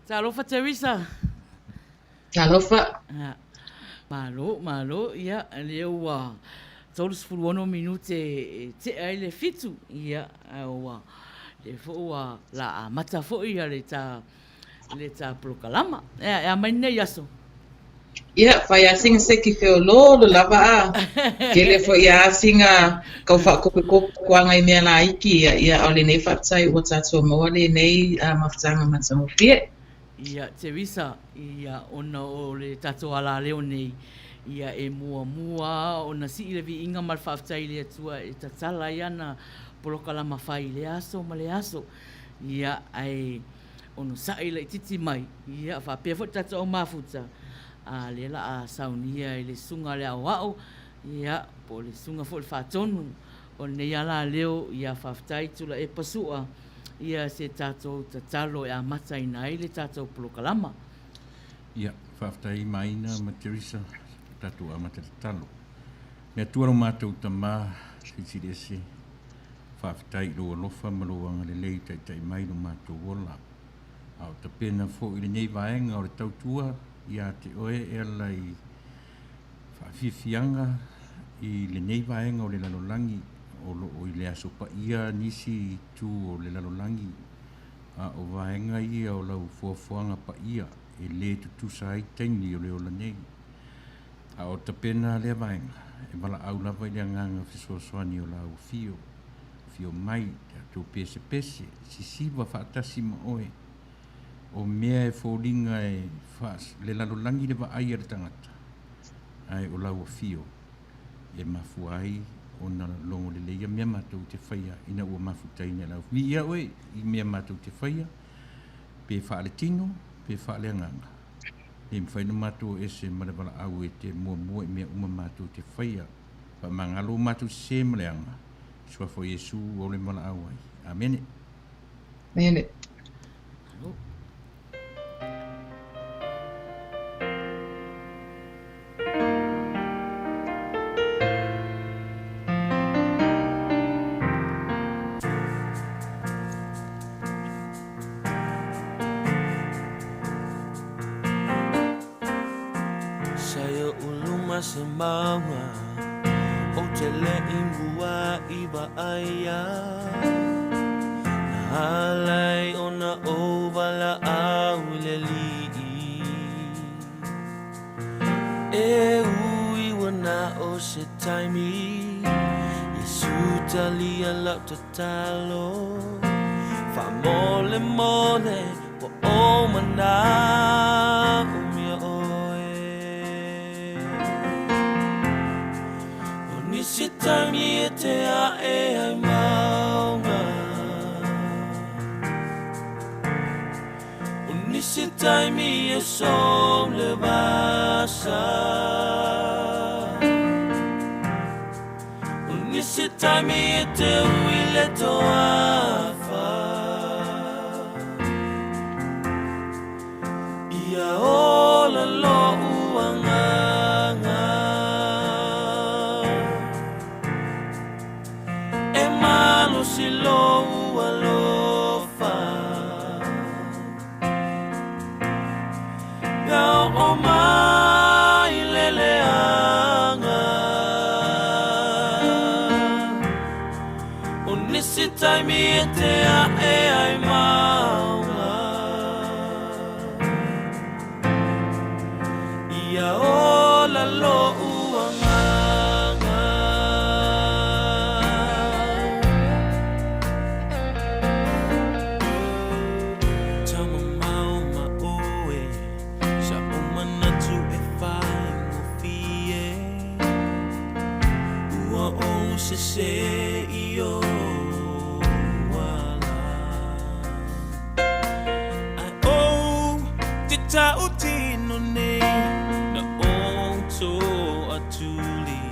Talofa Teresa. Talofa. Malo, malo, ia, lea ua 36 minute e tea ai le 7, ia, ua, lea foi ua la amata foi ia le ta, le ta polokalama. Ea, e a mai nei aso? Ia, fai a singa se ki feoloolo lava a. Kele foi a singa kau whaakopekope i mea la iki, ia, ia, o lenei faafetai ua tatou maua lenei mafutaga matagofie. Ia, Teresa, ia, ona o le tatou alaleo nei, ia, e muamua ona sii le viiga ma le faafetai i le Atua e tatala ai ana polokalama fai i lea aso ma lea aso. Ia, ae onosai laititi mai, ia, faapea foi le tatou au mafuta, a lea la a saunia i le susuga a le aoao, ia, po o le susuga foi i le faatonu o lenei alaleo, ia, faafetai Tuilaepa Sua. ia se tatou tatalo e amataina ai le tatou polokalama. Ia, faafetai Maina ma Teresa, tatou amata tatalo. Le Atua lo matou Tama, Silisili Ese, faafetai i lou alofa ma lou agalelei taitai mai lo matou ola. A o tapena foi lenei vaega o le tautua ia te oe e ala i Faafiafiaga i lenei vaega o le lalolagi o lo o i le Aso Paia nisi itu o le lalolagi, a o vaega ia o lau foafoaga paia e le tutusa ai taimi o le ola nei. A o tapena lea vaega, e valaau lava i le agaga fesoasoani o lau afio, afio mai, tatou pesepese, sisiva faatasi ma oe. O mea e foliga e le lalolagi le vaai a le tagata, ae o lau afio e mafua ai ona logo lelei mea matou te faia ina ua mafutaina e lau. Viia oe i mea matou te faia, pe faaletino, pe faaleagaga. Le mafai ona matou ese ma le valaau e te muamua i mea uma matou te faia. Faamagalo matou sesē ma leaga, i suafa o Iesu ua o le valaau ai. Amene. Amene. Sa ia ulu ma se mauga Ou te le i mua i vaaia Na ala ai ona ou valaau i le alii E ui ua na o se taimi Iesu talia lau tatalo Faamolemole ua ou manaomia oe O nisi taimi e te ae ai mauga O nisi taimi e sou le vasa O nisi taimi e te ui le toafa Ia ola lo'u agaga E malosi lou alofa Pe a oo mai le leaga O nisi taimi e te ae ai mauga Ia ola lo'u agaga Taumamao ma oe Sa'u manatu e faigofie Ua ou sesē i ou ala Ae ou te tautino nei Na ou toatuli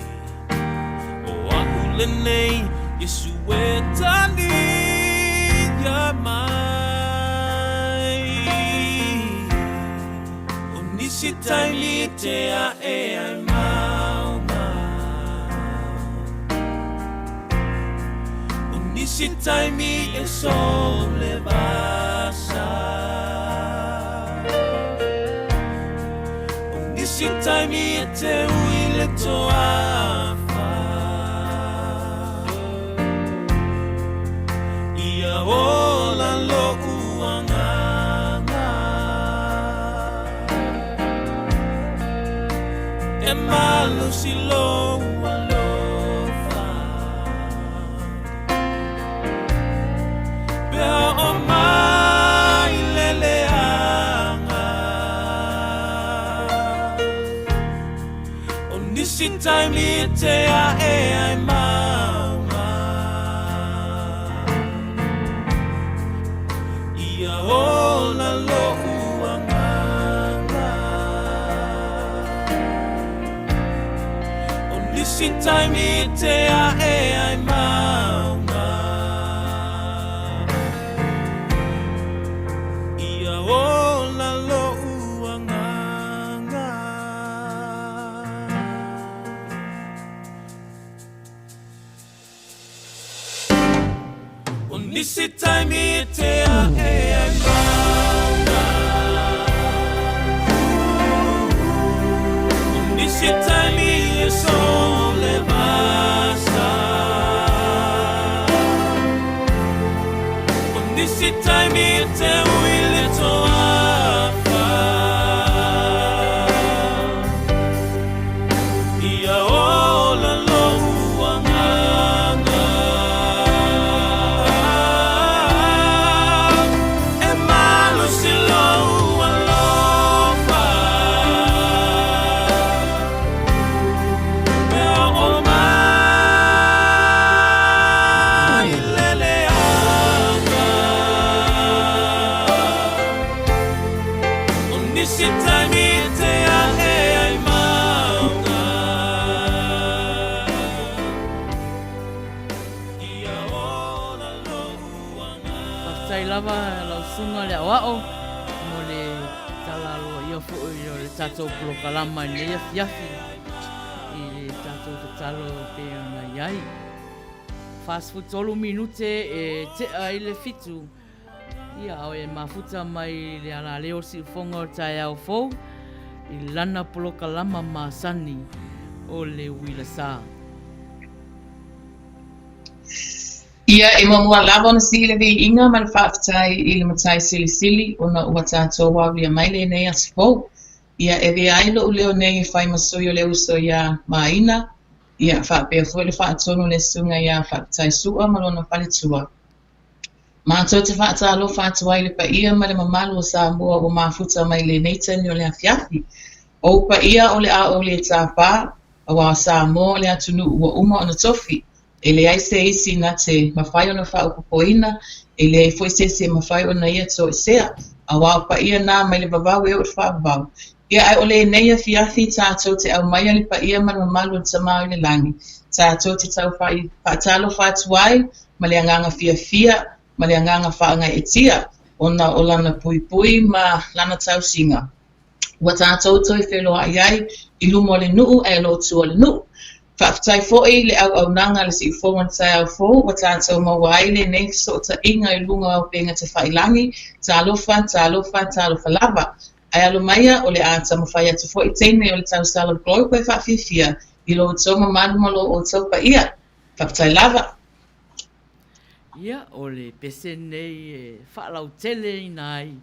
O a'u lenei Iesu e talia mai O nisi taimi e te ae ai mauga O nisi taimi e sou le vasa. nisi taimi e te ui le toafa Ia ola lo'u agaga E malosi lou alofa Pe a oo mai le leaga O nisi taimi e te a'e ai mauga Ia ola lo'u agaga O nisi taimi e te a'e ai mauga Ia ola lo'u agaga. O nisi taimi e te a'e ai mauga O nisi taimi e sō le vasa O nisi taimi e te ui le toafa Ia ola lou agaga E malosi lou alofa Pe a oo mai le leaga O nisi taimi e te a'e ai mauga Ia ola lou agaga. Faafetai lava lau susuga le aoao mo le tala aloaia foi o le tatou polokalama i lenei afiafi i le tatou tatalo e pei ona i ai. 43 minute e tea ai le 7. Ia, a o e mafuta mai le alaleo o le siufoga o le taeao fou i lana polokalama masani o le uila sa. Ia, e muamua lava ona sii le viiga ma le faafetai i le Matai Silisili ona ua tatou aulia mai lenei aso fou. Ia, e avea ai lo'u leo nei e fai ma sui o le uso iā Maina, ia, faapea foi le faatonu o le Susuga iā Faafetai Su'a ma lona faletua. Matou te faatalofa atu ai i le paia ma le mamalu o Samoa ua mafuta mai i lenei taimi o le afiafi. O ou paia o le a ou le tapa, aua o Samoa o le atunuu ua uma ona tofi. E leai se isi na te mafai ona faaopoopoina, e leai foi se isi e mafai ona ia toesea, aua o paia na mai le vavau e oo i le faavavau. Ia, ae o lenei afiafi tatou te aumaia le paia ma le mamalu o le Tama i le Lagi, tatou te tau faatalofa atu ai ma le agaga fiafia ma le agaga faagaeetia ona o lana puipui ma lana tausiga. Ua tatou toe feloai ai i luma o le nuu ae o lo o tua o le nuu. Faafetai foi i le auaunaga a le Siufogo i le taeao fou ua tatou maua ai lenei fesootaiga i luga o upega tafailagi. Talofa, talofa, talofa lava. Ae alo maia, o le a taumafai atu foi i teine o le tausala o le Globe e faafiafia i lo outou mamalu ma lo outou paia. Faafetai lava. Ia, o le pese lenei e faalauteleina ai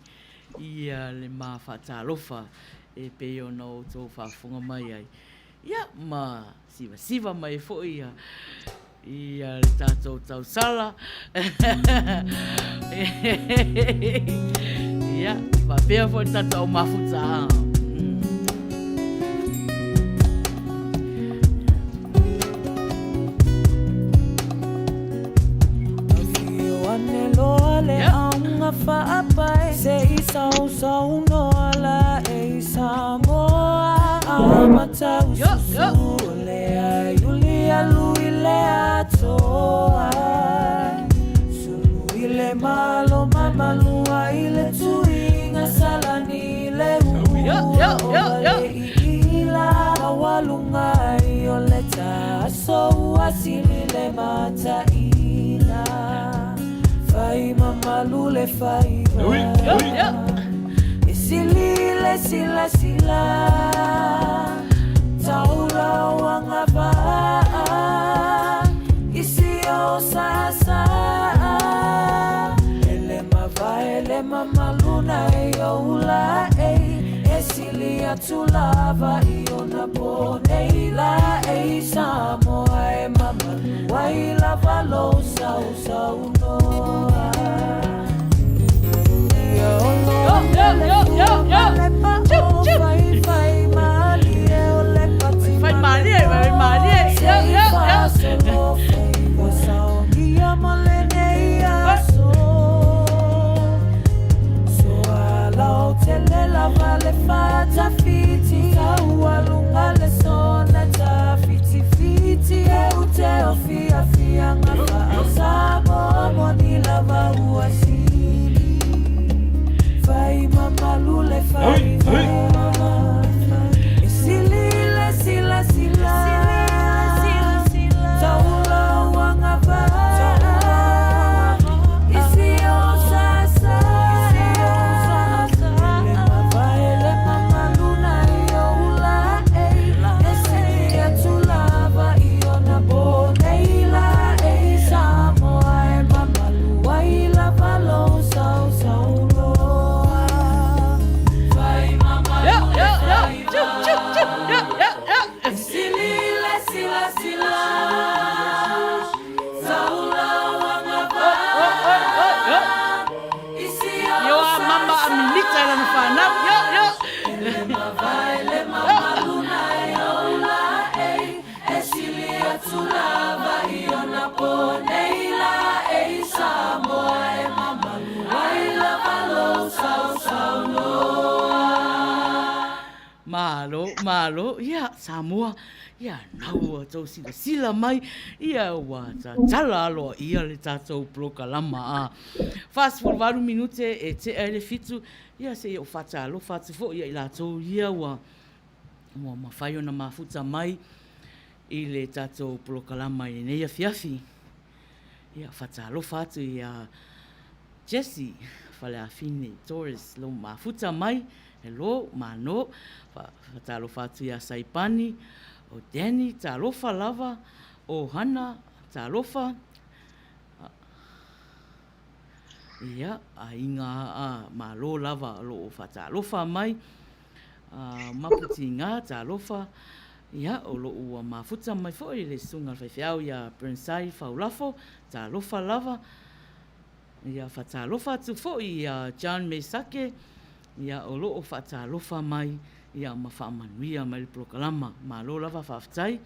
ia le ma faatalofa e pei ona outou faafofoga mai ai. Ia, ma sivasiva mai foi ia ia le tatou tausala. Ia, faapea foi le tatou au mafuta. le silasila Taula o agavaa I si o saasaa E le mavae le mamaluna e ou laei E sili atu lava i ona po nei laei Samoa e mamalu ai lava lou sausaunoa Ia olo Yo, yo, yo, yo, yo. Chup, chup. Fai fai malie o le pati Fai malie, fai malie. Yo, yo, yo. Yo, yo, yo. Chup, chup, chup. Yo, yo, yo. Yo. Yo a mama a mimita i lana whanau. Yo, yo. Malo, malo, ia, Samoa, ia, nau ua tou silasila mai, ia, ua tatala aloaia le tatou polokalama a. 48 minute e tea i le 7, ia, seia ou faatalofa atu foi ia i latou ia ua, ua mafai ona mafuta mai i le tatou polokalama i lenei afiafi. Ia, faatalofa atu ia Jesse Faleafine Torres lou mafuta mai, hello, mano, faatalofa atu ia Saipani, o Danny, talofa lava, o Hana, talofa, ia, aiga a malo lava o lo o faatalofa mai, Maputinga, talofa, ia, o lo o ua mafuta mai foi le susuga a le faifeau ia Burnside Faulafo, talofa lava. Ia, faatalofa atu foi ia John Mesake, ia, o lo o faatalofa mai, ia, ma faamanuia mai le polokalama. Malo lava faafetai.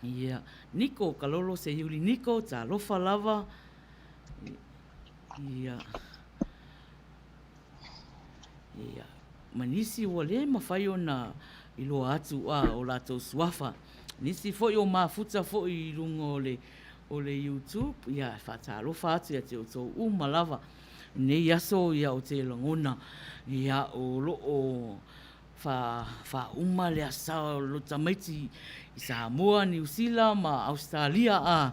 Ia, Niko Kalolo Seiuli Niko, talofa lava. Ia, Ia, ma nisi ua le mafai ona iloa atu a o latou suafa. Nisi foi o mafuta foi i luga o le, o le YouTube, ia, e faatalofa atu ia te outou uma lava. Nei aso, ia, ou te lagona, ia, o lo o fa, faauma le asa o lo tamaiti i Samoa, Niu Sila ma Ausetalia, a,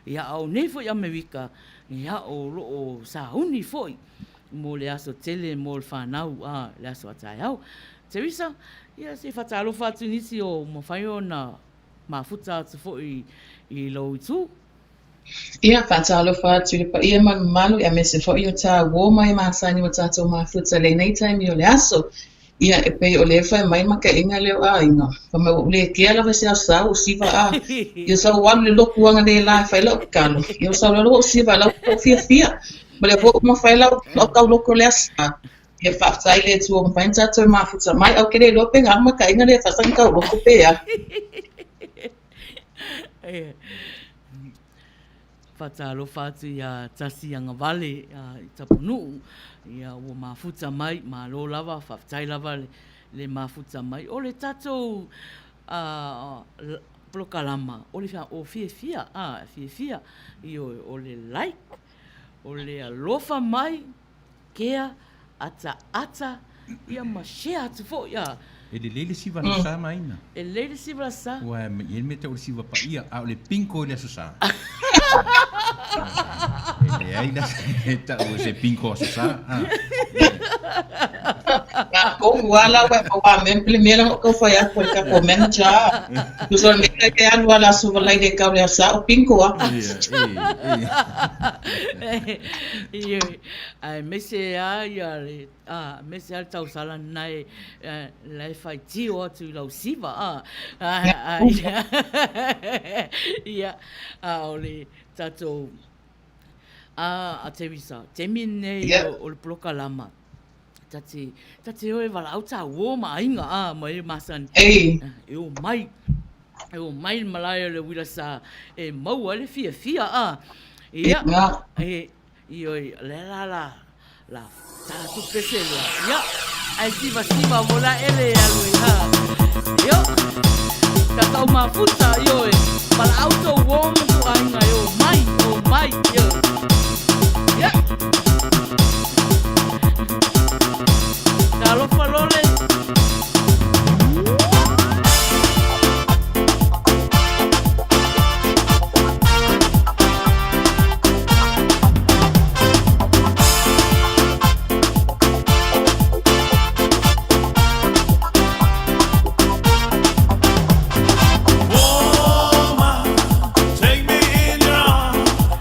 ia, a o nei foi Amerika, ia, o lo o sauni foi mo le aso tele mo le fanau a le aso a taeao. Teresa, ia se i faatalofa atu i nisi o mafai ona mafuta atu foi i lou itu. Ia, faatalofa atu i le paia ma le mamalu aemaise foi o tāuō mai masani ua tatou mafuta lenei taimi o le aso. Ia, e pei o lea e fai mai makaʻiga lea o aiga, fai mai ua ou le kea lava i se aso sa ua ou siva a. Ia sa ou alu i le loku agalē la e fai lau kalo. Ia sa ou lalo ua ou siva a la ua ou fiafia. Ma lea foi ua uma fai lau lau tauloko i le aso sa. Ia faafetai i le Atua ua mafai ona tatou mafuta mai. Ae ou te le iloa pe gā makaʻiga lea e fai sa tauloko pe a. Faatalofa atu ia Tasi Agavale i Tapunuu, ia ua mafuta mai, malo lava, faafetai lava le mafuta mai. O le tatou polokalama, o le o fiafia, fiafia, ioe, o le like, o le alofa mai, kea, ataata, ia ma share atu foi a. E lelei le siva aso sa ma aina. E lelei le siva aso sa. Ua e i ai le mea tau o le siva paia, a o le bingo i le aso sa. E leai la e tau o se bingo aso sa. A Matou lava la ua e maua mea le mea lea na ou tau fai atu ai i le tatou manager a. Tusa o le mea lea e alu lava i le Aso Faraile e tau i le Aso Sa o bingo lava. Ioe, aemaise lava ia le, aemaise lava le tausala lena e, la e faitio atu i lau siva, a. Ia, a o le tatou, a Teresa, taimi lenei o le polokalama, Ta te, ta te o e valaau tā uō ma aiga, a, ma e masani. Ei. E o mai, e o mai le malae o le uila sa e maua ai le fiafia, a. Ia, e, ioe, le la la, la tā tu pese lea. Ia, ae sivasiva mo la ele e alu ai, a. Io, ta tau mafuta, ioe, valaau tou uō ma tou aiga e o mai, o mai, ioe. Ia. Talofa lole. Woman, take me in your arms.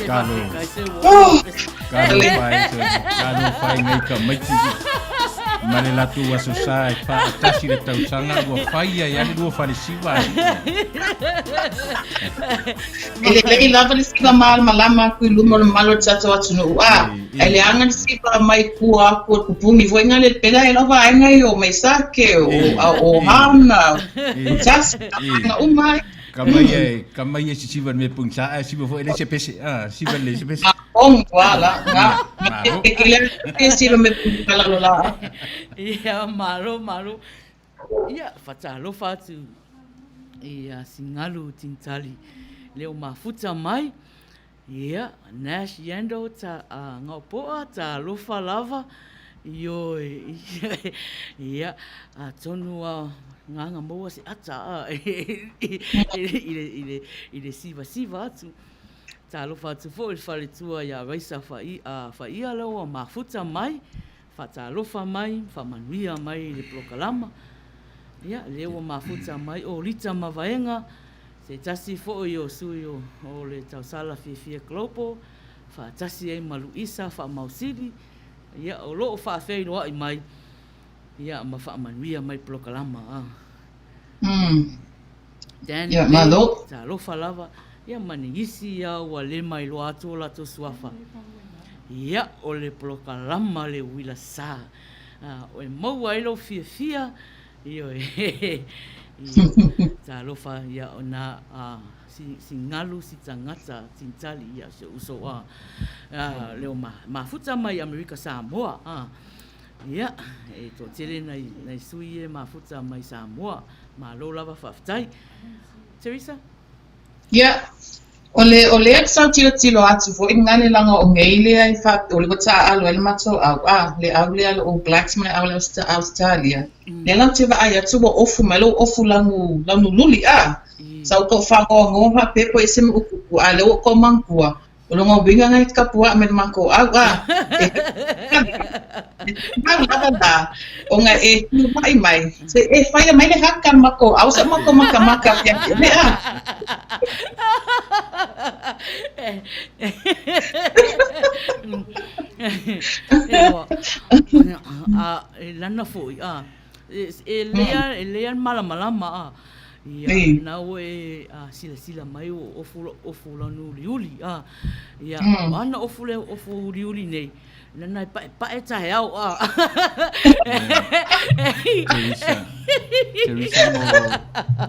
Kalo. Faafetai se ua Oh! Talofa e talofa e nei tamaiti ma le latou aso sa e faatasi le tausaga ua fai ai lava le lua falesiva. E lelei lava le siva malamalama atu i luma o le mamalu o le tatou atunuu a, ae leaga le siva mai tua atu o le pupuni foi na le pela e lau vaega i o Mesake, o, o Hana, o Tasi, vaega uma ai. Ka mai e, ka mai e sisiva le mea pogisa ae siva foi e le se pese, a, siva le se pese. Ong wala, nga, Malo. e kile e siva me pugisa lalo la. Ia, malo, malo. Ia, fatalofa atu i a Singalu Tintali. Leo mafuta mai. Ia, Nash Yando ta a Ngaopoa, talofa lava. Ioe, ia, atonu a nganga maua se ata a i le sivasiva atu. Talofa atu foi i le faletua ia Raisa Faia lea ua mafuta mai, faatalofa mai, faamanuia mai i le polokalama. Ia, lea ua mafuta mai o Lita Mavaega, se tasi foi o sui o le Tausala Fiafia Global, faatasi ai ma Luisa Faamausili, ia, o lo o faafeiloai mai, ia, ma faamanuia mai polokalama. A. Dan Ia, Lei, malo. talofa lava, ia ma nisi ia ua le mailoa atu o latou suafa. Ia, o le polokalama le uila sa. A, e maua ai lou fiafia, ioe, ia, talofa, ia, o na, a, si, si galu, si tagata, tintali, ia, si uso, a, a, leo ma, mafuta mai Amerika Samoa, a, ia, e toatele nai, nai sui e mafuta mai Samoa. Malo lava faafetai. Teresa? Ia, o le, o lea sa tilotilo atu foi lena le laga o nei lea i fa, o le ua taaalo ai le matou au, a, le au lea le All Blacks ma le au lea Australia. Lea la ou te vaai atu ua ofu mai lou ofu lanu, lanu luli, a. Sa ou tau faanoanoa faapea po o ese ma utupu, a lea ua ou tau manatua, O lona uiga na e tapuaʻa me le makou au a e mau lava la ona e humaʻi mai se e faia mai le haka le makou au sa makou makamaka afiafi ʻole a. A e lana foi a e lea e lea malamalama a Ia, na ua e silasila mai ua ofu, ofu lanu uliuli, a. Ia, o ana ofu le ofu uliuli nei, nana e paepae taeao, a. Teresa, Teresa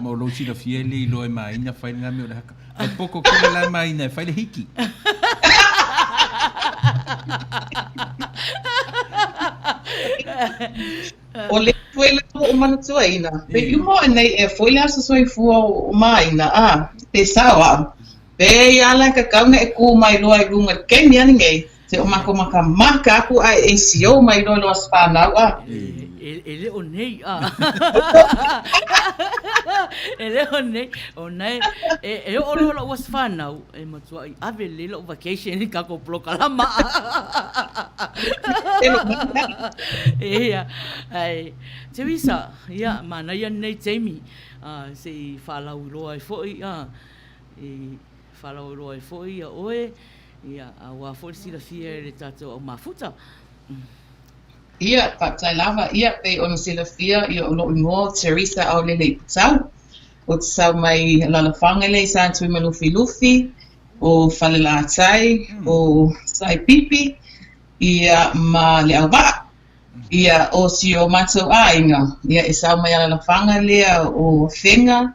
mo, mo lou silafia e le iloa e maina fai lena mea o le haka. Ai poko kele la maina e fai le hiki. O le foi le ua ou manatuaina, pe i uma oe nei ea foi le aso soifua o Maina, a, pe sao au, pe ia ala e kakau na e kū mai loa i luga i le keimi ani nei, se o makou makamaka aku a e ACO mai loa i lo aso whanau, a. E le o nei, a. E le o nei, o nae, e oo loa lou aso whanau, E matuaʻi ave lelei loʻu vacation i kākou polokalama. Ia, ai, Teresa, ia, manaia lenei taimi, se i faalauiloa ai foi, i faalauiloa ai foi ia oe, ia, aua foi le silafia e le tatou au mafuta. Ia, faafetai lava. Ia, pei ona silafia, ia, o loʻu igoa o Teresa Aolele Iputau. Ou te sau mai Alalafaga lea i Satui ma Lufilufi, o Falelatai, o Saipipi, ia ma Leauvaa. Ia, o si o matou aiga, ia e sau mai Alalafaga lea o Afega,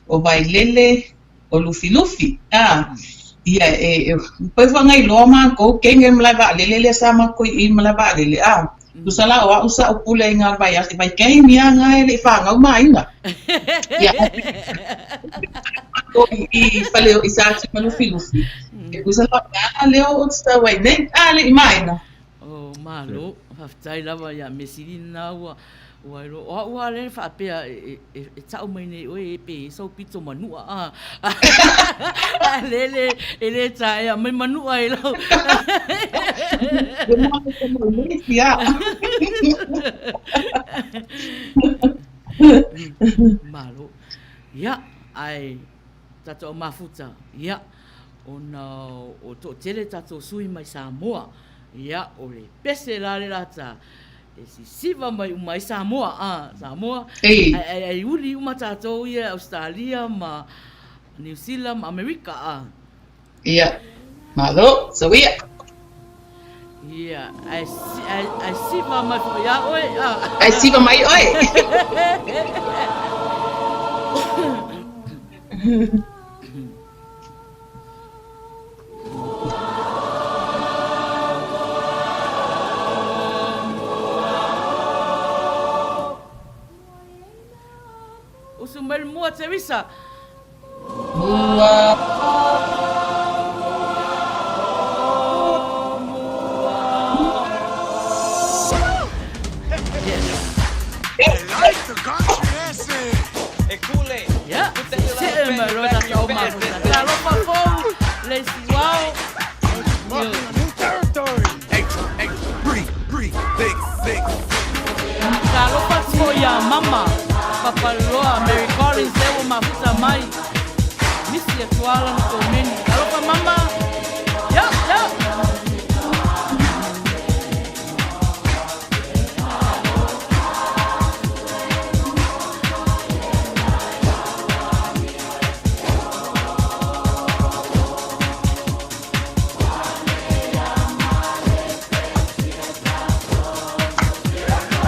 o Vailele, o Lufilufi, a, ia, e, e, pau foi ona iloa makou, kenge le malae vaalele lea sa makou i i le malae vaalele, a, tusa la o a'u sa ou pule ai i le vaiaso, vaitaimi lava na e le i fanau ma aiga. Ia, makou i i fale i Sātui ma Lufilufi, e tusa la o le ala lea ou te sau ai nei, a le i ma aiga. Oh, malo, faafetai lava ia Mesili lena ua ua iloa. O a'u lava lea e faapea e, e, e ta'u mai nei ʻoe e pe sau pito Manu'a a. A le le e le taea mai Manu'a i lau. Malo. Ia, ae tatou mafuta. Ia. Ona o toatele tatou sui mai Samoa, ia, o le pese la le lata e sisiva mai uma ai Samoa, a, Samoa, Ei. ai, ai uli uma tatou ia Ausetalia ma Niu Sila ma Amerika, a. Ia, malo, soia. Ia, ae, ae, ae siva mai foi ia oe, a. Ae siva mai oe. Usu mai le mua, Teresa. Mua. Ia, see mai loa tatou au mafuta. Talofa fou, le isi uao. Talofa atu foi ia Mama Papaliloa Mary Collins lea ua mafuta mai. Misi atu lava lana komeni. Talofa Mama. Ia, ia.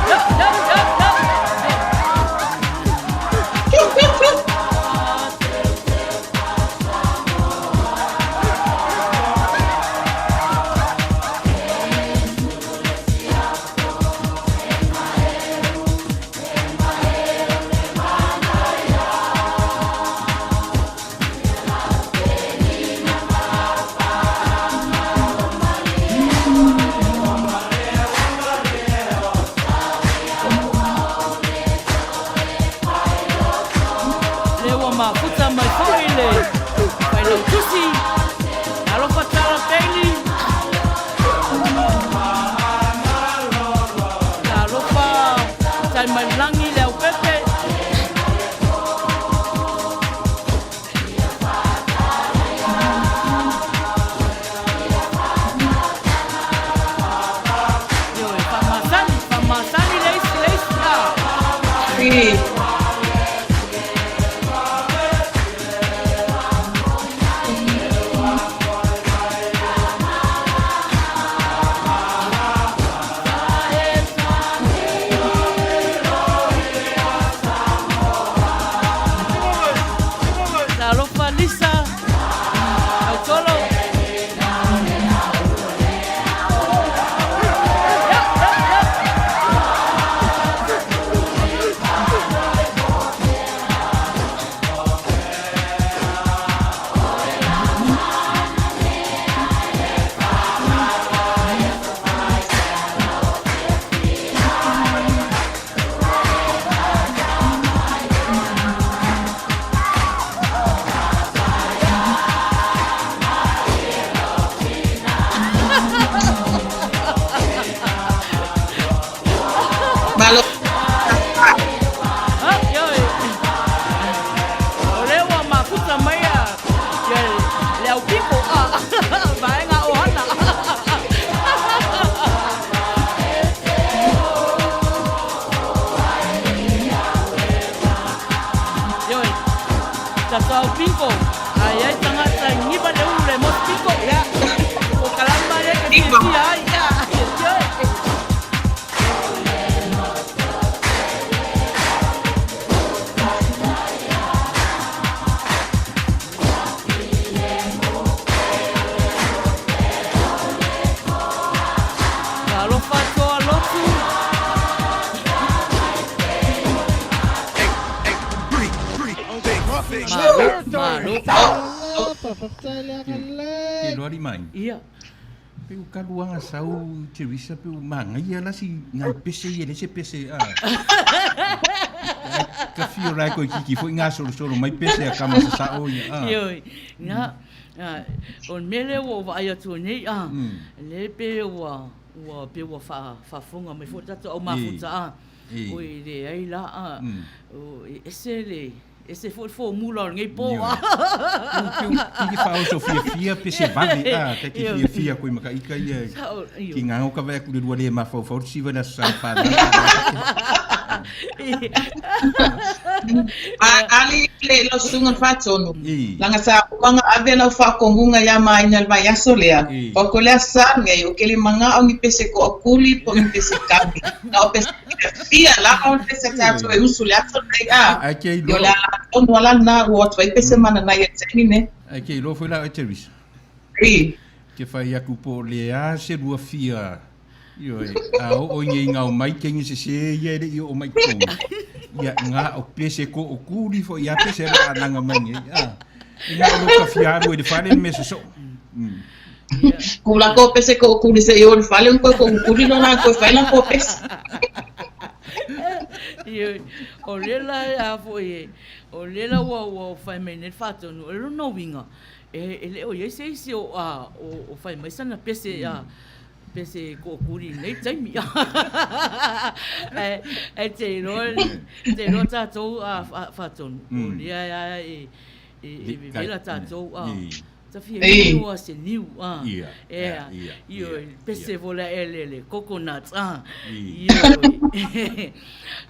Ia, ia, ia, ia. Lea ua mafuta mai foi le Failautusi, Alofa Tala Bailey. Talofa Taimailangi Leaupepe. Ioe, faamasani, faamasani le isi, le isi, ah. Ii. Talofa Lisa, Tautolo. Ia, ia, ia. Malo. Ah, ioe. O lea ua mafuta mai a ia le aupiko a vaega ohana. Ioe. Tatou aupiko. Ai ai tagata i giva le ulu le motu piko. Ia. O kalama ia ke fiafia ai. Ia. Ioe. Talofa toa lotu. Malo, malo. Ke loa mai. Ia. Pe u kaluaga sau Teresa pe u magaia la si ngai pese ia le se pese a. Ka fio lai koe kiki foi gasolosolo mai pese a kama sasao ia a. Ioe, na, o le mea lea ua ou vaai atu nei a, le pe ua ua pe ua faafofoga mai foi le tatou au mafuta a, oi leai la a, e ese le Ese foi le formula o lenei po. Ioe. Ki faaoso fiafia pe se vave a ta ki fiafia koe ma ka ika ia ki ngā o ka vai aku le rua le mafaufau le siva le aso sa whānau. Ali le lau susuga le faatonu, laga sa uma ona ave lau faakomuga iā maina i le vaiaso lea, pau ko le aso sa nei, o ke le magao ni pese koakuli po o ni pese kami, na o pese fiafia lava o le pese a tatou e usu i le aso lenei a, ia o le ala tonu lava lena ua o atu ai pese mananai a le taimi lenei. Ae ke iloa foi la oe Teresa. Ke fai aku po o le a se lua fia Ioe, a oo i nei ngao mai kenge sese ia e le i oo mai totonu. Ia, nga o pese ko o kuli fo ia pese la ananga mai nei. A, i nga o lo ka fialu e le fale le mea sosoo. Ku la ko pese ko o kuli se i o le fale un koe ko o kuli lo la koe fai la ko pese. Ioe, o le la a foi e, o le la ua ua fai mai nei le faatonu, o le lona uiga, e le o i ai se isi o a o fai mai sana pese a Pese kookuli i lenei taimi. Ae te iloa, te iloa tatou a faatonu, o lea a e vevela tatou a ta fia inu a se niu a. Ea, ioe, pese foi lea e le coconut a. Ioe.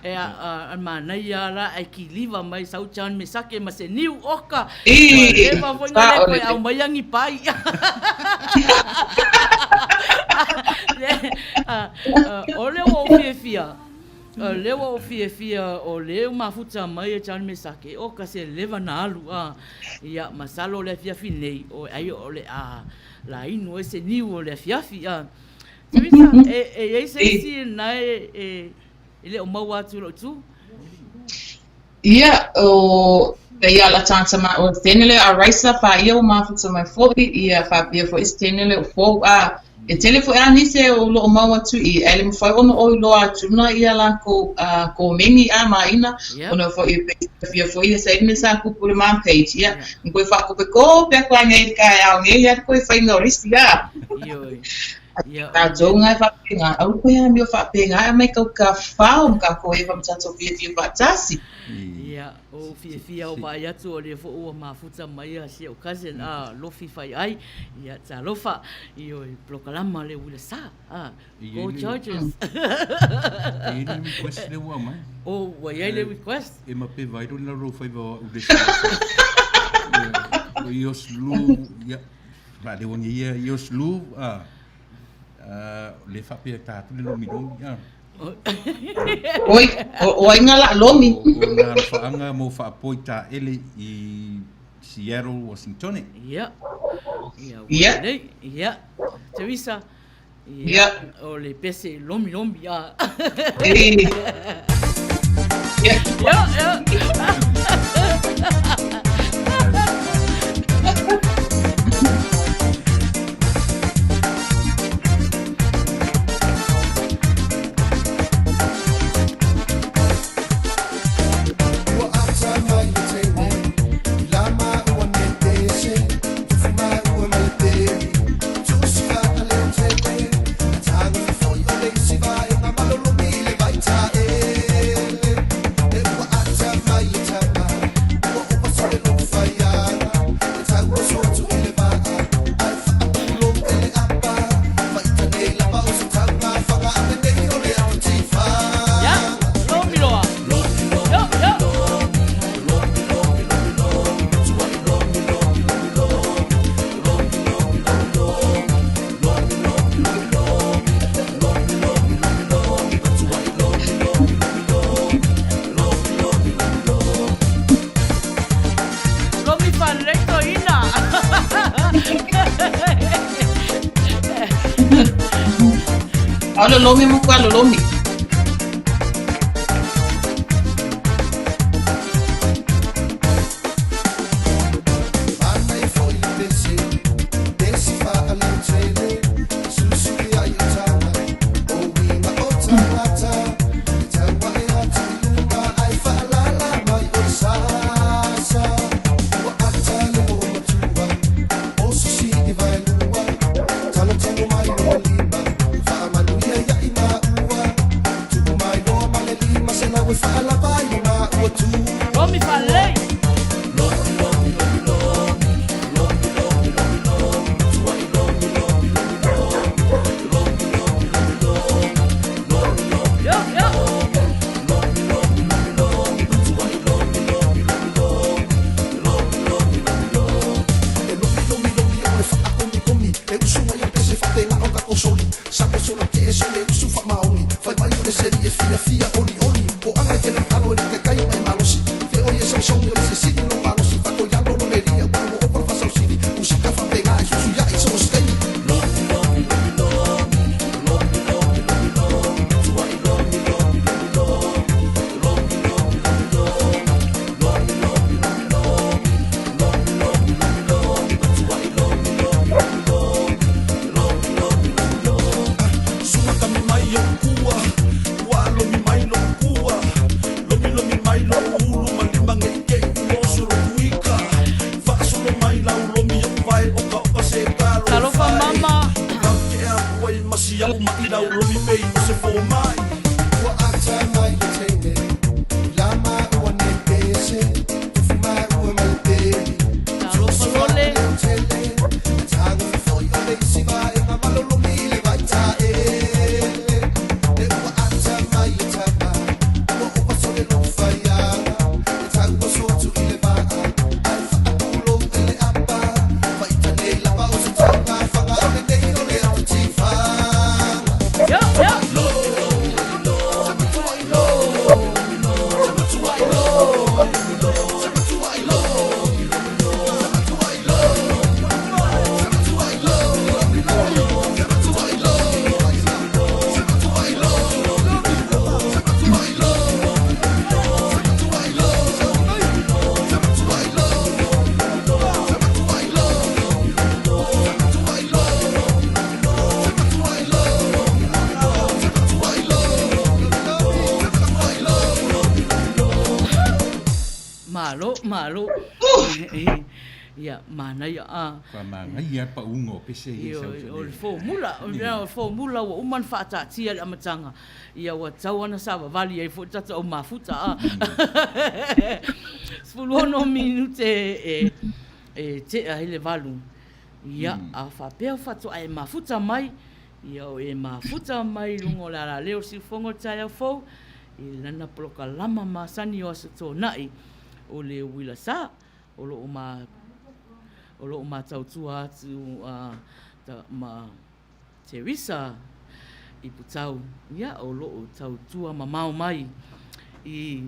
Ea, a manaia la ae kiliva mai sau John Mesake ma se niu oka. Ua leva foi na le koe aumaia ni pai. O lea ua ou fiafia, o lea ua ou fiafia o lea ua mafuta mai e John Mesake, oka se leva na alu a. Ia, masalo o le afiafi nei, o ai o le a lainu ai se niu o le afiafi a. Teresa, e i ai se isi na e le o maua atu i lou itu? Ia, o ia la tagata ma o tene le a Raisa fa ia o mafuta mai foi, ia faapea foi se tene le o fou a e tele foi a nisi o loo mau atu i ae le mafai ona oi loa atu na ia lakou a komeni a maina ona foi e fiafia foi ia saini me sa kupu le ma page ia koe faakope kope aku ai nei ka ao nei ia koe whainga o risi a. Ioe. Ia, Tatou nga e faapenga, aua koe amio faapenga ae mai kau ka fao ma kakou e ma tatou fiafia faatasi. Ia, o fiafia o vaai atu o lea foi ua mafuta mai a si au cousin a Lofi Faiai, ia talofa, ioe, polokalama le uila sa, a, go Chargers. E i ai le request lea ua aumai. Oh, ua i ai le request? E mape vai lo ni lau faiva o au le sa. Ia, o ios lu, ia, Faaleo ane ia i Oslo, a, le faapea ta atu le lomilomi, a. Oi, o ai ngā la lomi. O nā alofaaga mo faapoi taele i Seattle, Washington. Ia. Ia. Ia. Ia. Teresa. Ia. O le pese lomilomi, a. Ia. Ia, ia. Ua ata mai le teine, i la maua nei pese, tufu maua ma le peli, tusi faaleo tele, na tagofi foi o le isi vaega malolomi i le vaitaele. E ua ata mai le tama, ua ova sole lou faiaga, e tau oso atu i le vaa, ae faapulou e le apa, faita nei lava o se tauga faga a penei o le atu tifaga. Ia, lomi loa. Yo, yo. Lomi faalelei toeaina. Ao le lomi mo kua lolomi. Manaia foi le pese, pese faaleo tele, susu ia i o taga, o uiga o tagata, e tau ae atu i luga ae faalala mai o le sasa. Ua ata le moo matua, o sisi i vaelua, talotalo mai lona lima, faamanuia ia i maua, tupu mai loa ma le lima, selau e faalava i lo maua Lomi tua. faalelei. Malo, malo. Ia, manaia, a. Faamagaia le pauga o pese ia i sau nei. O le formula, o le formula ua uma ona faataatia i le amataga, ia ua tatau ona savavali ai foi le tatou au mafuta, a. 16 minute e tea ai le 8. Ia, a faapea faatoa e mafuta mai, ia o e mafuta mai i luga o le alaleo o le siufofoga o le taeao fou, i lana polokalama masani o Aso Toonai o le Uila Sa, o lo o ma, o lo o matautua atu a ta, ma Teresa i Putau, ia, o lo o tautua mamao mai i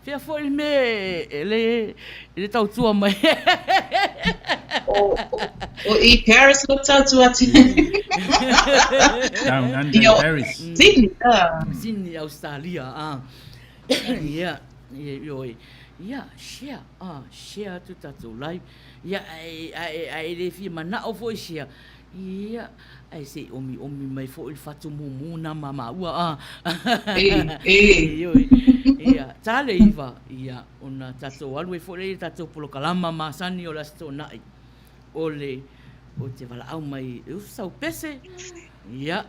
fea foi le mea e le, e le tautua mai. O, o i Paris lo tautua atu. Down under in Paris. Sydney, ah. Sydney, Australia, ah. Ia, ioe. Ia, share, ah, share atu tatou live. Ia, ae, ae, ae le fia manao foi share. Ia, ae se i omiomi mai foi le fatu mumu na ma maua a. E, e. Ioe. Ia, ta le iva, ia, ona tatou alu ai foi lea i le tatou polokalama masani o le Aso Toonai, o le, o te valaau mai e usu sau pese, ia,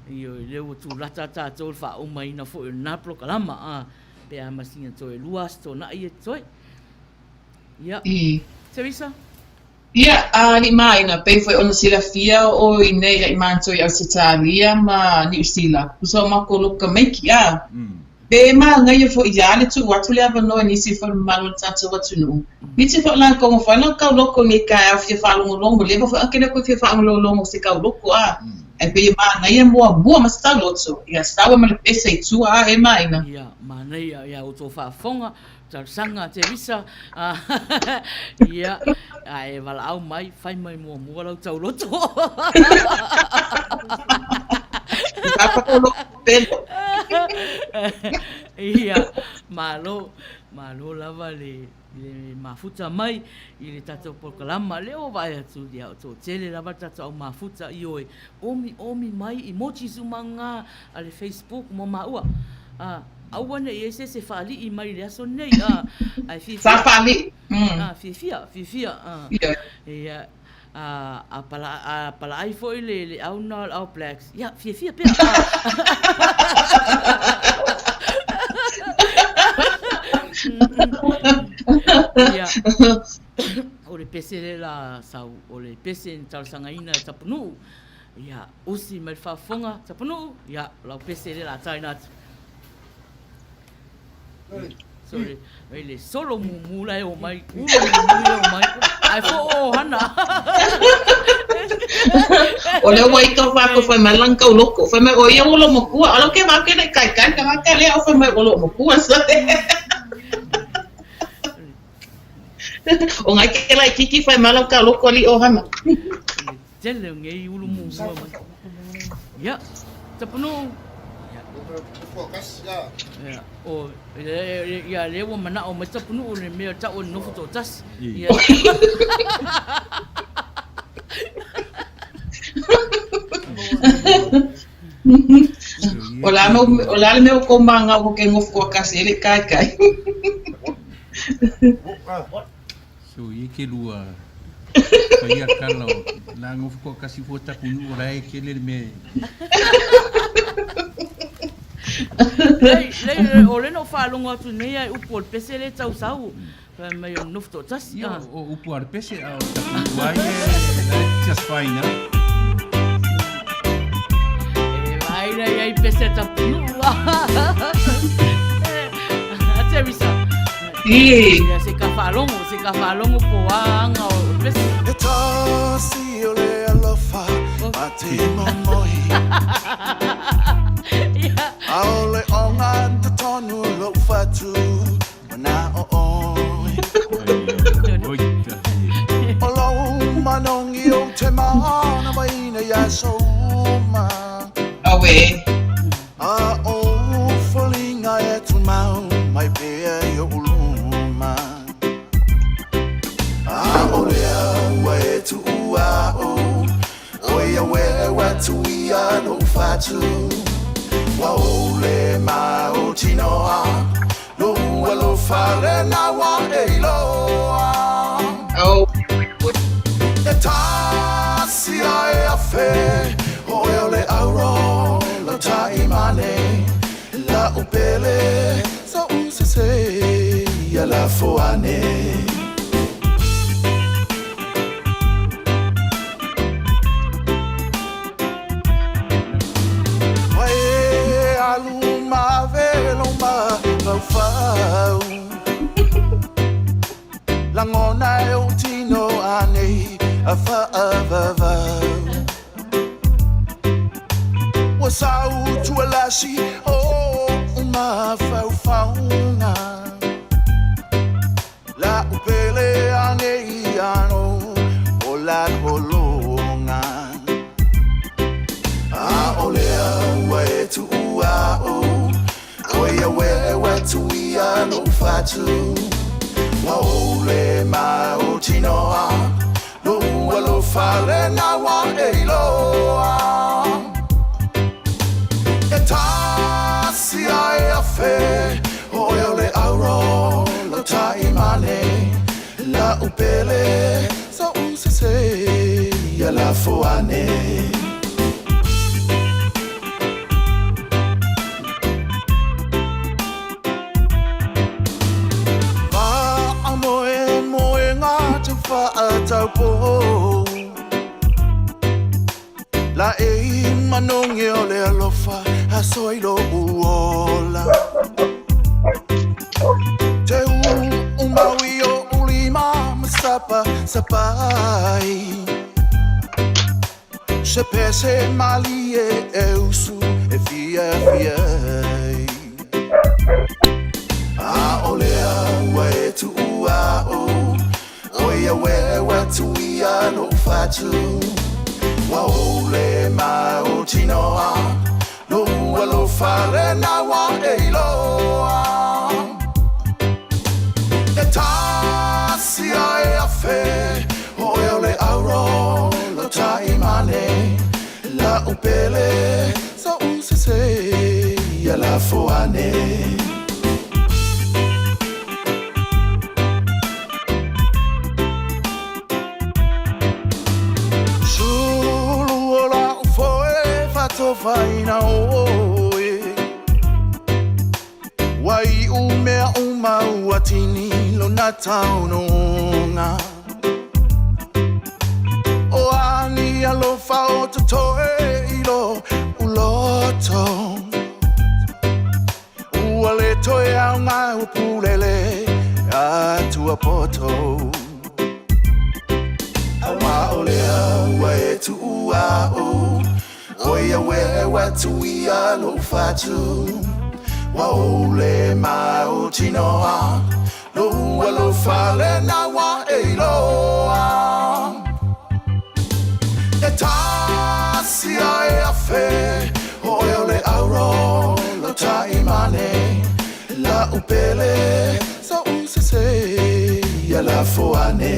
ioe, lea ua tulata tatou i le faauma-ina foi o lena polokalama, a, pe a ma sina toe lua Aso Toonai e totoe. Ia. E. Teresa? Ia, alii ma aiga, pei foi ona silafia o i nei aʻi matou i Ausetalia ma Niu Sila, tusa o makou loka maiki, a pe manaia foi ia le tuu atu le avanoa i nisi foi mamalu o le tatou atunuu. Nisi foi o lakou mafai ona kauloko i nei taeao fia faalogologo, leva foi ona kele koe fia faalogologo se kauloko, a ae pei e manaia muamua ma se tauloto, ia sau ai ma le pese i tua, a e ma aiga. Ia, manaia ia outou faafofoga, Talosaga a Teresa, ia, a e valaau mai, fai mai muamua lau tauloto. Ia, malo, malo lava le, le mafuta mai i le tatou polokalama. Lea ua vaai atu, ia, o toatele lava le tatou au mafuta, ioe, omiomi mai emojis uma nga a le Facebook mo maua. A, aua ne i ai se isi e faalii mai i le aso lenei, a, ae fiafia. Sa faalii. A, fiafia, fiafia, a. Ia, a, a pala, a palaai foi le, le au na o le All Blacks, ia, fiafia pea, a. Ia, o le pese le la sau, o le pese na talosagaina e Tapunuu, Ia, usi mai le faafofoga, Tapunuu, ia, o lau pese lea o le a taina atu. Sorry, ai le solo mumu la e o mai, ulo mumu e o mai, ai fo o hana. O lea ua ika wha ko whai mai lang kau loko. Whai mai o ia o lo mokua. Alo ke wā ke le kai kai ka wā ka lea o whai mai o lo mokua. So. O ngai ke lai kiki whai mai lang kau loko ali o hana. Tele o ngei ulu muamua mai. Ia, Tapunuu. Ia. Ia, o, ia lea ua manao mai Tapunuu le mea tau o le nofo toatasi. Ia. O le a o le a le mea o kou maga o ke ngofo toatasi e le kai kai. So ia ke lua paia kala o la ngofo toatasi fua Tapunuu o la e kele le mea. Lei, lei, o le na ou faalogo atu nei ai upu o le pese le tau sau. Fai mai o le nofo toatasi. Ia, o upu a le pese, a o Tapunuu ai e just fine. E vaai nei ai pese a Tapunuu. A Teresa. Ia, se ka faalogo, se ka faalogo po o a aga o le pese. E tasi o le alofa ma te momoi. Aole o ngā tonu lou fatu mana o oe. O lou manongi o te mana maina ia souma. Auē. A o foliga e tumau mai pea i oʻu luma. A o lea ua e tuʻu aʻu, ʻo ia ueu atu ia loʻu fatu. Ua ʻole ma o tinoa, loʻu alofa lena ua e. lafo ane. Ua e alu ma ave lou mafaufau Lagona e ou tino anei a faavavau Ua sau tualasi o mafaufauga La'u pele anei ano o la pologa A'ole au ua e tu'ua a'u O ia ueue atu ia lou fatu Ua ou le mautinoa Lou alofa lena ua e iloa E tasi a e afe Oe o le auro lau taimane La'u pele so'u sese ia lafo ane. Faamoemoega tau faataupou Laei manogi o le alofa aso i lou ola Te uumau i oʻu lima ma sapa sapai Se pese malie e usu e fiafia ai ʻAʻole au ua e tuʻu aʻu ʻO ia ueue atu ia lou fatu Ua ou le mautinoa Lou alofa lena ua e iloa E tasi a e afe Oe o le auro lau taimane La'u pele so'u sese ia lafo ane. Sulu o la'u foe faatofaina oe Ua iu mea uma ua tini lona taunuuga O a ni alofa o totoe i lou loto Ua le toe aoga ua pulele atu a poto Auā o lea ua e tuʻu aʻu ʻO ia ueue atu ia lou fatu Ua ou le mautinoa Lou alofa lena ua e iloa E tasi a e afe Oe o le auro lau taimane La'u pele so'u sese ia lafo ane.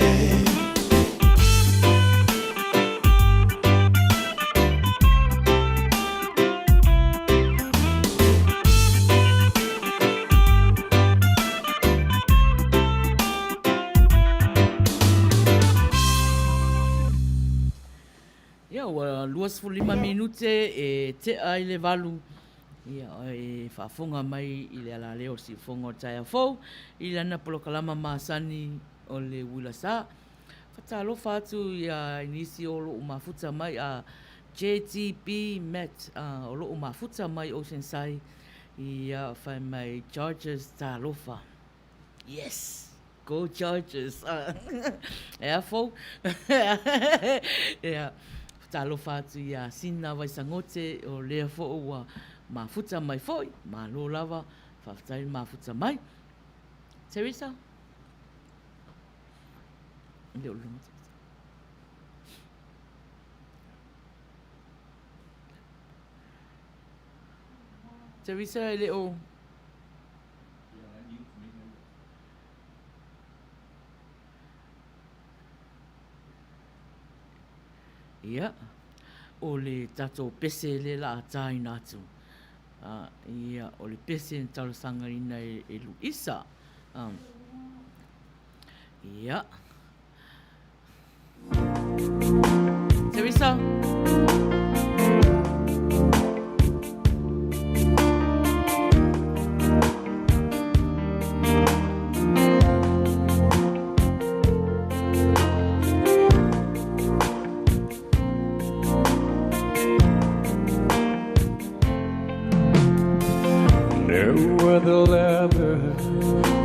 Ia, ua 25 minute e tea i le valu, ia, e faafofoga mai i le alaleo o le siufofoga o le taeao fou i lana polokalama masani o le uila sa. Faatalofa atu i nisi o loo mafuta mai a JTB Matt o loo mafuta mai Oceanside ia fai mai Chargers talofa. Yes! Go Chargers! E a fou? Ia, faatalofa atu ia Sina Waisangote o lea foi ua mafuta mai foi. Malo lava, faafetai le mafuta mai. Teresa? Le o luma. Teresa e le o... Ia, o le tatou pese lea la a tāina atu. Ia, o le pese na talosagaina e Luisa. Ia. Teresa.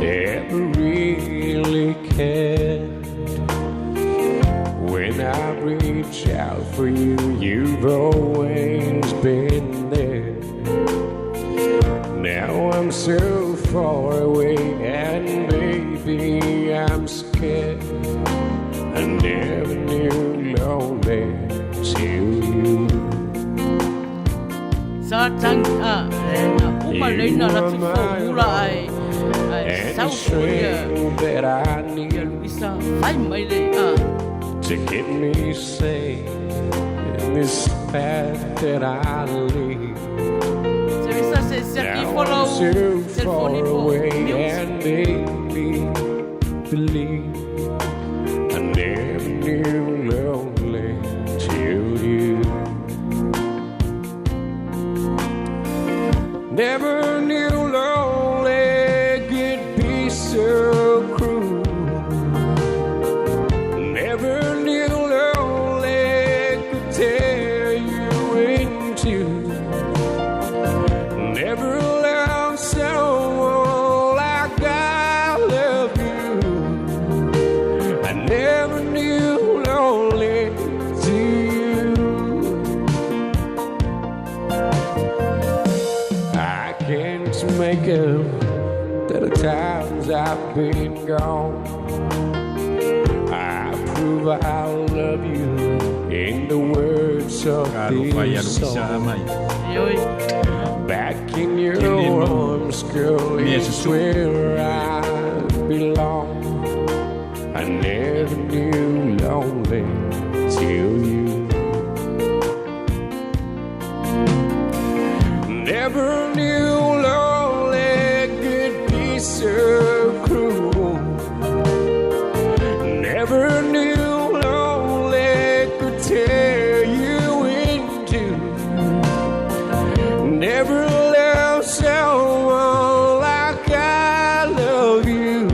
ever really cared. When I reach out for you, you've always been there. Now I'm so far away, and baby, I'm scared. I never knew lonely till you. Sa tang a na uma leina You la are tu my formula ai ai and the sau foi ia strength that I ia need Luisa fai mai le a to get me safe in this path that I lead. Teresa se se ki Now follow I'm so far telefoni po away mute. and baby, believe I never knew lonely till you. Never knew lonely could be so cruel. Never knew lonely could tear you in two. Never loved someone like I love you. I never knew lonely till you. I can't make up to the times I've been gone. I prove I love you in the words of Talofa ia this Luisa song. mai. Ioe. Back in your Tele mau arms, girl, mea is susu. where I belong. I never knew lonely till you. Never knew lonely could be so cruel. Never knew lonely could tear you in two. Never loved someone like I love you.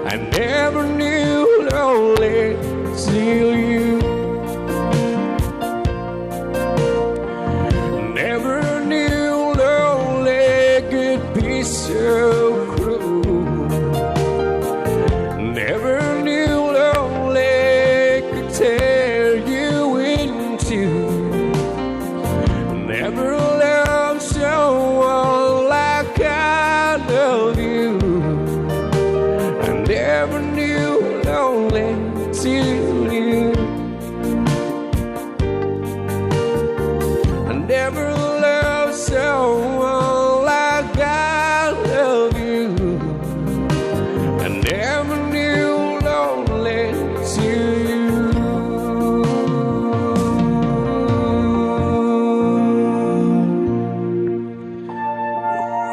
I never knew lonely till you. Never knew lonely could be so cruel. Never knew lonely could tear you in two. Never loved someone like I love you. I never knew lonely till you. I never loved someone like I love you. I never knew lonely till you.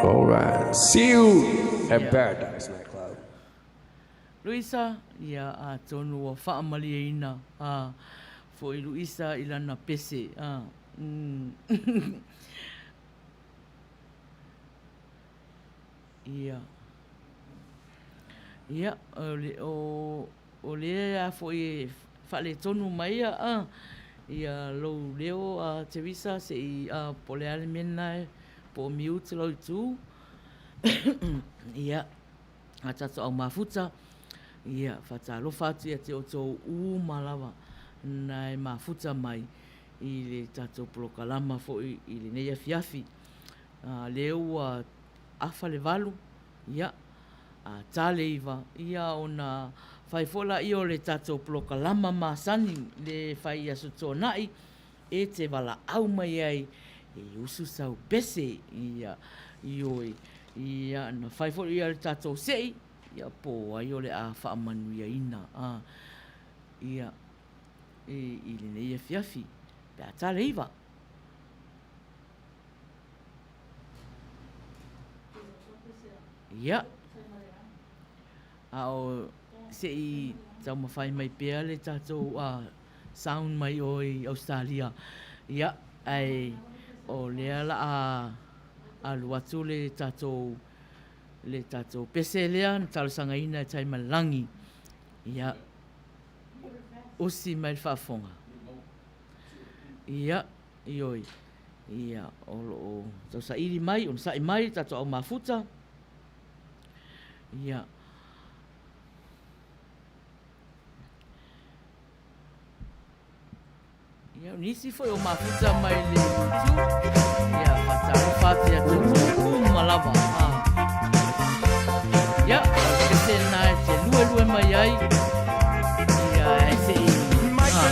All right. See you at Paradise Nightclub. Luisa, ia atonu ua faamalieina a foi Luisa i lana pese a. Ia. Ia, o le, o, o lea a foi e faaletonu mai ia a, ia lou leo a Teresa se i a po o le a le mea lena e po o mute lau itu. Ia, a tatou au mafuta, ia, faatalofa atu ia te outou uma lava na e mafuta mai i le tatou polokalama foi i lenei afiafi. A, lea ua afa le 8, ia, a ta le 9, ia ona fai foi laia o le tatou polokalama masani le fai i Aso Toonai e te valaau mai ai e usu sau pese, ia, ioe, ia, na fai foi ia le tatou sei, ia, po o ai o le a faamanuiaina, a, ia, i, i lenei afiafi, pe a ta le 9. Ia. A o se i taumafai mai pea le tatou sound mai o i Australia. Ia, ae o lea la a alu atu le tatou le tatou pese lea na talosagaina e Taimalelagi. Ia, usi mai le faafofoga. Ia, ioe. Ia, o lo o tausaili mai, onosai mai le tatou au mafuta. Ia. Ia, o nisi foi o mafuta mai le YouTube. Ia, faatalofa atu ia outou uma lava. Ah. Ia, o le kese lena e te luelue mai ai. Ia, e se i... Ah.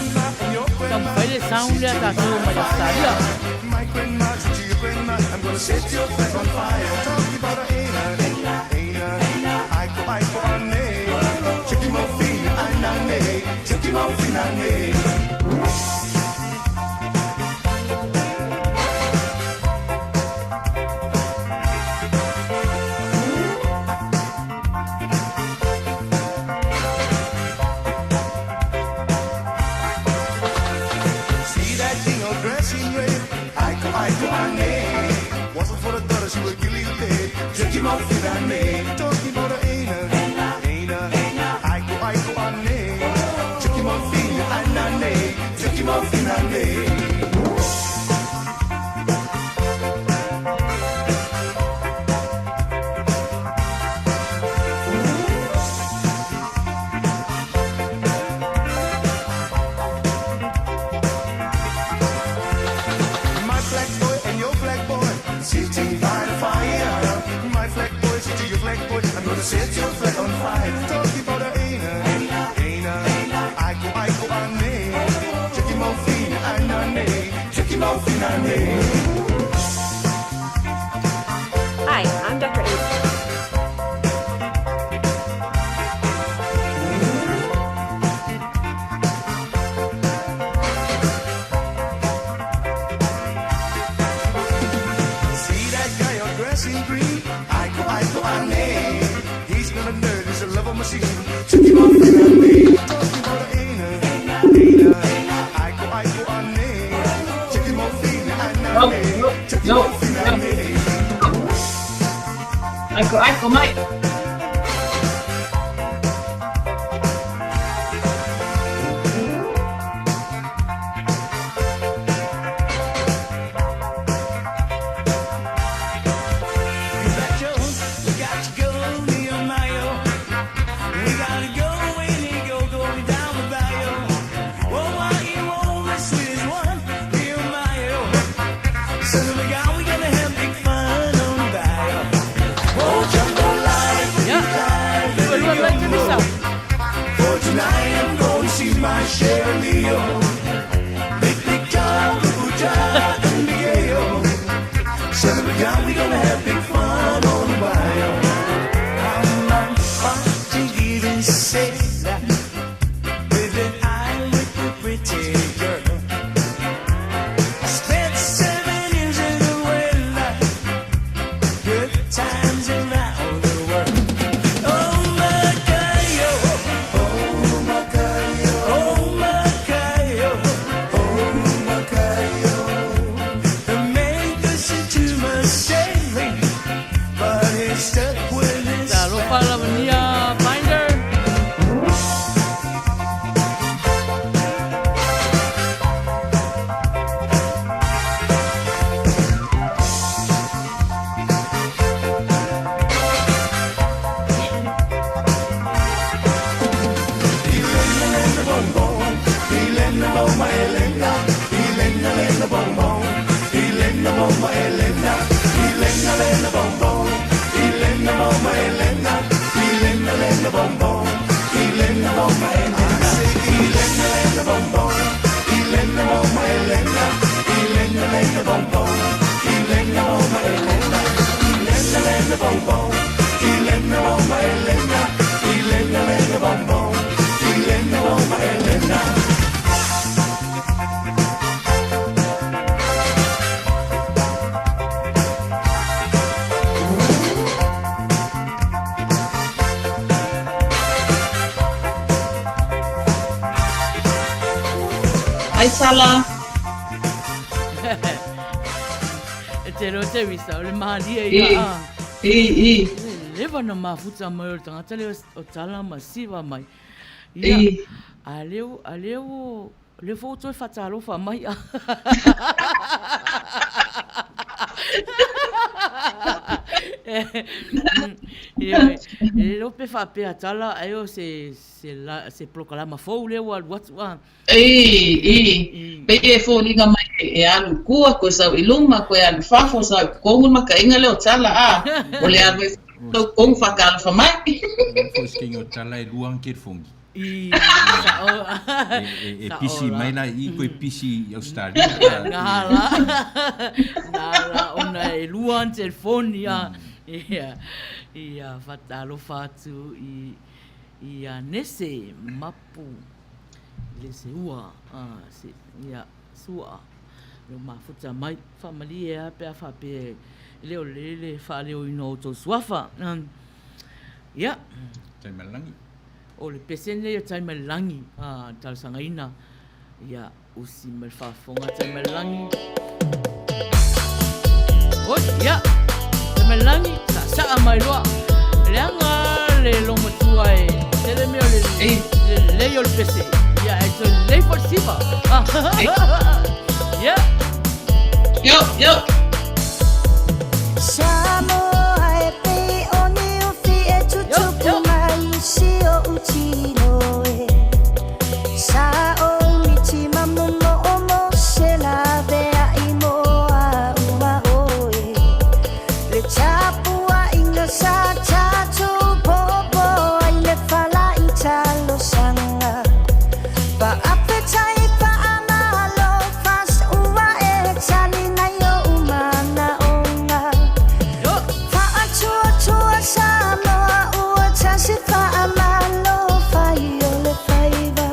Taumafai le sound lea tatou mai Australia. My grandma to your grandma, I'm gonna set your flag on fire. Talking about a aina, aina, aiko aiko ane. Chiki mo fina anane, chiki mo fina ane. See that thing all dressed in red, aiko aiko ane. Wasn't for the daughter, she would kill you dead. Chiki mo fina ane. Talking about a aina, aina, aiko aiko ane. Chiki mo fina anane, chiki mo fina ane. My black boy and your black boy sitting by the fire. My flag boy, sit to your flag boy. I'm gonna set your flag on fire. Talking about a aina, aina, aiko aiko ane. Chiki mo fina anane, chiki mo fina ane. Hi, I'm Dr. A. See that guy all dressed in green? Aiko aiko ane. He's not a nerd, he's a lover machine. Chiki mo fina ane. Talking about a aina, aina, aiko aiko ane. Chiki mo fina anane, chiki mo fina ane. Aiko aiko mai. You got Jones, we got to go, Nehemiah. We gotta go, and he go, going down the bayou. Oh, why you want the sweetest one, Nehemiah? So we got, we gonna have big fun on the bayou. Oh, jambalaya, Ia, luelue mai Teresa. For tonight I'm gonna see my Shirley. Big, big John, Abuja, and Miguel. Son of a gun, we gonna have big fun on the bayou. I'm on Portuguese sailor with an eye with a pretty girl. I spent 7 years in the whaler, good times around the world. Oh Macayo, Oh, Macayo, oh Macayo, oh, Macayo. the man listened to my sailing, but he stuck with his Talofa lava nia Binder. Ai Sala. E te reo Teresa, o le malie ia. I, Ah. i, i. Le leva na mafuta mai o le tagata lea o Tala ma Siva mai. Ia, I. a leo, a leo, o lea foi ua toe faatalofa mai. Ioe, e le iloa pe faapea tala ai o se se la se polokalama fou lea ua alu atu a. I, i, pei e foliga mai e alu i tua, toe sau i luma, toe alu i fafo, sau i totonu le makaina lea o tala, a, o le alu ai foi sau i totonu faatalofa mai. O le fausikiga o tala e lua ana telefoni. I, sao, E, e sao pisi la. mai la i i, toe pisi i Ausetalia. Nā la, nā la, ona e lua ana telefoni, a, ia, ia, faatalofa atu i, i a Nese Mapu. Le seua, a, se, ia, su'a, le mafuta mai, faamalie lava pe a faapea e le o lelei le faaleoina o outou suafa. Ia. Taimalelagi. O le pese lenei o Taimalelagi, a, talosagaina, ia, usi ma le faafofoga Taimalelagi. Oi, ia, Taimalelagi, saasaa mai loa. Leaga le lomatua e tele mea o le lelei o le pese. Ia, e toe lelei foi le siva. Ia. Yo, yo. Samoa e pei o ni ufi e tutupu mai si oʻu tino e. Sa o miti ma momo o mo se laveai mo a uma oe. Le tapuaiga sa tatou popo ai le fala i talosaga. Faafetai faamalo fas ua e tali nai oʻu manaoga. Faatuatua Samoa ua tasi faamalo fai o le faiva.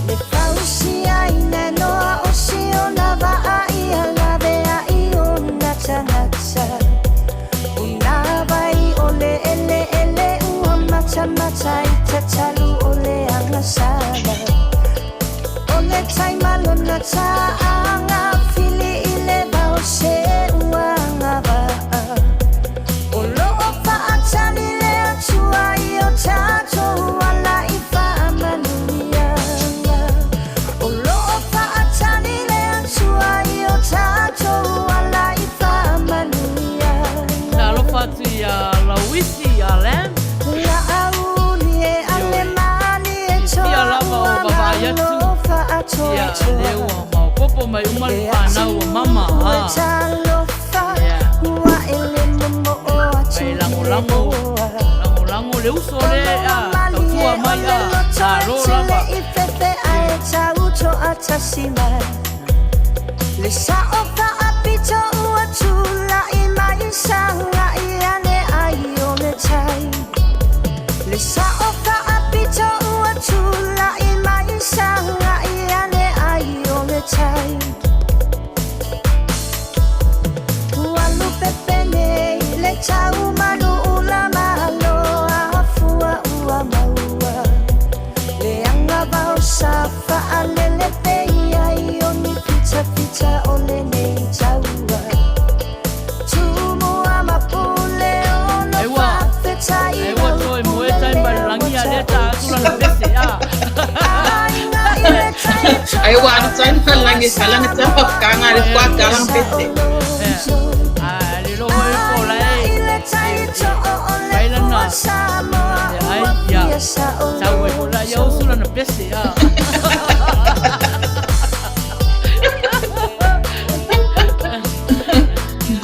Le fausiaina noa o siona vaa ia laveai ona tagata. Una vai o le eleele ua matamata i tatalu o le agasala. O le taimalona ta'aga fili i le vao se ua agavaa. O loo faatali le Atua i o tatou ala i faamanuiaga. O loo faatali le Atua i o tatou ala i faamanuiaga. Talofa atu iā Lauisi Alain. Laauli e ane Ioe. mali e Fiafia toa lava o ua vaavaai atu. malo Ia, lea faatoatoa. ua maopoopo mai uma le Le fanau a mama. atunuu e A. talofa Ia. ua e le momoo atu Ai i le lagolago, oa. lagolago le uso O lea loo a malie tautua o mai le a. loto e Malo tele lava. i fefe ae tautoatasi mai. Le sao faapito ua tulai mai sagai ane ai o le tai. Le sao faapito ua tulai mai sagai ane ai o le tai. Ua lupepene i le taumanu ula malo afua ua maua. Le agavao sa faalele pei ai o ni fitafita o lenei taua. Tumua ma pule ono Ai ua, faafetai ai ua lau toe moe pule tai ma le lea lagi ua a lea ta atu lana taoto. pese a. Aiga i le tai Ai ua alu toa tai ma ua lagi halanga ta Samoa kanga le Ioe, kwa ioe. kalang pese. Ia. saoloto. A le iloa foi po o la Aiga e i le tai e e to'o o le fai lana fua Samoa le ai ua ia fia sau ai foi laia saoloto. usu lana pese a.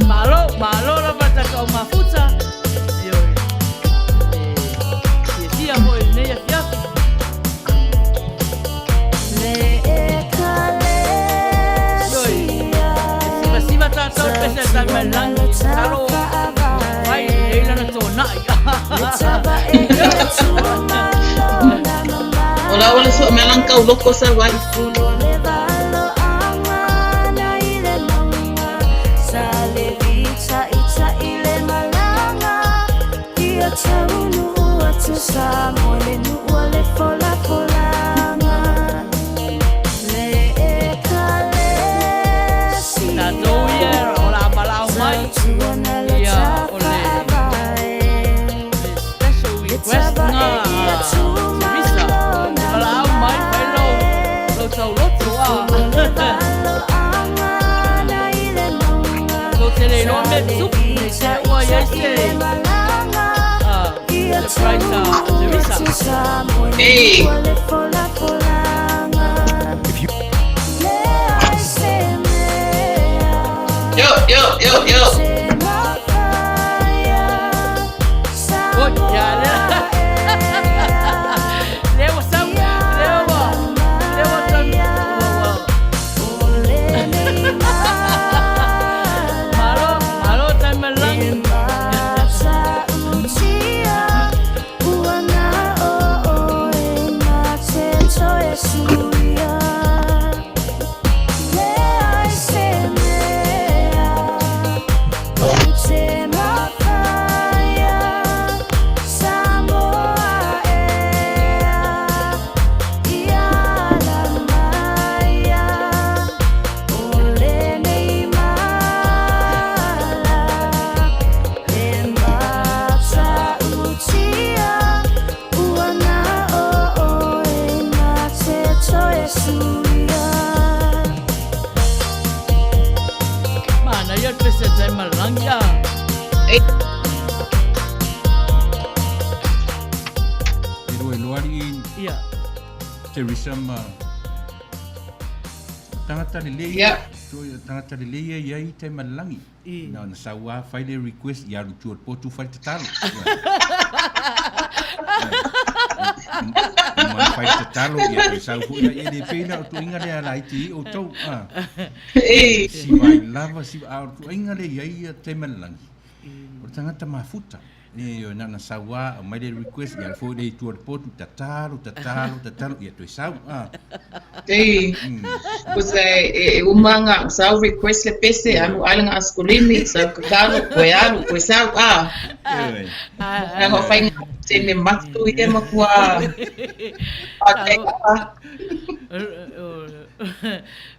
Malo, malo lava tatou mafuta. Ioe. E fiafia foi i lenei afiafi. Le Ioe. ekalesia E sivasiva tatou i le pese a tautuana Taimalelagi, lo masalo fai lelei lana tafa'avae. tona'i. Le tavae i Atua malo na O la wala so mamae. me lang kau loko sa wai. Funo le valoaga na i le mauga. Sa le fitaita'i le malaga. Ia taunuu atu Samoa le nuu o le folafolaga. Le Tatou ekalesia ia o le a valaau mai tautuana lo ia o le tafa'avae. le special Le request tavae na i a Atua Teresa. malo E na valaau mai fai lou mamae. lou tauloto a. Funo le valoaga na i le mauga. Tou te le Sa iloa tupu nei te ua iai se surprise a Teresa. Ei. Yo, yo, yo, yo. Oi, ia le. Le ua sau, le ua, le ua tau, ua, Malo, malo Taimalagi. Manaia le pese a Taimalagi a. E roa loa alii Ia. Teresa ma tagata lelei Ia. Tagata lelei ia iai Taimalagi. Na ona sau a fai le request ia alu tua i le potu fai le tatalo. Uma ona fai le tatalo ia toe sau foi la ia le pei la o tuaiga lea laiti i outou. Sivai lava siva a o le tuaiga lea iai ia Taimalagi. O le tagata mafuta. Ioe, na ona sau lava, aumai le request, ia alu foi lea i tua o le potu, tatalo, tatalo, tatalo, ia toe sau. A. Ei, cause e, e uma nga sau request le pese, alu ai nga askolimi, sau tatalo, koe alu, koe sau, a. Ioe. Nga whai nga tene matu i e makua. A te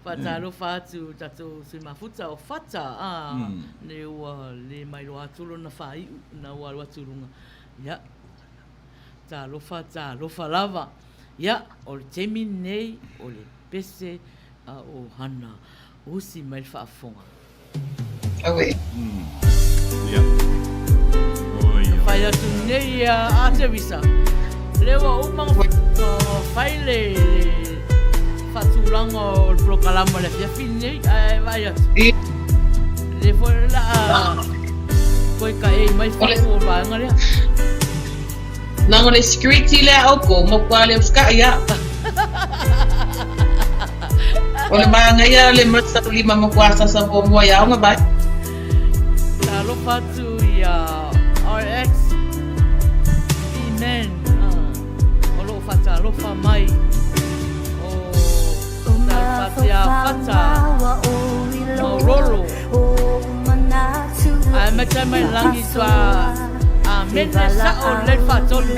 Faatalofa atu tatou sui mafuta o Fata, a, ne ua le mailoa atu lona faaiu na ua alu atu i luga. Ia, talofa, talofa lava. Ia, o le taimi lenei o le pese a ʻOhana. Usi mai le faafofoga. Auē. Ia. Oi, oi. Fai atu nei a Teresa. Lea ua uma ona fai le faatulaga o le polokalama o le afiafi lenei, ae vaai atu. Lea foi o le a toe kaʻei mai fatu o vaega lea. Leaga o le security lea oukou matua le usikai a. O le manaia le masalima matua sasa muamua i aoga mai. Talofa atu ia RX E-Man o loo faatalofa mai o talofa atu ia Fata Maurolo ae mai tai mai lagi tua Amene sa'o lelei faatolu.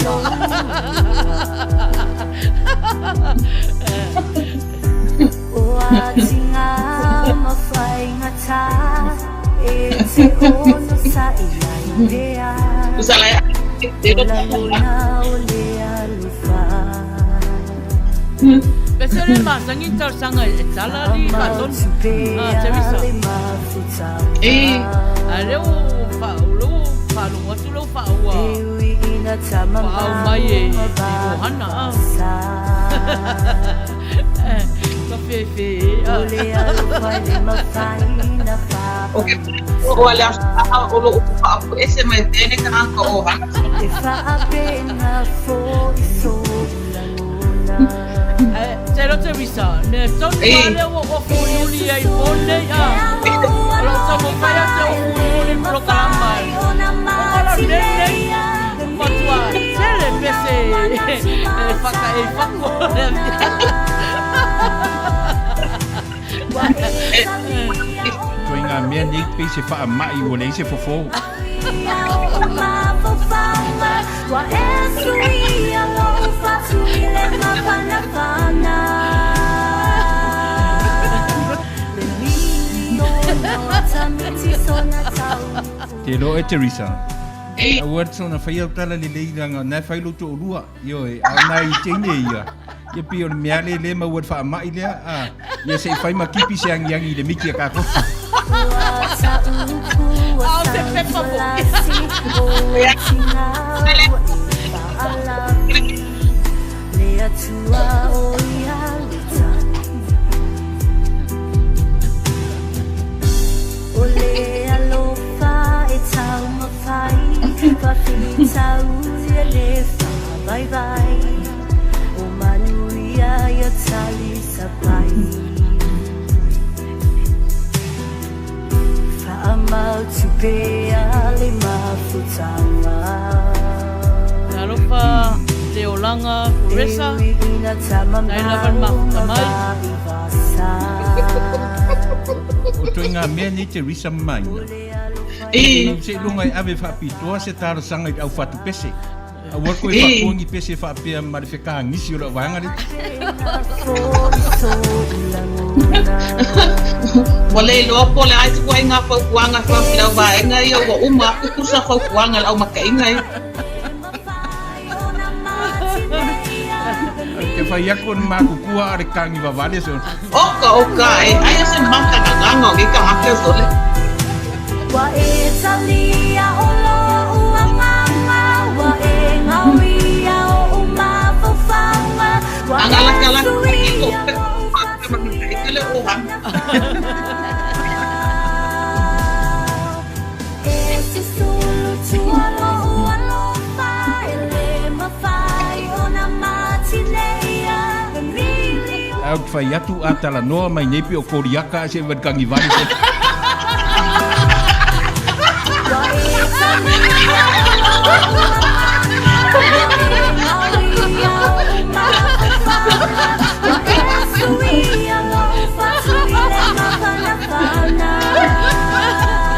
Pese le masani talosaga e tala alii faatonu. Ah, Teresa. E. A lea ua faalogo atu lea ua faaua ua aumai e Ohana. Ah. Ka fefe e. O ke o le aso o lo ese mai tene ka ka Ohana. Te ro Teresa, mea tonu a lea ua ofu iuli ai po nei a. O lou taumafai atu e ofu iuli polokalama e. O kala nei nei, matua tele pese e whakae whako. Toi ngā mea nei pei se whaamai ua leai se fofo. Te loa e Teresa. Aua te sona whai au tala lelei leaga na e whai lou toalua. Ioe, a o nai teine ia. Ia pei o le mea le le maua le faamai lea, a, ia se i fai ma kipi se agiagi i le miki a kākou. A o se pepa foi. Talofa le olaga Kuresa, tae lava le mafuta mai. O toiga mea nei Teresa Maina. Seiloga e ave faapitoa se talosaga i le au fatupese. Aua koe faapua ni pese faapea ma le fekagisi o lau vaega lea. Ua le iloa po o le a ituaiga fautuaga e faapea vaega ia ua uma aku kusa fautuaga i le aumakaʻiga ia. Ke fai aku o le makukua a le kagi vavale so. Oka oka e aia se maka gagaga o ke kahaka sole. Agalakalaka i ko pe le ohana. Au te whai atu a talanoa mai nei pe o Koriaka se wad kangi vale se.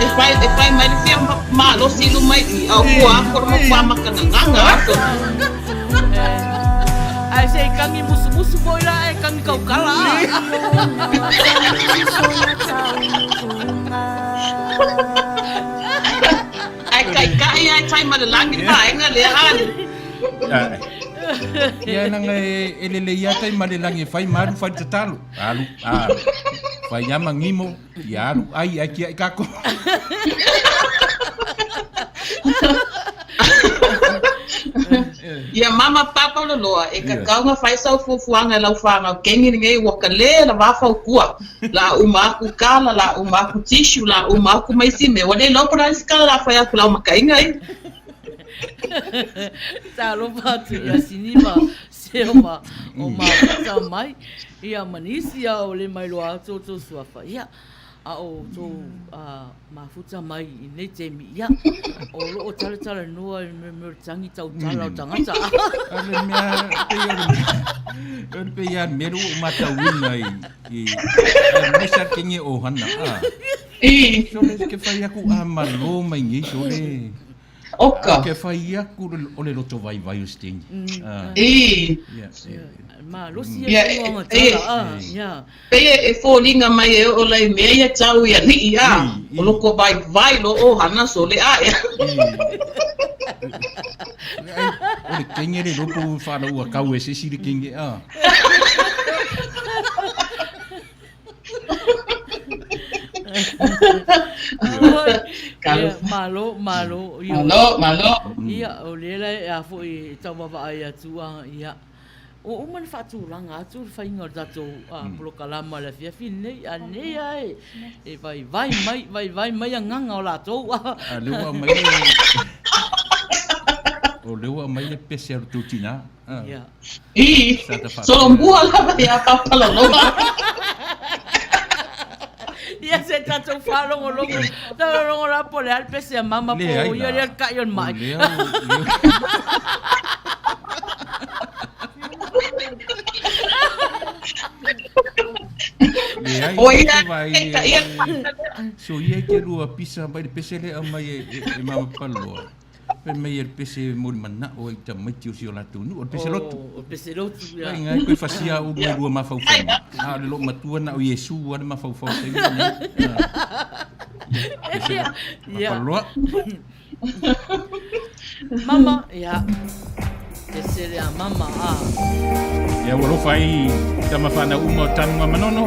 E whai, e whai mai le fia malosi i luma i i, a o kua ako le mau makana gaga aso. Ae se i kagi musumusu foi la ae kagi kaukala a. Ae kaikai ae tai ma le lagi le vaega lea a. Ia leaga e lelei lava tai ma le lagi e fai ma alu fai le tatalo. Alu, alu. Fai lava ma gimo, ia alu ai ae tiai kako. Ia mama papa o le loa, e kakau nga fai sau fuafuaga i lau fanau kengi lenei ua ka le lavā faukua. La uma aku kala, la uma aku tissue, la uma aku ma isi mea. Ua le iloa po o le a le isi kala la fai aku i lau makaiga ia. Talofa atu ia Siniva Seo ma o mafuta mai ia ma nisi a o le mai loa atu o tou suafa ia a o tou mafuta mai i nei taimi ia o lo o talatalanoa i mea o le tagi tautala o tagata. O le mea pei o le o le pei a mea ua ou matauina i i aemaise a kenge ohana a. Sole ke fai aku a malo mai nei sole. Oka. Ke fai aku o le loto vaivai o se teine. I. Malosi ia tulaga tala a. Ia. Pei e foliga mai e oo lai mea ia tau i alii a. O loko vaivai lo ohana sole a ea. O le kenge le loto whaalaua kau e se isi le kenge a. Ia, malo, malo. Ia, Malo, malo. Ia, o lea la e a foi e tau vaavaai atu a, ia. Ua uma ona faatulaga atu le faiga o le tatou polokalama i le afiafi lenei, a nei lava e, e vaivai mai, vaivai mai agaga o latou. A lea ua aumai le, o lea ua aumai le pese a lo tou tina. Ia. I, solomua lava iā Papalaloa. Ia se tatou faalogologo, logologo la po o le a le pese a mama po o ia lea le kai o le mai. Leai, O ia, vai, e ta ia. So ia ke lua pisa mai le pese lea mai e mama Papalaloa. Fai mai e le pese mo le manao ai tamaiti o si o latou nuu, o le pese lotu. O le pese lotu, ia. Ai ngai koe fasia ulu e lua mafaufauga. A o le loo matua na o Iesu a le mafaufau i le taimi lenei. Pese lotu. Papaloa. Mama, ia. Pese lea mama, a. Ia ua alofa ai tama whanau uma o Tanuga Manono.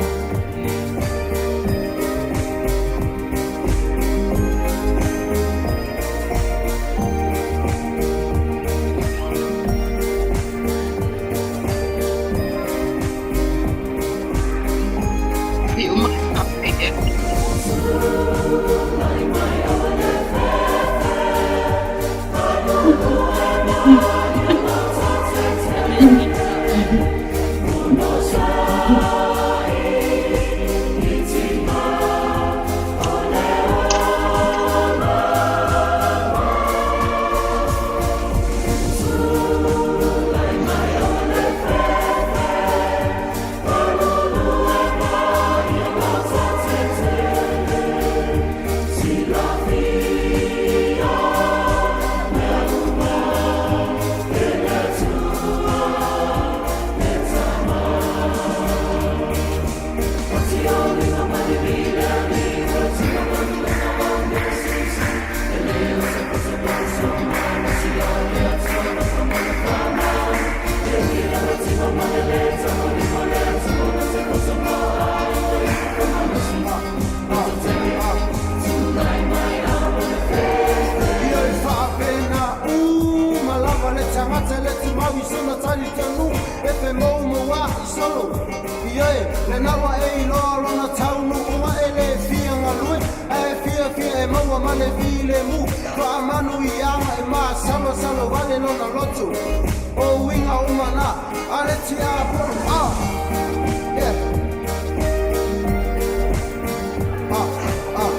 Lena ua e iloa lona taunuuga e le fia galue ae fiafia e maua ma le filemu faamanuiaga e masalosalo wale lona loto o uiga uma na a le tiapolo ah yeah ah ah.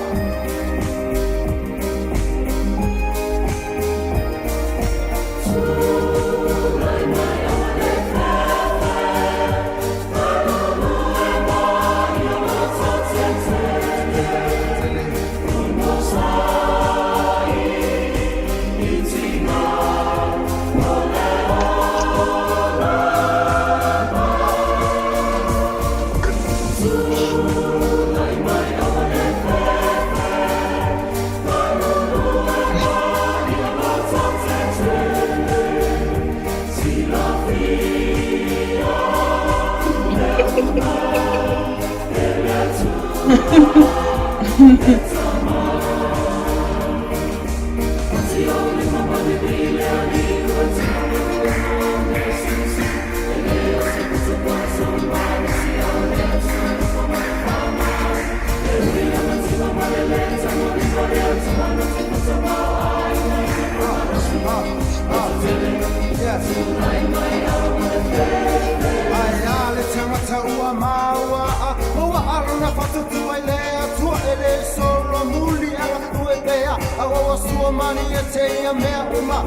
Ae a le tagata ua maua a ua alona fatutu ai le atua e le solo muli ala ue pea a ua sua mani e te ia mea uma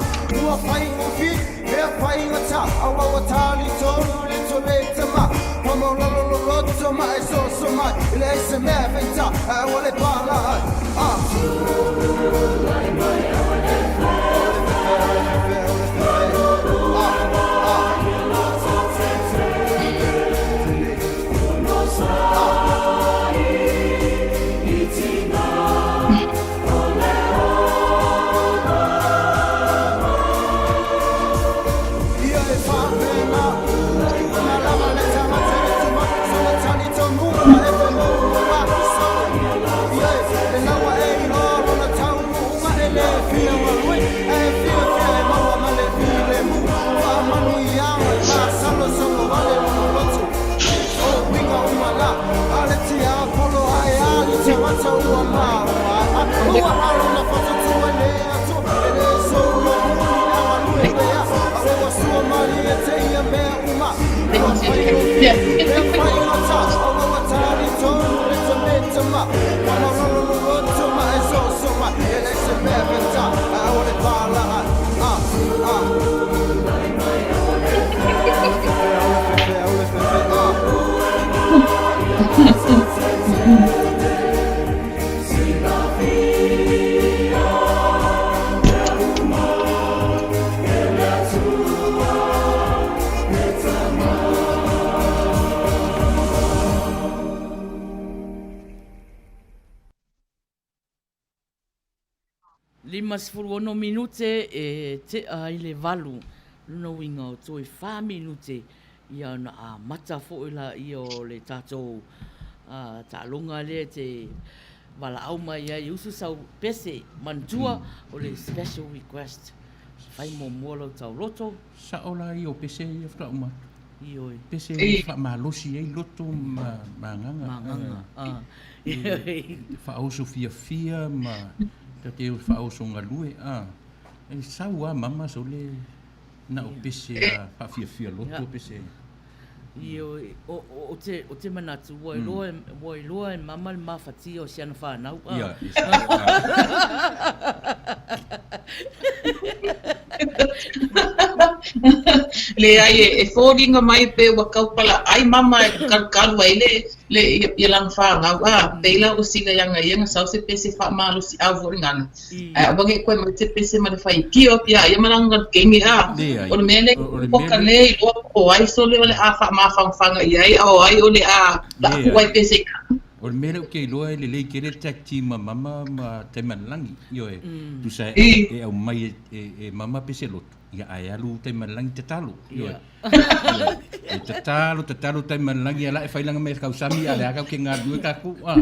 ua whai ufi mea whai ngata a ua tali tolu le tole tama Pamo lalo lo loto ma e so so mai le se mea whaita a ua le pala ai ah. Ia e whapena una lava le tagata le tuma sona tali tonu ma e whenua Ia e le laua e iloa lona taunuuga e le fia galue ae fiafia e maua ma le filemu faamanuiaga e masalosalo vale lona loto o uiga uma la a le tiapolo ae a le tagata ua maua ua alona fatutua le atua e le solo muli a galue pea a ua sua malie te ia mea uma ua whai mea whai ngata a ua tali tonu le tame tama Pamalolo ma e so so ma e le se mea venta a ua le pala a ah ah 56 minute e tea ai le valu, lona uiga o toe wha minute ia ona amata foi laia o le tatou taaloga lea te valaau mai ai usu sau pese manatua o le special request fai muamua lau taoloto. Sao la ia o pese ia faatoa uma atu. Ioe. Pese e faamalosi ai loto ma agaga. Ma agaga. Ah. E faaoso fiafia ma ta te faaoso galue. Ah. E sau lava mama sole na o pese a faafiafia loto pese. Ioe, o te, o te manatu, ua iloa, ua iloa e mama le mafatia o si ana whanau. Ah. Ia, e sao, ah. Leai, e foliga mai pe ua kaupalaai mama e kalukalu ai le le ia lana fanau a pei la ua sila iāga ia na sau se pese faamalosiau foi gana ae aua nei koe mai se pese ma le faitio ia ia ma lana kenge a Leai. o le mea lea O le o mea ka lea. le iloa po o ai sole o le a faamafaofaga i ai a o ai o le a Leai. laapu ai pese i O le mea lea ou te iloa e lelei tele le tag team a mama ma Taimalelagi, ioe, tusa I. e aumai e mama pese loto, ia ae alu Taimalelagi tatalo, ioe. E tatalo, tatalo Taimalelagi ala e fai lana mea kausami a o lea tatou te galulue tatou, a.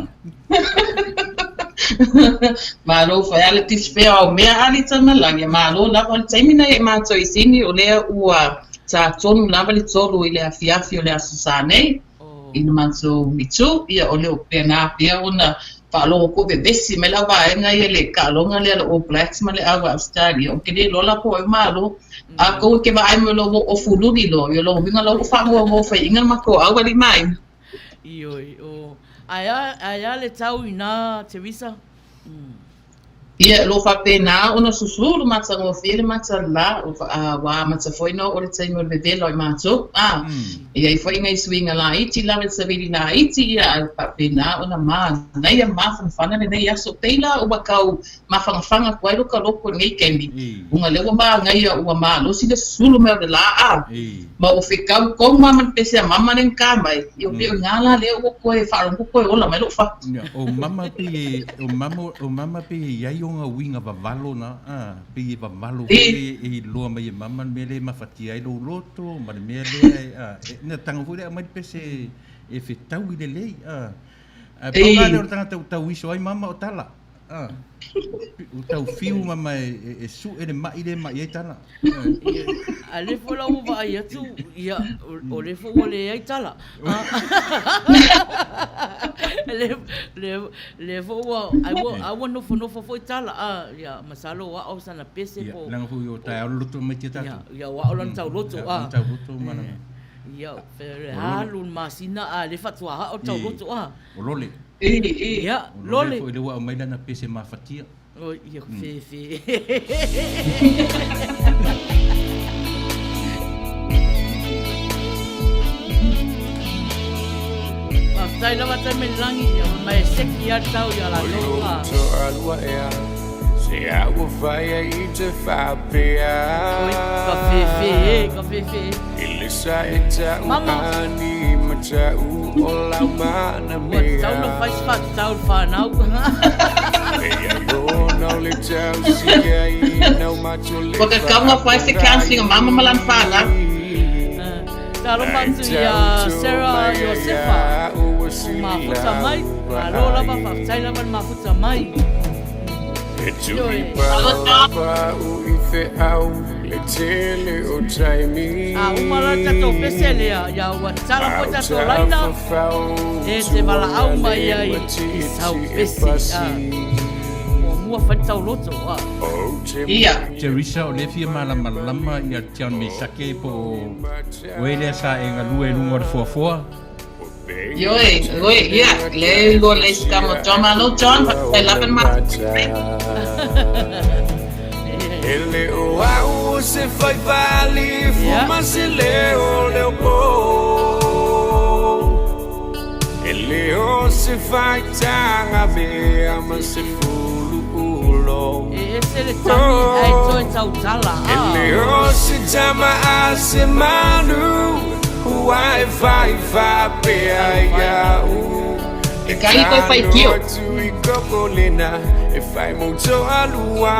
Malo fai a le tispea o mea ali Taimalelagi, malo lava o le taimi nei e matou i Sini o lea ua ta tonu lava le 3 i le afiafi o le Aso Sa nei. i le matou itu, ia o le o faapena pea ona faalogo koe vevesi mai le au vaega ia le taaloga lea a le All Blacks ma le au Ausetalia, ou te le iloa la po o ai malo. A tou e te vaai mai loa ua ofululi loa, ia o lona uiga la ua faagoagoa faiaina le matou au alii ma aiga. Ioe, o, ae a, ae a le tau i na Teresa? Ia, o lo o faapena ona susulu le matagofie le matalā, ua amata foi ona oo le taimi o le vevela o i matou, ā, e i ai foi nai suiga laiti lava i le savili laiti, ia, ae faapena ona manaia ma mafanafana lenei aso. Pei la ua tau mafanafana atu ai lo ta loto i lenei taimi, ona lea ua manaia ua malosi le susulu mai o le lā, ā, ma ua fetau tonu lava ma le pese a mama lea na ta mai, ia pei o i ina la lea ua toe faalogo toe ola mai lou fatu. Ia, o mama pei e, o mama, o mama pei e i ai ona uiga vavalo na, a, pei e vavalo foi e, e iloa mai e mama le mea lea e mafatia ai lou loto ma le mea lea e, a, e, na tago foi lea aumai le pese e fetaui lelei, a. Ae pau la lea o le tagata ua tau iso ai mama o tala. A. Ua tau fiu mama e, e, e suʻe le maʻi lea e maʻi ai tala. A lea foi la ua vaai atu, ia, o lea foi ua leai tala. Lea, lea, lea foi ua, ai ua, ai ua nofonofo foi tala, a, ia, masalo o ao sana pese Ia, po. leaga foi o taeao loloto mai tia tatou. Ia, ia, o ao lana tauloto, Ia, a. lana tauloto ma lana. Ia, alu le masina a le faatoa hao tauloto, a. O lole. Ia, O lole foi lea ua aumai lana pese mafatia. O, ia, fefe. Faafetai lava taimi le lagi, ia mai e seki a tau ia latou. O toalua ea Se a ua fai ai i te faapea. Oi, ka fefe e, ka fefe e. I le sa e tau Mama. ani ma tau o lau mana Ua mea. tatau ona fai se faatatau i le fanau. E ai ona o le tau sia i nau matou le Ua tatau ona fai se counselling a mama ma lana fanau. Talofa atu ia Sarah Iosefa o mafuta mai. Malo lava, faafetai lava le mafuta mai. E tui pau i feau le tele o taimi. A uma la tatou pese lea, ia ua tatala foi tatou laina e te valaau mai ai i sau pese. A, muamua fai le tauloto. A. Ia. Teresa, o lea e fia malamalama ia John Mesake po o oe lea sa e galue i luga o le foafoa. Ioe, ioe, ia, lea e lua le isi tama o John. Malo John, faafetai lava le matou. E le o au o se fai faalifo ma se leo leo po. E le o se faitaga mea ma se fulu ulo. E ese le tangi ae toe tautala. E le o se tama a se manu ua e fai faapea ia'u. E kai koe whai kio. E tano atu i kokolena e whai mo toalua.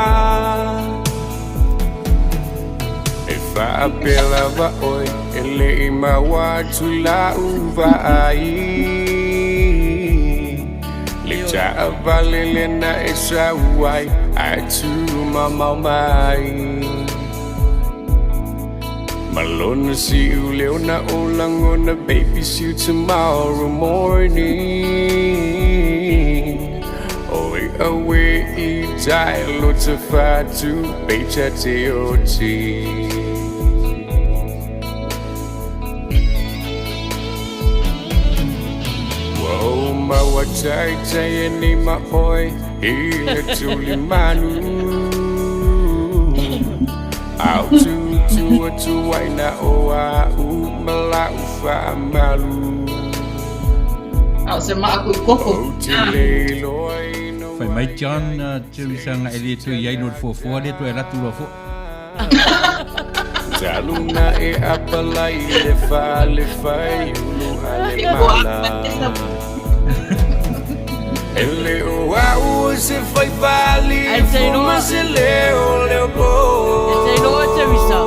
E faapea lava oe e le i maua atu lau vaai. Le taavale lena e sau ai ae tu mamao mai. Ma lona siu leo na o lagona baby see you tomorrow morning. Oi awe i tai lo te fatu peita te oti. Ua ou maua taitai e nei ma oe i le tuli manu. Au tu tu atu ai na o a'u ma la'u faamalu. A o se maa kui koko. Ou te le iloa ina Fai mai John, Teresa nga e le toe i ai no le foafoa lea toe alu atu loa foi. Talu na e apalai le fale fai ulu a le mala. E le o au o se fai fali Ai te iloa. ma se leo leo po. E te iloa e Teresa,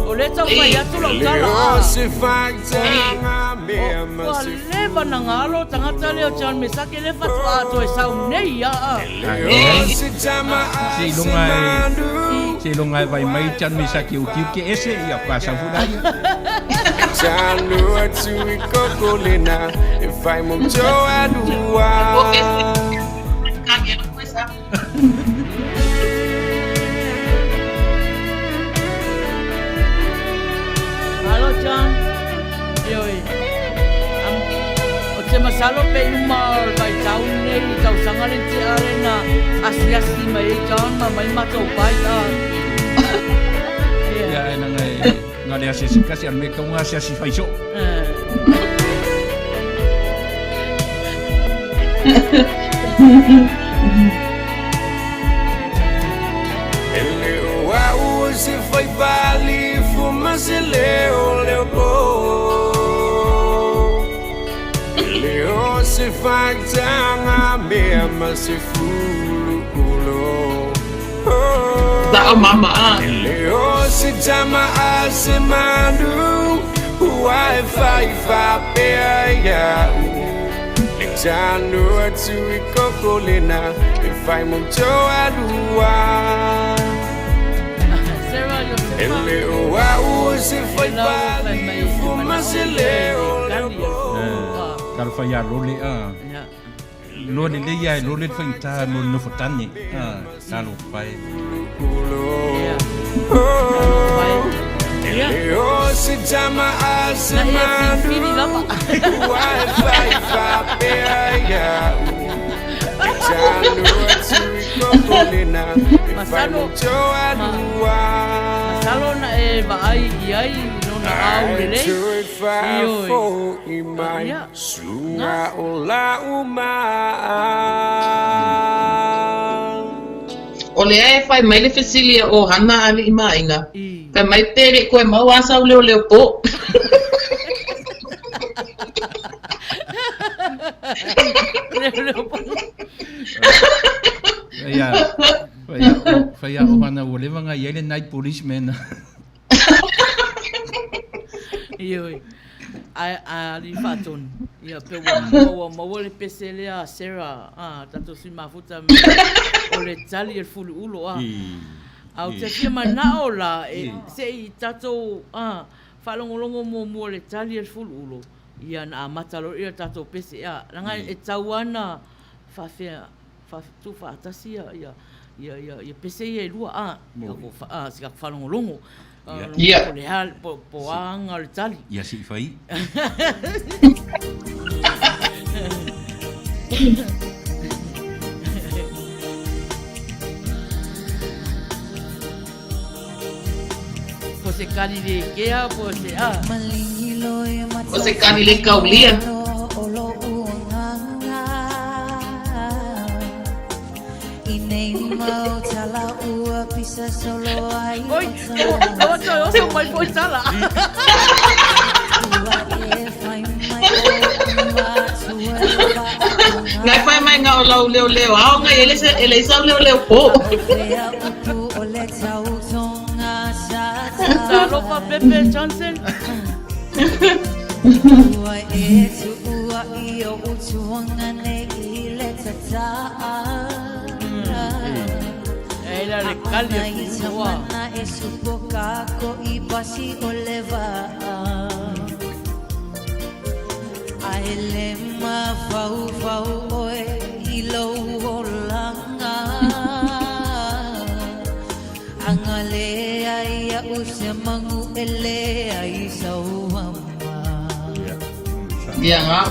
o lea tau fai atu lau E le tala, o a. se faitaga mea ma Ua se leva na galo tagata lea o John Mesake lea faatoa toe sau nei a. E le o se tama a se Seiloga e manu. Seiloga e vaai mai John me sa kiukiu ke ese, ia faatoa sau foi laia. Tanu atu i kokolena e fai mo toalua. Malo John. Ioe. Am, o te masalo pe i uma o le vaitau lenei i tausaga le tea le na asiasi mai ai John ma mai matou pai a. Ia e langa e na le asiasi kasi a le mea tau asiasi fai soo. E le o au o se fai faalifo ma se leo leo po. E le o se faitaga mea ma se fuluulo. Oh. Sa'o mama a. E le o se tama a se manu ua e fai faapea ia'u. Le tanu atu i kokolena e fai mo toalua. Sarah E Iosefa. le o au o se fai E lau fai mai e faalifo ma mana'o se le leo leo kali a le po. fuluulu a. Talofa ia lole a. Ia. Loa lelei ae lole le faigata mo le nofo tane. Talofa e. Ia. Oh. Talofa e. E Ia. le o se tama a se Na ia manu filifili lava. ua e fai faapea ia'u. Le tanu atu i kokolena e fai Masalo mo toalua. Masalo na e vaai i ai lona Ae aulelei. toe Ioe. faafo'i mai Ia. suga Gase. o la'u ma'a. O lea e fai mai le fesili e o hana ali'i ma aiga. I. Fai mai pe le'i koe maua a sau leoleo po. Leoleo po. Ia fai o fai o hana ua leva ona i ai le night policeman. Ioe. Ae a alii faatonu, ia pe ua ua maua le pese lea a Sarah a tatou sui mafuta me o le tali e le fuluulo a. A ou te fia manao la e se i tatou a faalogologo muamua i le tali a le fuluulo, ia na amata loa lea le tatou pese a. Leaga e tau lava na faafea tuufaatasi ia ia ia ia ia pese ia e lua a a si tatou faalogologo Ia. po o le a po o a aga o le tali. Ia se i fai. Po se kali le kea po se a. O se kali le kaulia. Oi, ua toe oso mai foi tala. Ngai fai mai nga o lau leoleo ao ngai ele se ele sau leoleo po. Talofa Pepe Johnson. E la le kali e fuluulu a. Ia nga.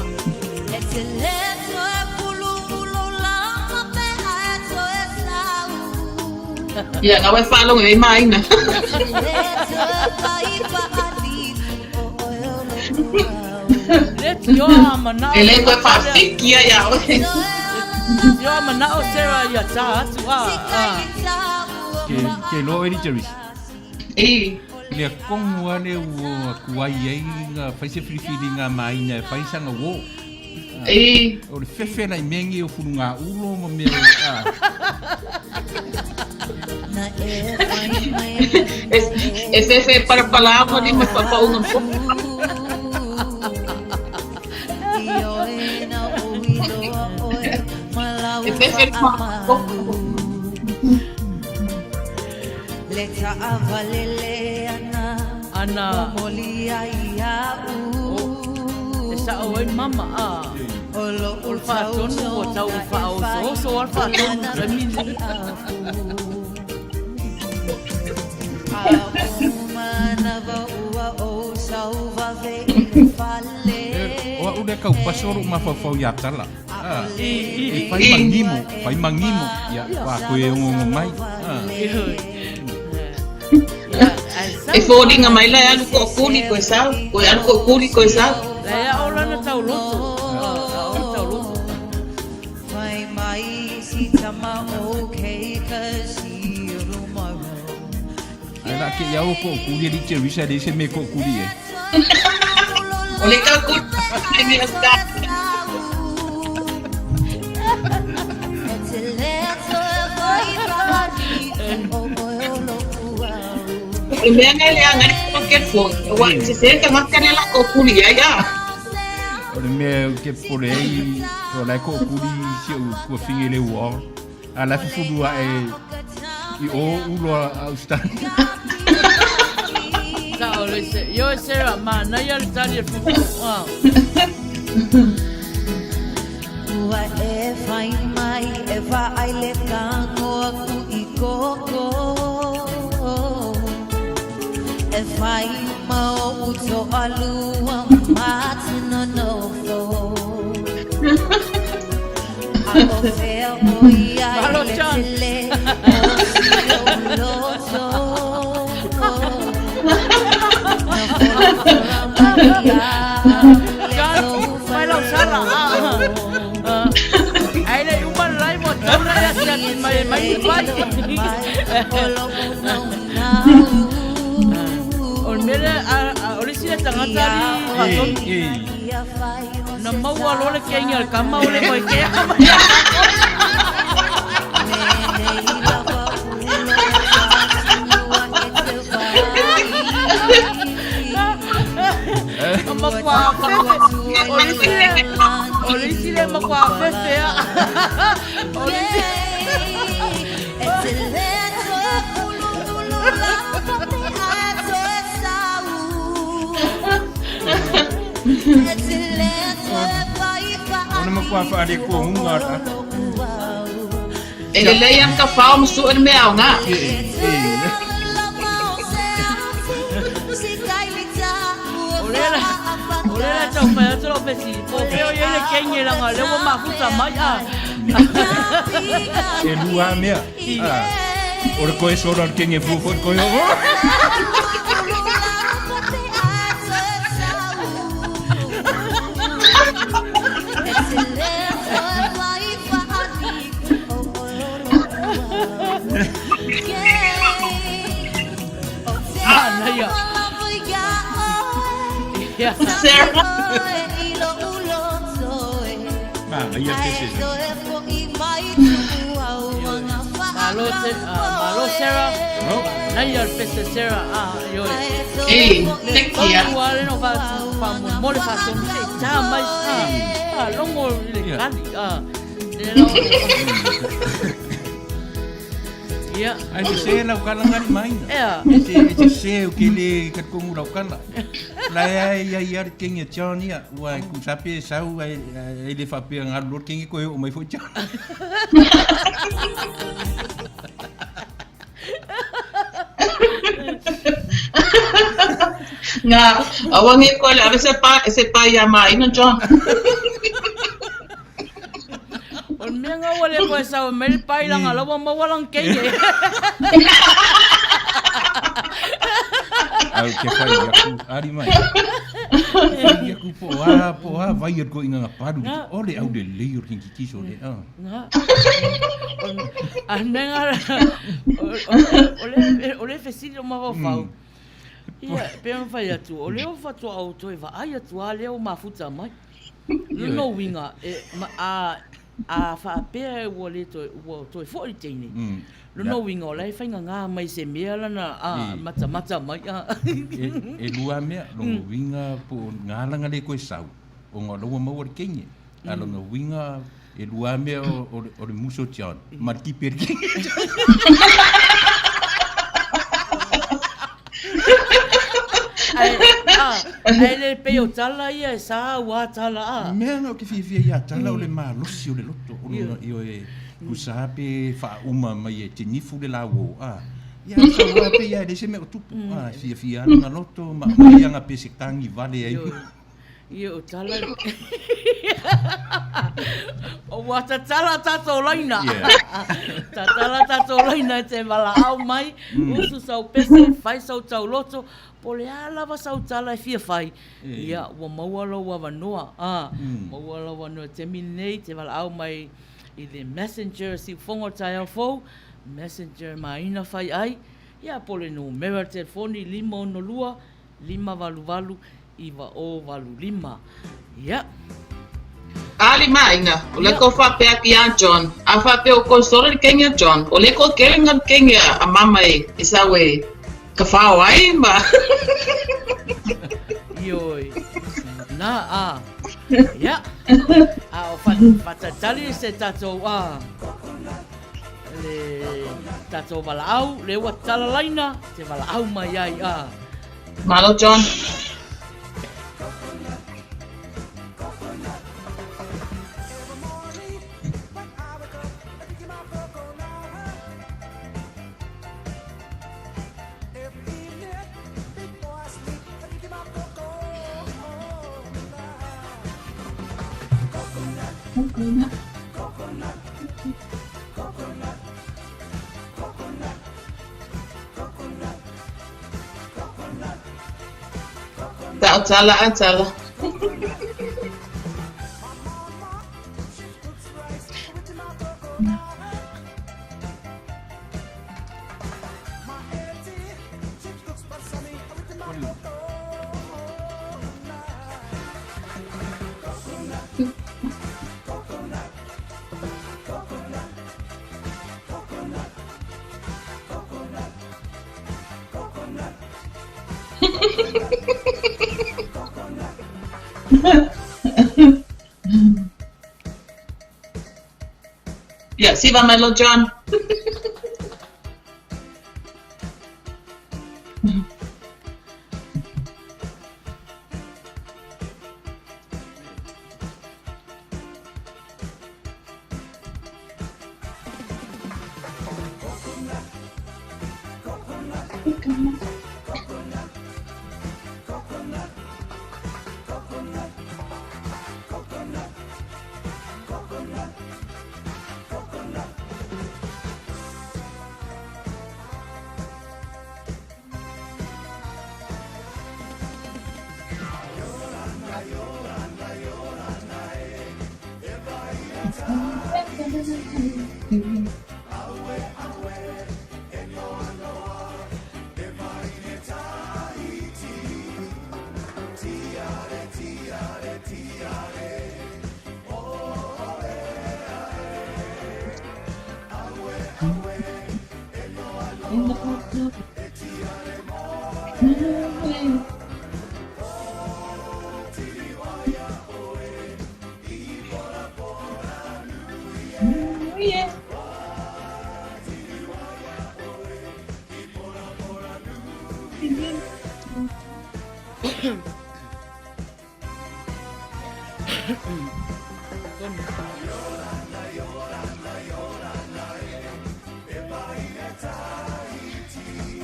Ia nga wai faalogo i ai ma aiga. Le tioa mana'o E le le koe tagata lea. faafikia iā oe. Le tioa mana'o Sarah ia tā atu a a. Ke ke iloa oe Jerry. I. Lea kogu lava lea ua tuai ai na fai se filifiliga ma aiga e fai saga uō. I. O le fefe la i mea nei o fulugaulo ma mea o a. E e fefe e palapala amo lima i faapauga po. E fefe le mafaufau. Ana E sa'o ai mama a O le faatonu ua tau faaosooso a le faatonu taimi lenei. O a'u lea kau paso o lo'u mafaufau iā Tala. E fai magimo, fai magimo, ia, ua koe e ongongo mai. E foliga mai la e alu koʻokuli koe sau, koe alu koʻokuli koe sau. La e aʻo lana tauloto. Aʻo tauloto. Ae la ke iau o koʻokuli e li Teresa e leai se mea e koʻokuli ai. O le kau kuli mai mea sa. O le mea ngai le agai ko ke fo, wa se se ka ngaka le la koʻokuli ai a. O le mea ou te popole ai, o la e koʻokuli si o'u tuafine i le ua, a la e fufulu a'e i o ulo a Ausitani. Sa'o le se, ioe Sarah, manaia le tali a le fufu. Ah. Ua e fai mai e vaai le tago aku i koko E fai ma oʻu toalua ma Tunonofo A o fea ʻoi ai Malo le John. tele o si ou loto Na folafola mai au le John, tou mai lau sala. Ah. Ah. Ai le uma le lai mo tau lai ati mai mai le pai. O le mea lea, o le isi lea tagata alii faatonu. Na maua loa le kegi a le kama o le koe kea mai ia tātou. O matua fefe. O le isi lea, o le isi lea matua fefe a. O le isi... Ona matua whaareko hunga ra. E lelei ana ka whao ma sua le mea aoga. O lea la, o lea la tau fai atu lau fesili, po o fea o i ai le kenge leaga o lea ua mafuta mai a. E lua mea. Ah. O le koe sora o le kenge fua foi koe o. Manaia. Ia. Sarah. Manaia te se. Malo, malo Sarah. Manaia le pese Sarah. Ah, ioe. E, Le te kia. tonu lava le no fa fa mo le faatonu se i tā mai. Ah, logo i le kali. Ah. Le lao. Ia. Ai te se lau kala ngari maina. Ea. E te, e te se o ke le ka kongu lau kala. La ia ia ia le kenge John ia. Ua e ku sape e sau ai ai le whapea ngaru lor kenge koe o mai foi John. Nga, aua nge koe le ave se pa, se pa ia maina John. O le mea nga ua le koe sau e mai le pai langa la ua maua lang kenge. Au ke whai i aku, ari mai. Whai i aku po a, po a, vai ar ko inga paru. O le au le lei o kinki kiso le. Ah. Nga. A mea nga o le fesili o mafaufau. Ia, pe ona whai atu, o leo faatoa ou toe vaai atu a lea o mafuta mai. Lona uiga, e, ma, a, a faapea ua le toe, ua toe foi le teine. Lona uiga o la e faigagā mai se mea lana a, matamata mai a. E, e lua mea, lona uiga po o ngā langa le koe sau, ona o la ua maua le teine. A lona uiga, e lua mea o, o, o le muso John, ma le tipi e le teine. Ae le pei o tala ia e sa ua tala a. Mea na ou te fiafia ia tala o le malosi o le loto o lona ioe tusa pe faauma mai e te nifu le lauo a ia sau lava pei a e leai se mea o tupu a e fiafia lava lona loto ma aumai ana pese tagi vale ai. Ia o tala Ua tatala tatou laina. Tatala tatou laina e te valaau mai, usu sau pese, fai sau tauloto, Po o le a lava sau tala e fia fai, ia, ua maua lou avanoa, ā, maua lou avanoa i le taimi lenei, te valaau mai i le Messenger Siufogo i le taeao fou, Messenger Maina Faiai, ia, po o le numera o le telefoni, 562 588 9085. Ia. Ali Maina, o lea kou faapea atu ia John, a faapea o kou solo le kenge a John, o lea kou kele nga kenge a mama e, e sau e ka whao ai ma. Ioi. Na, a. Ia. A o whatatali se tatou a. Le tatou valaau, le ua talalaina, te valaau mai ai a. Malo John. Tao tala a tala. Ia, siva mai lo John.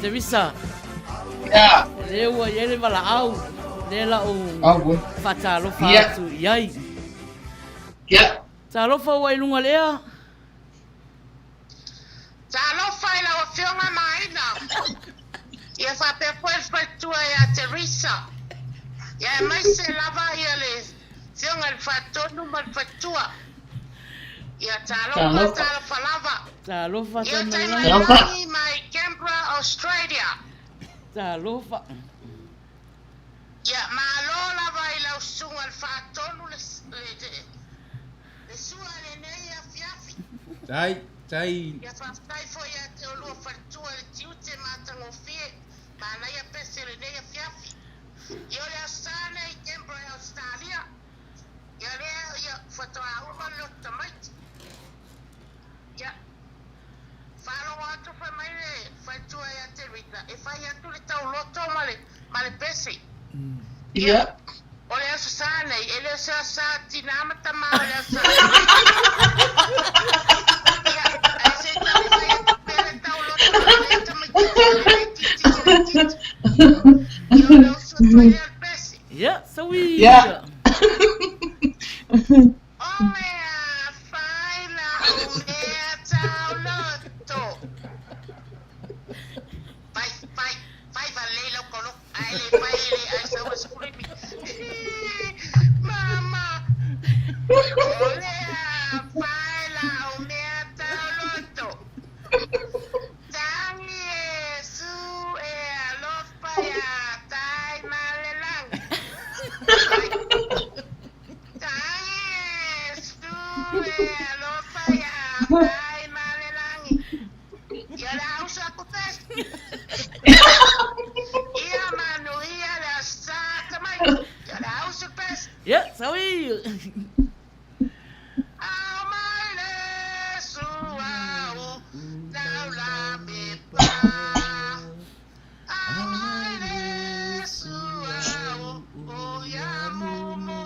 Teresa. Yeah. Le ua i ai le valaau, le lau whaatalofa atu i ai. Yeah. Talofa ua i lunga lea. Talofa i lau Afioga Maina. Ia faapea foi le faletua ia Teresa. Ia aemaise lava ia le Afioga i le Faatonu ma le faletua. Ia talofa, talofa lava. Talofa Ia tai mai lagi mai Canberra, Australia. Talofa. Ia malo lava i lau susuga i le Faatonu le, le, le sua lenei afiafi. Tai, tai. Ia faafetai foi ia te oulua faletua i le tiute matagofie manaia pese lenei afiafi. Ia o le Aso Sa nei i Canberra i Ausetalia. Ia lea ia faatoa uma le loto tamaiti. Ia faalogo atu fai mai le faletua ia te Rita e fai atu le tauloto ma le ma le pese. Ia. O le Aso Sa nei, e le o se Aso Sa tinā ma tamā o le Aso Sa. Ia, ae se i taumafai atu pea le tauloto o lenei tamaitiiti a lenei titi i le titi. Ia, o le oso atu ai lea o le pese. Ia, saui! Ia. O mea whai la o mea tauloto. Fai, fai, fai valei lau kolo. Ae le fai e le ai sau le 15. Mama. O le a fai la o mea tauloto. Tangi e su e alofa ia tai ma le langi. Tangi e su e alofa ia tai ma le langi. Ia le ausa aku pes. Ia manuia le asa tamai. Ia le ausa pes. Ia, saui. Au mai le suau tau la me pa. Au mai le suau o ia mumu.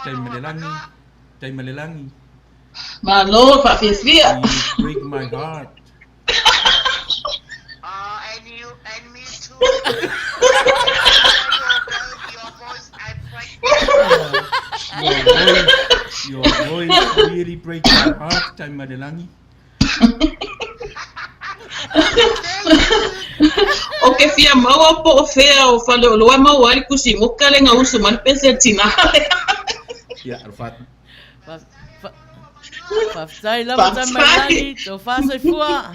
Taimalelagi, Taimalelagi. Malo, faafiafia. You break my heart. Oh, and you and me too. Your voice, I break. Your voice, your voice really breaks my heart, Taimalelagi. O ke fia maua po o fea o faleoloa e maua ai le kusimoka le gausu mai le pese a le tinā lea. Ia, alofa atu. Faafetai lava Taimalelagi, tofa soifua.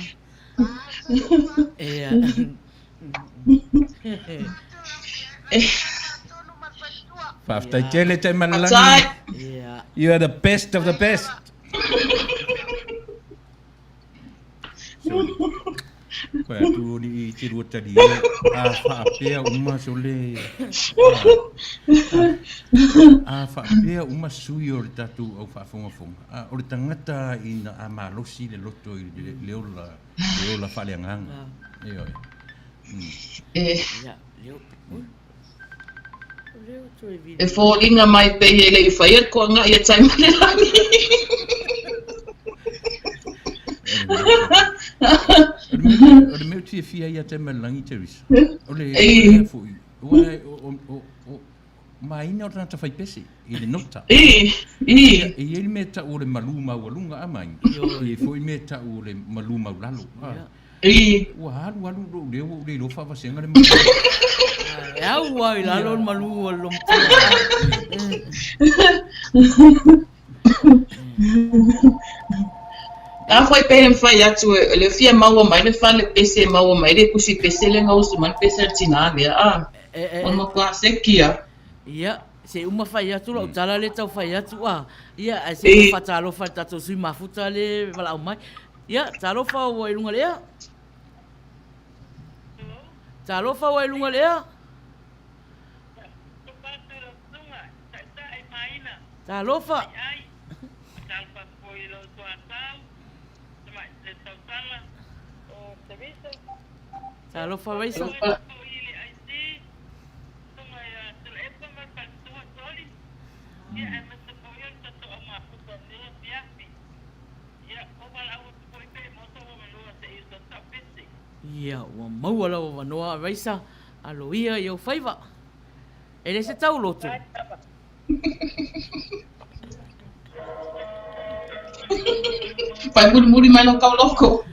Ia. Faafetai tele Taimalelagi. Ia. You are the best of the best. Sorry. Koe atu o ni i te rua tari e a whaapea uma so le a whaapea uma sui o le tātou au whaafongafonga. A, o le tangata i na a malosi le loto i le, le ola, le ola whaaleanganga. E oi. E, Ia, leo. Ui. Leo toe e video. foliga mai pei e le i faia le koaga'i a Taimalelagi. O le mea ou te fiafia ai ia Taimalelagi, Teresa, o le Ei. mea foi, aua o, o, o, maina o le tagata faipese i le nota. I, i. E i ai le mea tau o le malū maualuga a maina. E i ai foi mea tau o le malū maulalo. Ia. I. Ua alu alu lou leo ua ou le iloa faavasega le malū. E au lava i lalo le malu o le lomatua. A foi pe mafai atu e le fia maua mai le fale pese e maua mai le pusi pese le gausi mai le pese a le tinā lea a. O le matua seki a. Ia, se uma fai atu lau tala lea tau fai atu a. Ia, ae se i faatalofa i le tatou sui mafuta lea e valaau mai. Ia, talofa ua i luga o le ea. Talofa ua i luga o le ea. Talofa. Talofa Raisa. Ia, ua maua lau avanoa Raisa, alo ia i ou faiva. E le se tauloto. Fai mulimuli mai lau tauloko.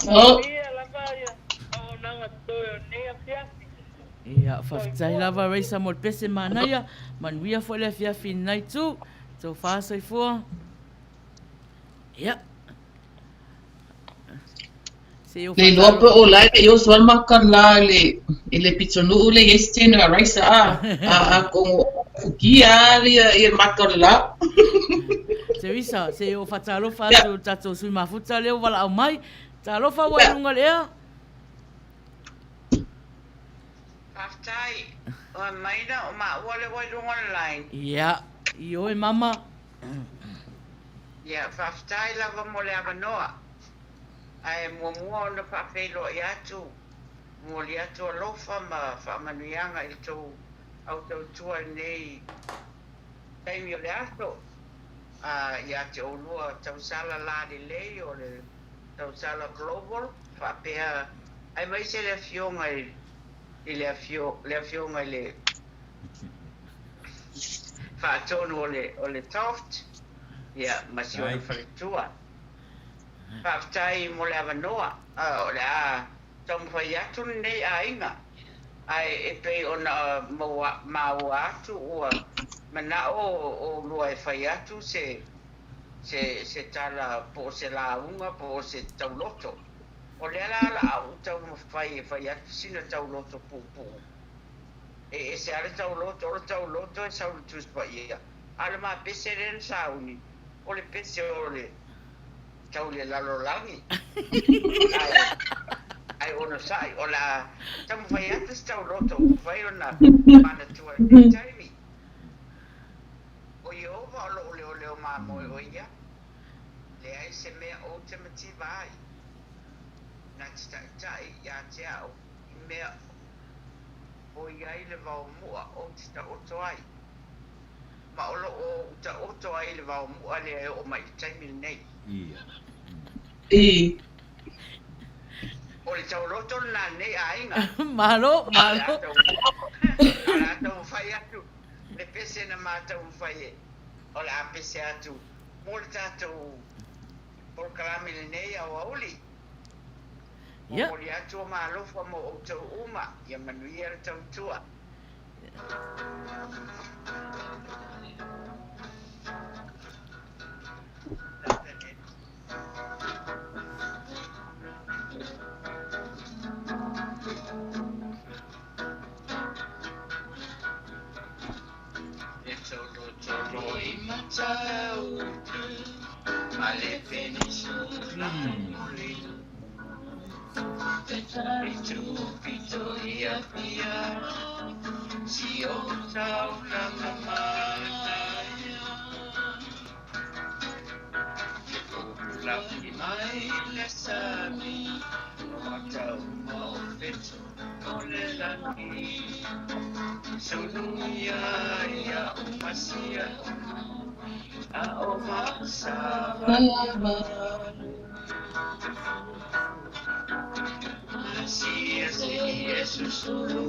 Oh. Ia, faafetai lava Raisa mo le pese manaia, manuia foi le afiafi i lenei itu, tofa soifua. Ia. Se Le iloa pe o la e le i oso ai le maka la i le, i le pitonuu le i ai se teine a Raisa a, a, a kongo fukia ia, ia maka o le la. Teresa, se o faatalofa atu i le tatou sui mafuta lea ua valaau mai. Talofa ua i luga o le ea. Faafetai. Ua maina o maua lea ua i luga o le line. Ia, ioe mama. Ia, faafetai lava mo le avanoa. Ae muamua ona faafeiloai atu, momoli atu alofa ma faamanuiaga i le tou au tautua i lenei taimi o le aso, a ia te oulua tausala lalelei o le Tausala Global faapea aemaise le afioga i le le afioga i le faatonu o le o le Toft ia ma si ona faletua. Faafetai mo le avanoa o le a taumafai atu lenei aiga ae e pei ona maua atu ua mana'o oulua e fai atu se se, se tala po o se lauga po o se tauloto. O lea la o le a ou taumafai e fai atu sina tauloto puupuu. E ese lava le tauloto, o le tauloto e sau i le Tusi Paia, a o le ma pese lea na sauni, o le pese o le tau i le lalolagi. Ae, ae onosai, o le a taumafai atu se tauloto ua mafai ona manatua i lenei taimi. O Ieova o lou leoleo mamoe o ia, leai se mea ou te mativa ai. Na te taitai ia te au i mea o i ai le vaomu'a ou te taoto ai, ma o lo o ou taoto ai i le vaomu'a lea e oo mai i le taimi lenei. I. O le tauloto lena a lenei aiga. Malo, malo. O le a taumafai atu le pese na ma taumafai e, o le a pese atu mo le tatou polokalame lenei aoauli. Momoli atu o ma alofa mo outou uma, ia manuia le tautua. E tolotolo i Matautu ma le penisula Muliu Te tai tūpito i Apia Si o taulanga manaia Ke pupulapi mai le sami Ua tau ma o fetu o le lagi Suluia ia umasia A o masavalavalu Sia se Iesu sulu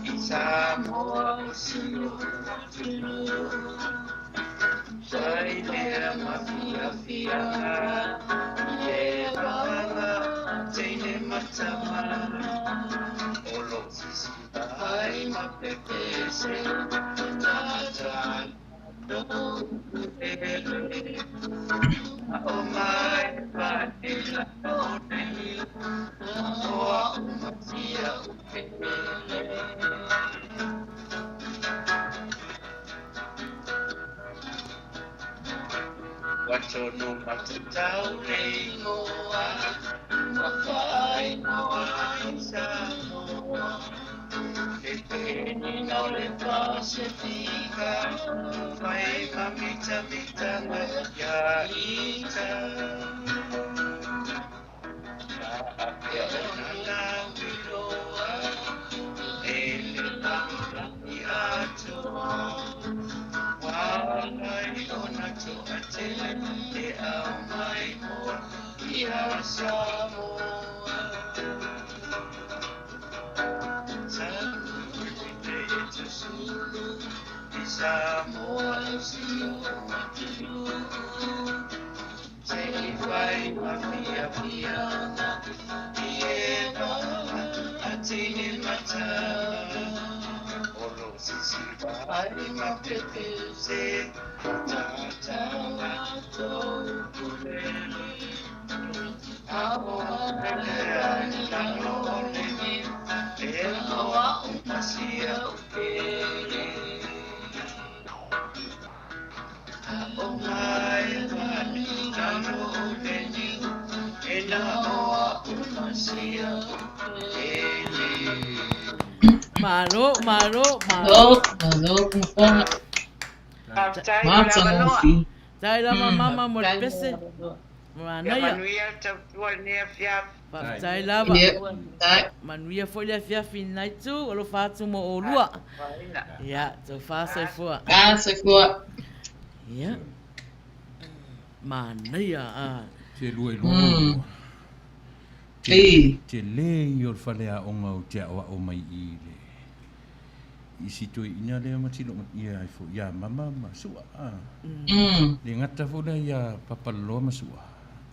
I Samoa o si o atunuu Sai lea mafiafiaga I e vaga teine ma tama O lo sisiva ai ma pepese Tata no ele A o mai pa e la o nei O a umatia u pele Ua tonu matatau le ingoa Ua faaigoa i Samoa Le penina o le Pasefika Fai ma mitamitaga ia ita Faapea ona lauiloa E le lalolagi atoa Ua ala ai ona toatele E aumai moa ia Samoa Talu e tusulu I Samoa o si o atunuu Se i fai ma fiafiaga I e vaga a teine ma tama O lo sisiva ai ma pepese Tata latou pulele A o pele ai lalo o le niu E loa o masia o pele A o mai vani lalo o le niu E na oa o masia o pele. Malo, malo, malo. Malo, malo, Faafetai mo le avanoa. Faafetai lava mama mo le pese. Ia Manaia. manuia le tautua i lenei afiafi. Faafetai lava. Manuia foi le afiafi i lena itu. Alofa atu mo oulua. Ia, taufa soifua. Ah, soifua. Ia. Manaia. Ah. Te lua i lua. Ei. Tele ia o le faleaoga ou te aʻoaʻo mai i le i si toeaina lea ma tino ia ai foi ia mama ma sua a. Le gata foi lea ia Papalaloa ma sua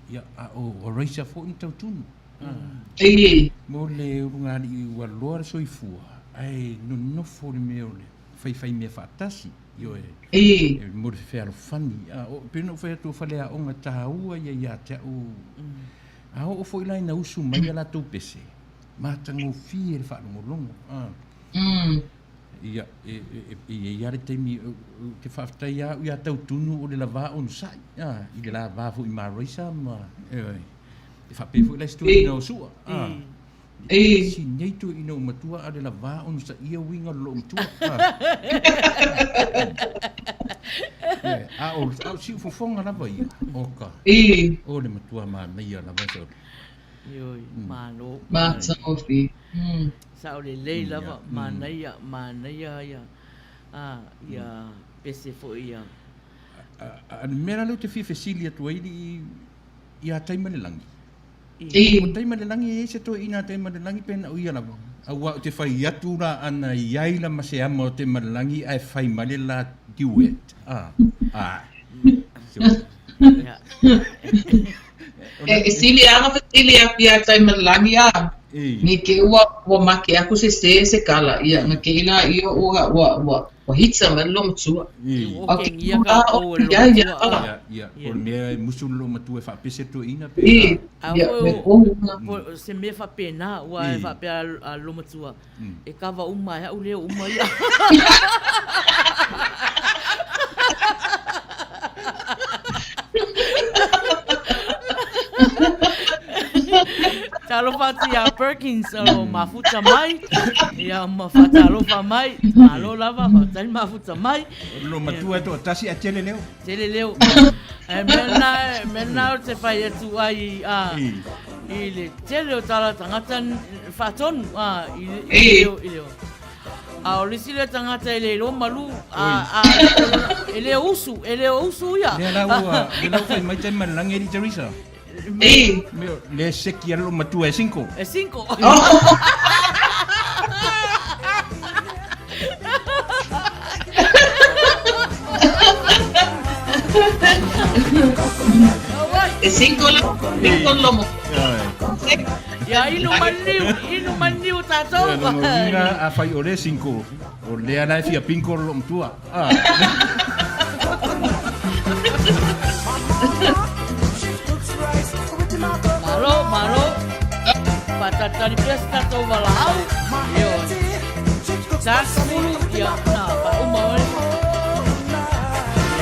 ia a o o Raisa foi na tautunu. Ei. Mo le ulugalii ua loa le soifua ae nonofo le mea o le faifai mea faatasi ioe. Ei. E mo le fealofani a o pei ona ou fai atu o faleaoga taua ia ia te au. A oo foi la ina usu mai a latou pese, matagofie le faalogologo. A. Ia, e, e, e, e i ai lava le taimi, ou te faafetai lava au ia Tautunu o le lavā onosai, a, i le la va foi ma Raisa ma, ioe, e faapea foi la isi toeaina o Su'a, a. E si nei toeaina o matua a o le lavā onosaia uiga o le loomatua, a. Ioe, a o, a o siufofoga lava ia, oka, o le matua manaia lava sa. Ioe, malo. Matagofie. Sao lelei lava, manaia, manaia ia, a, ia pese foi ia. A, le mea la lea ou te fia fesili atu ai i, iā Taimalelagi. O Taimalelagi e i ai se toeaina a Taimalelagi pe na o ia lava? Aua ou te fai atu la ana i ai la ma se ama o Taimalelagi ae fai mai le la duet. A, a. E sili lava ona fesili atu iā Taimalelagi a, ne i te ua ua make aku se se se kala, ia na te ila ia ua ua ua ua hita mai le loomatua. Ua okengia kākou e le loomatua a. Ia, ia, o le mea e musu le loomatua e faapese toeaina pe a. A o se mea faapena, ua e faapea a le loomatua, E kava uma e au leo uma ia. Talofa atu iā Perkins o lo o mafuta mai, ia ma faatalofa mai, malo lava, faafetai le mafuta mai. O lo matua e toatasi ae tele leo. Tele leo. Ae mea lena, mea lena ou te fai atu ai a, i le tele o tala tagata faatonu a, i, i leo, i leo. A o le isi lea tagata e le iloa malu, a, a, e le usu, e le usu ia. Lea la ua, lea la ua fai mai Taimalelagi e alii Teresa. Mea, le seki a le loomatua e cinco. E cinco. E cinco la, cinco lomo. Ia inu maliu, inu maliu tātou. Ia, lona uiga, afai o le cinco, o lea la e fia pinko le loomatua. Ah. Malo, malo. Whātatari pea se tātou walaau. Ioe. Tā sefulu, ia, nā, whauma oe.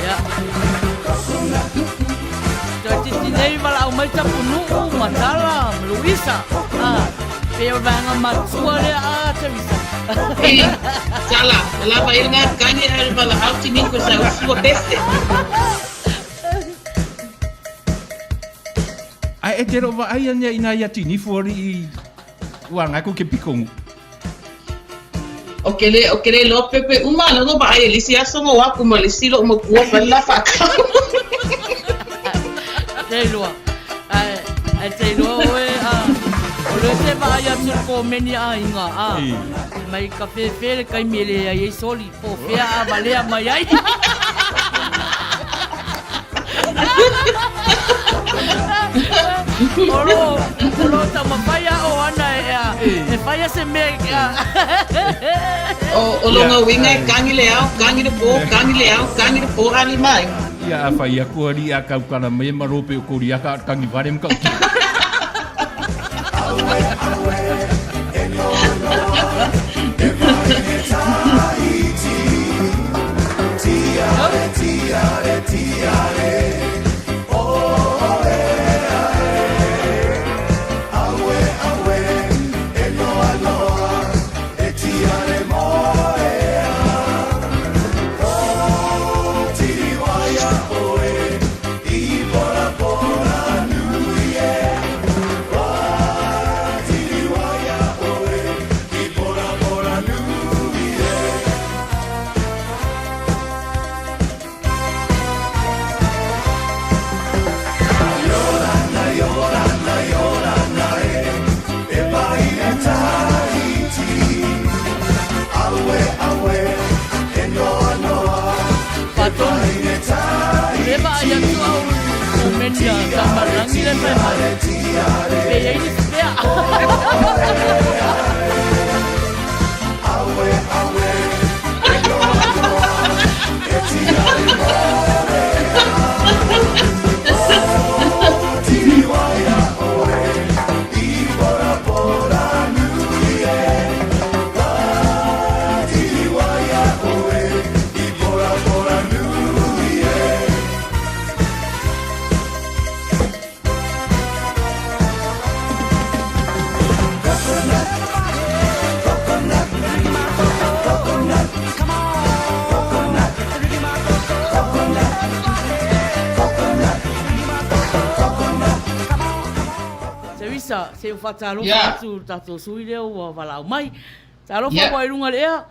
Ia. Toe titi nei walaau mai Tapunuu, Matala, ma Luisa. Ah, pei o le vaega matua lea a Teresa. E, tala, o lava i ngā kani a le walaau tini ko sa usua pese. Ae e te loo vaai anea ina ia tinifu alii ua agai ko ke pikongu. O ke le, o ke le loa pepe uma la no vaai e le isi aso ngo aku ma le silo uma kua fa la fa kau. Te iloa. Ae, ae te iloa oe a, o le te vaai atu le komeni a aiga a, mai ka fefe le taimi e leai ai soli, po o fea a valea mai ai. O lo, o lo taumafai a o ana e, a, e whaia se mea e a. O, o longa uiga e kagi le ao, kagi le po, kagi le ao, kagi le po, ali mai. Ia, a whai aku ari a kaukana mai e marope o Koriaka a tangi ware mka uti. Teresa, se i ou faatalofa atu i le tatou sui lea ua valaau mai. Talofa ua i luga o le ea.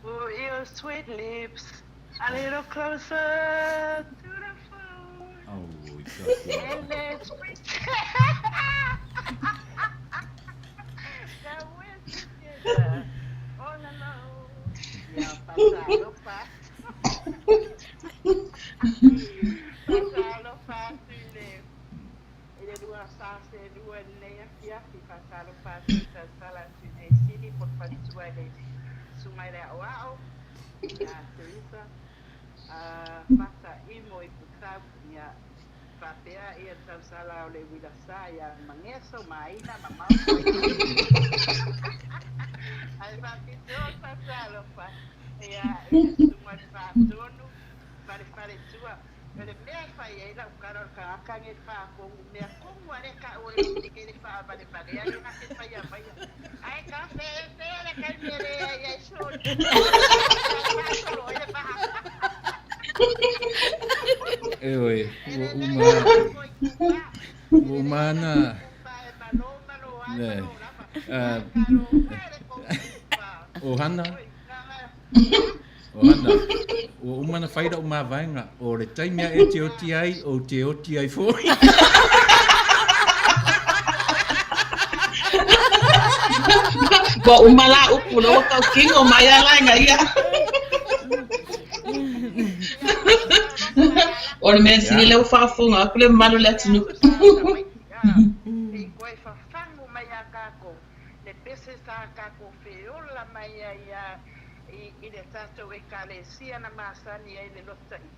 Put your sweet lips a little closer to the phone and let's pretend that we're together all alone. Ia, faatalofa atu. Faatalofa atu i le i le 242 i lenei afiafi. Faatalofa atu i tautala atu i nei Sini po o le faletua i le Susuga i le Aoao ia Teresa Fata Imo i Putau, ia faapea ia le tausala o le uila sa ia Mageso ma Aina ma Maopo Ae faapitoa le faatalofa ia i le Susuga i le Faatonu ma le faletua. O le mea e fai ai lau tala o le tagata nei faatonu mea tonu a lea taua o le mea le faavalevalea lea na te faia maia ae ka feefea le taimi e leai ai soli faasolo ai le maa. Ioe, ua uma, ua uma ana. O Hana, o Hana, ua uma ona fai lau mavaega, o le taimi a e te oti ai, ou te oti ai foi. Ua uma la upu, la ua tau kino mai a laina ia. O le mea sili lea ua faafofoga atu le mamalu o le atunuu. Fafagu mai ia tatou le pese sa tatou feola mai ai a i le tatou Ekalesia na masani ai le loto iti.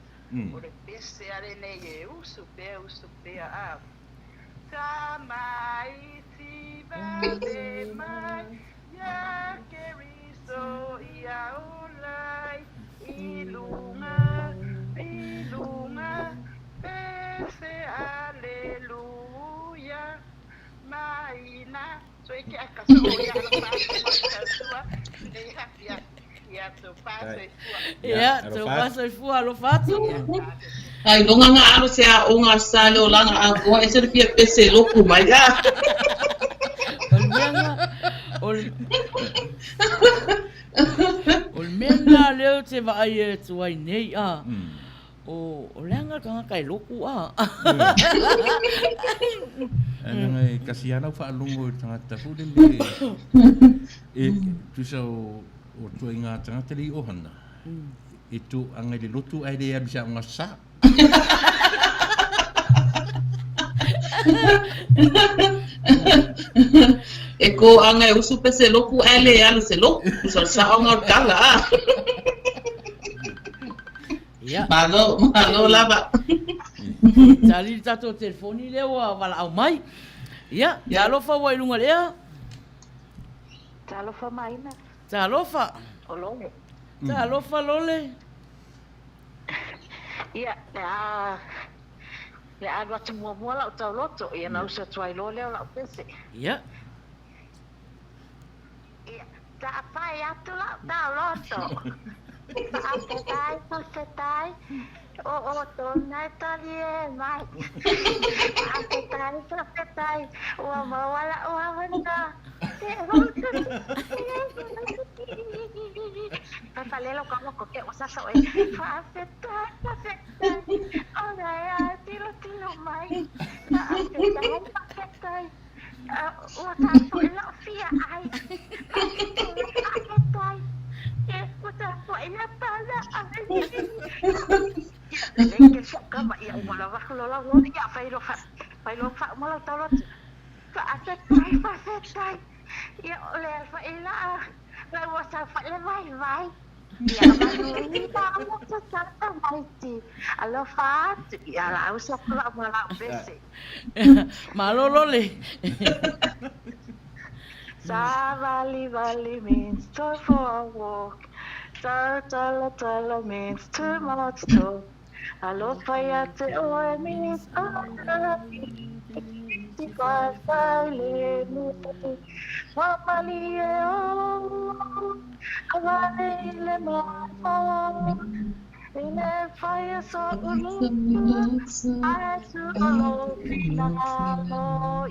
O le pese a lenei e usu pea usu pea a Tamaiti vave mai ia Keriso ia ola ai i luga i luga pese Aleluia Maina soe ke aka so ia ala pa tautua nei hapi ia to pa soifua. Ia to pa soifua alofa atu. Ai longa nga alo se a o nga sa le olanga a koa e se le fia pese loku mai a. O le mea nga o le o le mea na lea ou te vaai atu ai nei a. O, o le aga le tagata e loku a. Ae leaga e kasi lava lau faalogo i le tagata foi lele e tusa o o ituaiga tagata lea i ohana e toaga i le lotu ae le alu i se aoga sa. E toaga e usu pe se loku ae le alu se loku, tusa o le saoga o le tala a. Ia. Malo, malo lava. Tali le tatou telefoni lea ua valaau mai. Ia, talofa ua i luga o le ea. Talofa Maina. Talofa. O Lole. Talofa Lole. Ia, le a le a alu atu muamua lau tauloto, ia na usu atu ai loa lea o lau pese. Ia. Ia, taapai atu lau tauloto. Faafetai, faafetai, o outou na e talie mai. Faafetai, faafetai, ua maua la'u avanoa. Faafalelo ka moko ke ua sasa oe. Faafetai, faafetai, o lae a tilotilo mai. Faafetai, faafetai. Ua tapuai lau fia ai. Faafetai. Ua tapuai la pala ai. Lelei ke sia kama ia uma lava lo lau lo ia fai lo fa fai lo fa uma lau tau lotu. Faafetai, faafetai. Ia o le fa ila la ua sa fa le vai vai. Ia manuia mo te tamaiti. Alofa atu. Ia la usa pula ma lau pese. Malo Lole. Savali vali means go for a walk. Tautala tala means too much talk. Alofa ia te oe means I love you. I le fai o so'u loto ae sua lou finagalo.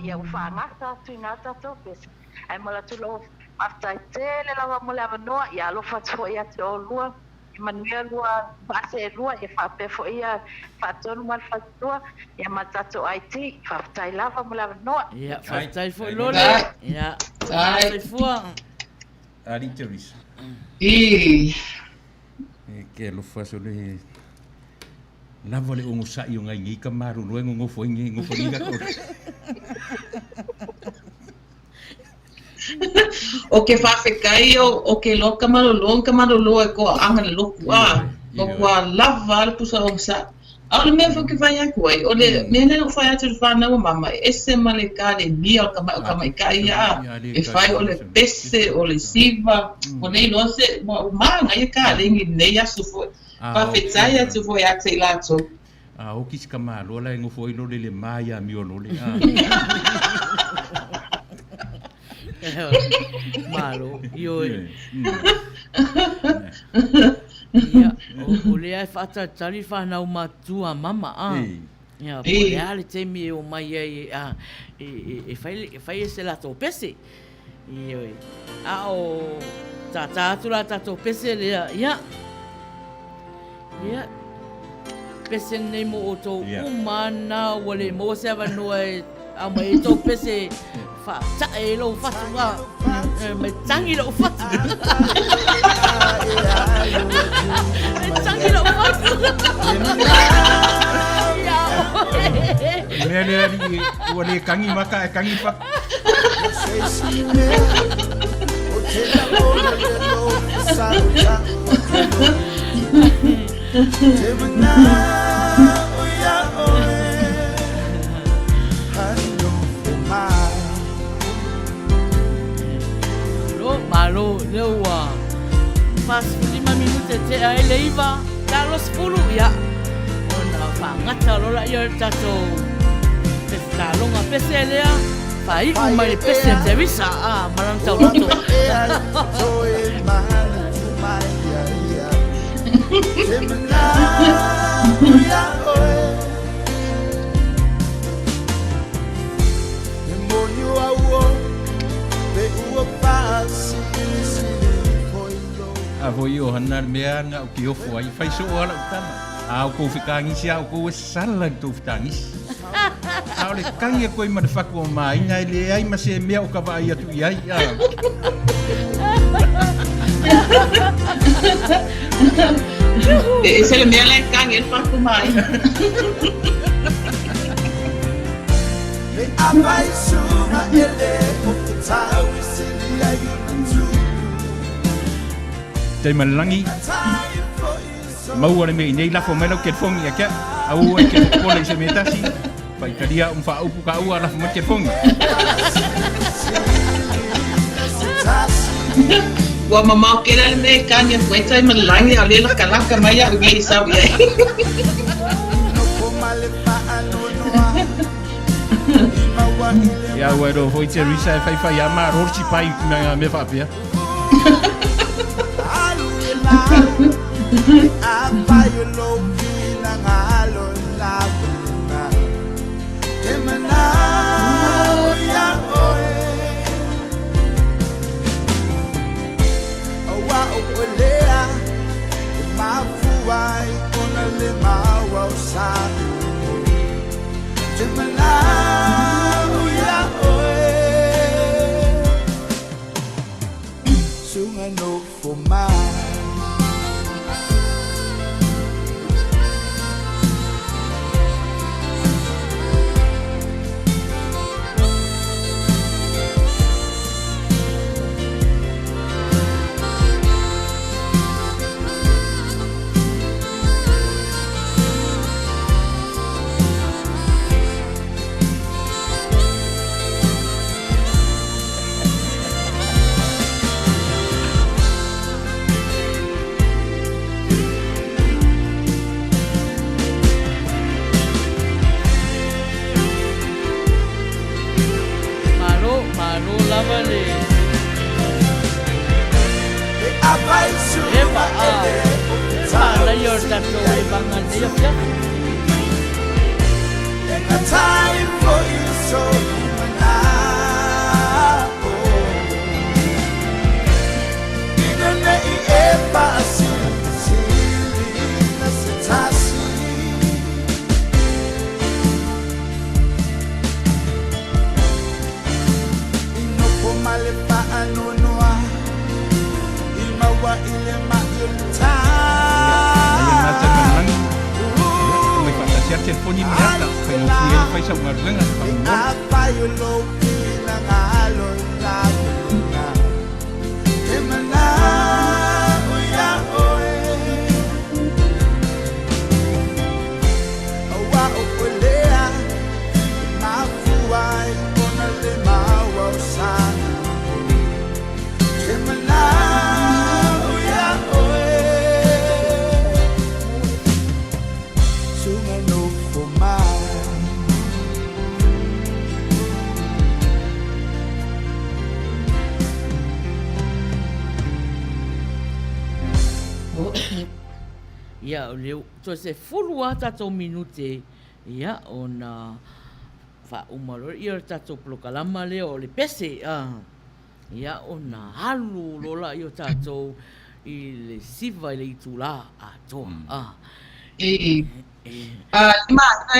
Ia ua faagata atu i ina tatou pese. Ae momoli atu lou faafetai tele lava mo le avanoa. Ia alofa atu foi ia te oulua. Ia manuia lua faaseelua, ia faapea foi ia faatonu ma le faletua, ia ma le tatou IT. Faafetai lava mo le avanoa. Ia, faafetai foi Lole. Ia, soifua. Alii Teresa. I. E ke alofa so le lava le ogosaʻi o ngai nei ka malolo e gogofo ai nei gofo nei ka O ke faafetai o ke loa ka malolo ka malolo e koa anga le loku a o kua lava le pusa ogosaʻi. A o le mea foi ke fai atu ai, o le mea lea na ou fai atu i le whanau a mama, e ese ma le kalemia o le o ka maʻiʻai ia a, e fai o le pese, o le siva, ua le iloa se, ua mānaia ka lengi lenei aso foi. Faafetai atu foi ia te i latou. A oki si ka malo la e gofo ai lole le ma ia amio lole. Malo, ioe. Ia, o lea e faatalitali whanau matua mama a. Ia, po o le a le taimi e omai ai a, e fai e se latou pese. Ioe. A o tātā atu la tatou pese lea, ia. Ia. Pese nei mo outou uma na ua le maua se avanoa e aumai ai tou pese faataʻe i lou fatu a mai tagi lou fatu. Mai tagi lou fatu. Ia oe. Mea lea alii ua le kagi maka ae kagi fatu. Malo, malo, lea ua 45 minute tea ai le 9, talo 10, ia, ona faagata loa laia o le tatou taloga pese lea, faaiu mai le pese a Teresa a ma lana tauloto. A foi o hana le mea na o ki ofo ai, fai soo ala o tama. A o kou fetagisi a o kou e sala i tou fetagisi. A o le kagi aku ai ma le fatu o maina e leai ma se mea o ka vaai atu i ai. A. E ese le mea la e kagi e le fatu maina. Taimalelagi, maua le mea i nei lafo mai lau telefoni ia kia, aua e te popole i se mea tasi, faitalia au ma faaupu ka aua lafo mai telefoni. Ua mamao kela le mea e kagi atu ai Taimalelagi a o lea lakalaka mai au nei i sau i ai. Ia ua iloa foi Teresa e faifai a malo le sipai i ngā mea faapea. lenei afiafi. E gatai foi so'u mana'o Ina ne'i e fa'asilisiliga se tasi. I nofo ma le fa'anoanoa i maua i le ma'i o le tā. Ia, nai ana ata i lalolagi, ia, aumai faatasi lava telefoni ma le ata, faigofie ai ona fai sau galuega faamolemole. Afai o lou finagalo i lau e mana'o iā oe, Auā o oe lea e mafua ai ona le maua o sana Ke mana'o iā oe Suga nofo mai. Ia, o lea toe 10 lava tatou minute, ia, ona faauma loa lea o le tatou polokalama lea o le pese, ia, ona alu loa lea o tatou i le 9 i le itulā atoa. Lima a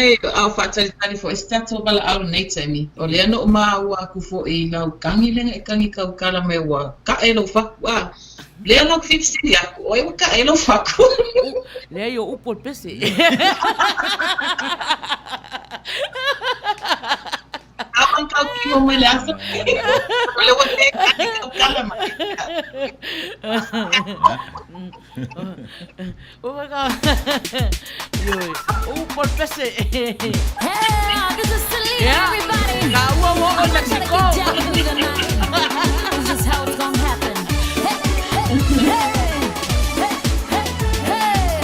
o faatalitali foi se tatou valaau i lenei taimi, o lea na ou maua aku foi i lau kagi lea na e kagi kaukala mai ua kaʻe lou faku, a lea la ou te fia fesili aku, o ai ua kaʻe ai lou faku? Leai o upu o le pese. Awan kau kimo mai le aso. O le ua le kagi kaukala mai. Oh my God. Ioe, o upu o le pese. Hey, this is Selena, everybody. Ka ua ua o I'm gonna try to Mexico. get down with you tonight. This is how it's gonna happen. Hey, hey, hey, hey, hey, hey.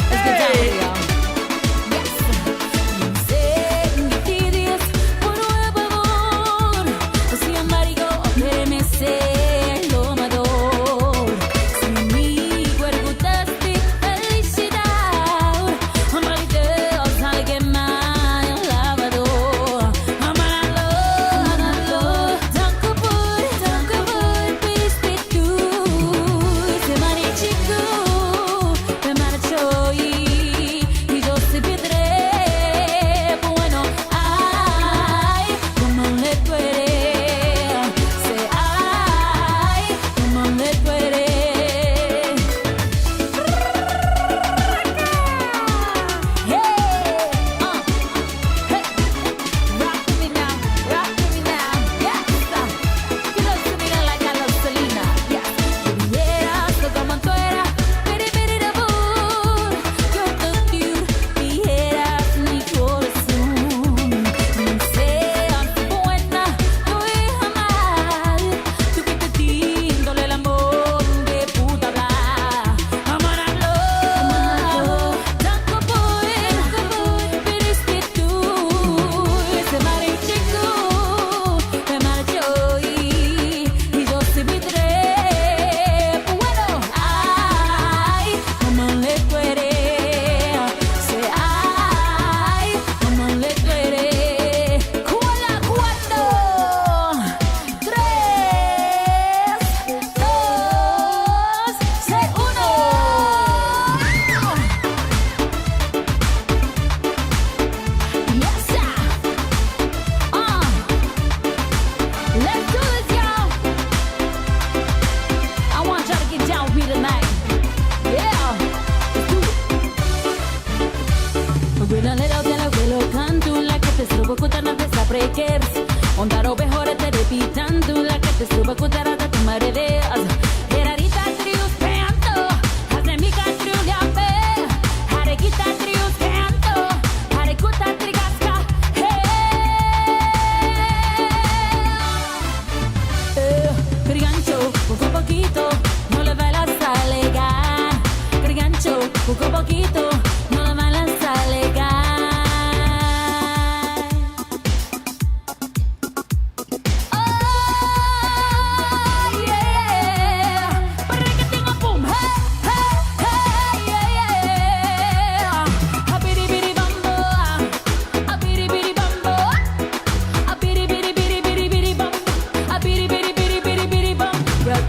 Let's get down with it, y'all. Yes.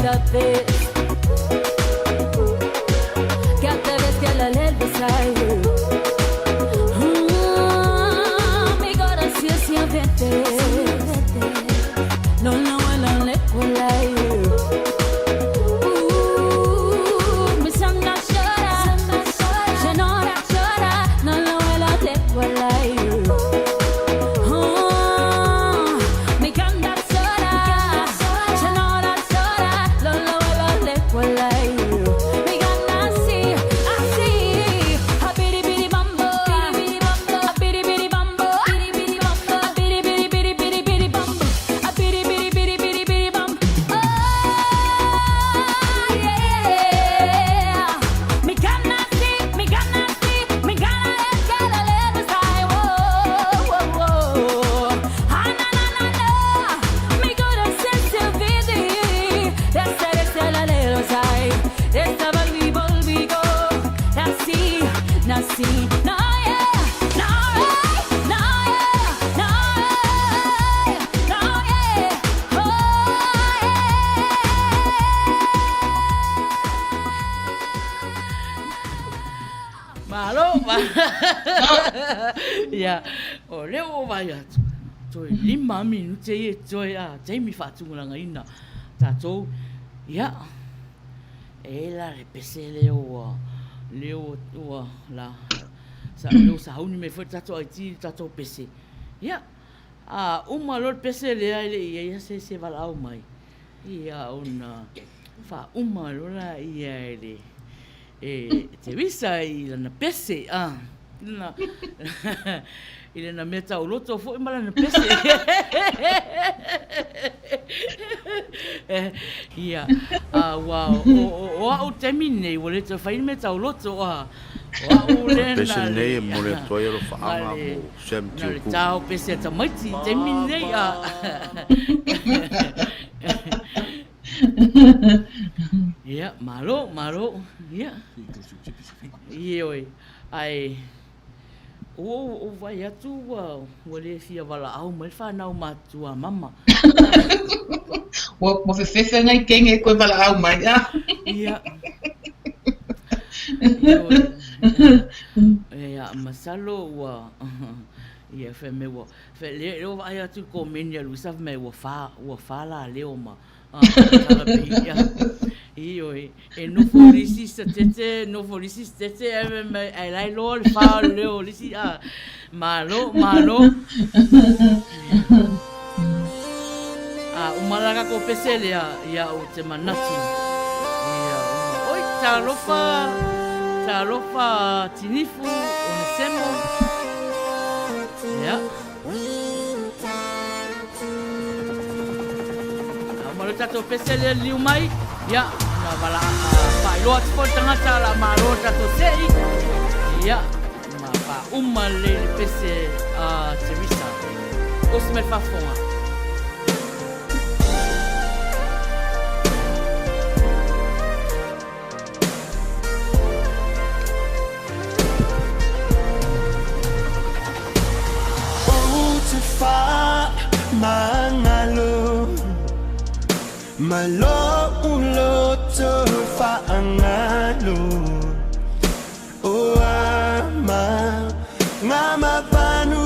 Got this. Got the best, got la beside you. Mi corazón siente. No lo vuelo le mi chora, chora, chora, no lo vuelo le Mi canta chora, chora, chora, no lo vuelo le Mi canta así, así, a biri biri bambo, a biri biri bambo, a biri biri biri biri biri bambo, a biri biri biri biri biri bambo. Oh yeah, mi canta así, mi canta así, mi canta la le besai, oh oh oh, ah na na na na, mi corazón se vide, esta la le besai, esta volvi volvi go, nací, nací, no yeah, no right, no yeah, no yeah, no yeah, oh Malo, ma. Ia, o lea ua ou vaai atu, toe 5 minute ia e toe a taimi faatulagaina tatou. Ia, e la le pese lea ua, lea ua, ua la, sa, lea ua sauni mai foi le tatou IT i le tatou pese. Ia, a uma loa le pese lea e le i i ai lava se isi e valaau mai, ia ona faauma loa laia e le e Teresa i lana pese, a, i lana mea tauloto foi ma lana pese. Ia, a, ua, o au taimi nei, ua le toe fai ni mea tauloto, a, o au O le lea pese na lenei le, e momoli atu ai na alofaaga le, mo Sam na le Tiukumu. tao pese a tamaiti i taimi nei, a. Ia, malo, malo, ia. Ioe, ae ua ou vaai atu ua ua le fia valaau mai le fanau matutua a mama. Ua ua fefefe ngai kenge koe valaau mai a. Ia. Ioe. Ia, masalo ua ia fai mai ua fai lea lea ua vaai atu i le komeni a Luisa fai mai ua fa ua fa la leo ma Ioe, e nofo le isi satete, nofo le isi satete, ae fai mai, ae la e iloa le fa o le leo o le isi, a, malo, malo. A uma la tatou pese lea, ia ou te manatu, ia uma. Oi, talofa, talofa Tinifu, Onesemo, ia. A uma loa tatou pese lea liliu mai, ia, ona vala, faailoa atu foi le tagata o le a malo le tatou se'i, ia, ma faauma lelei le pese a Teresa. Osi mai le faafofoga. Ou te faamagalo ma lou loto faagalo o ama gamavanu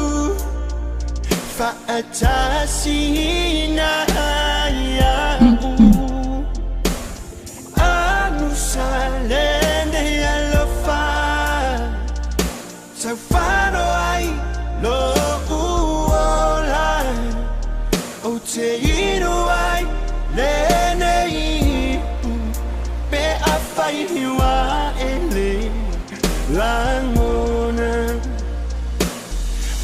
faatasina ia'u anusa lenei alofa taufano ai lo'u ola ou te inu ai lenei ipu pe afai ua e le lagona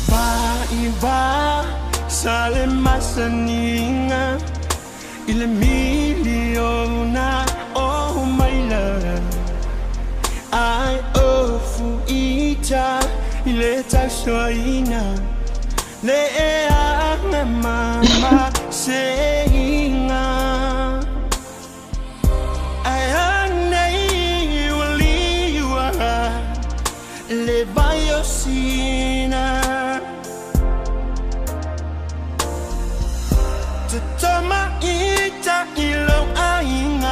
vaivā sa le masaniga i le miliona o maila ae ofu ita i le tausoaina le eaga mamaseiga ae anei ua liua le vai o Sina Tatama ita i lou aiga.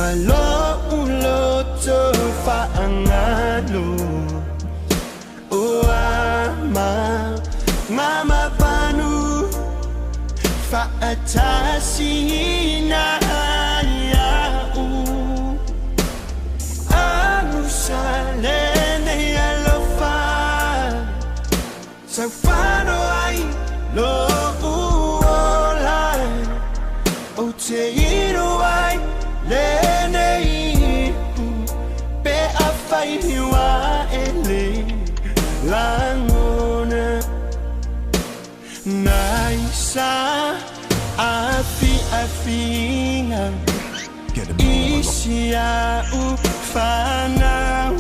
Ma lou loto faagalo O ama Ngamapanu Faatasina ia'u Agusa lenei alofa Saufano ai lo'u ola Ou te inu ai lenei ipu Pe afai ua e le lagona Nai sa afiafiga I si a'u fanau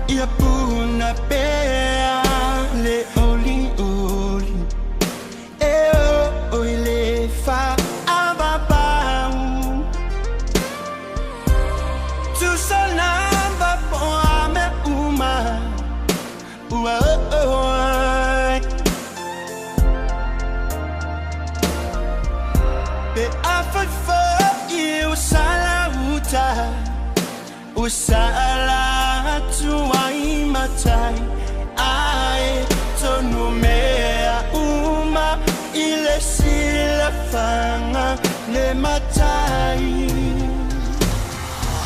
Ia puna pea le olioli E oo i le faavavau Tusa lava po o a mea uma Ua oo ai Pe afai fo'i ua sala uta Ua sala atu ai matai Ae tonu mea uma I le silafaga le matai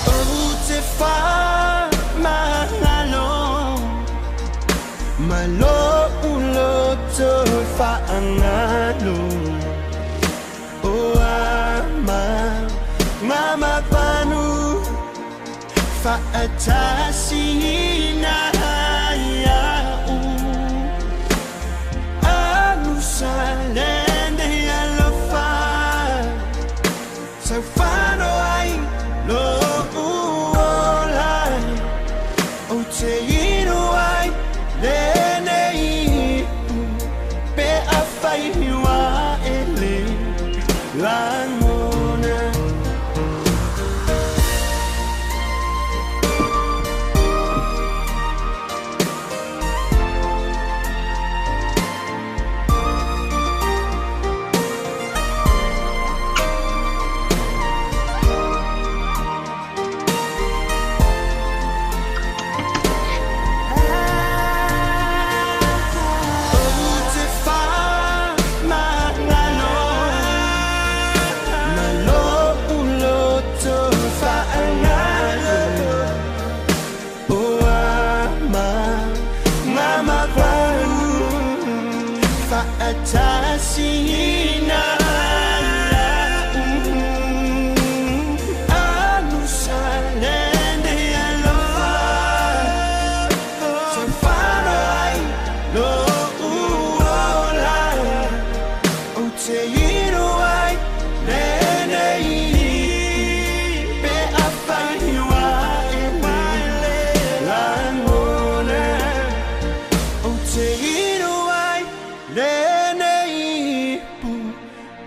Ou te faamagalo Ma lou loto faagalo O ama Ngamapanu Faatasina ia'u Agusa lenei alofa Saufano ai lo'u ola Ou te inu ai lenei ipu Pe afai ua e le lagona Ou te faamagalo Ma lou loto faagalo O ama Ngamapanu Faatasina ia'u Agusa lenei alofa Saufano ai lo'u ola Ou te inu ai lenei Pe afai ua e le lagona Ou te inu ai lenei ipu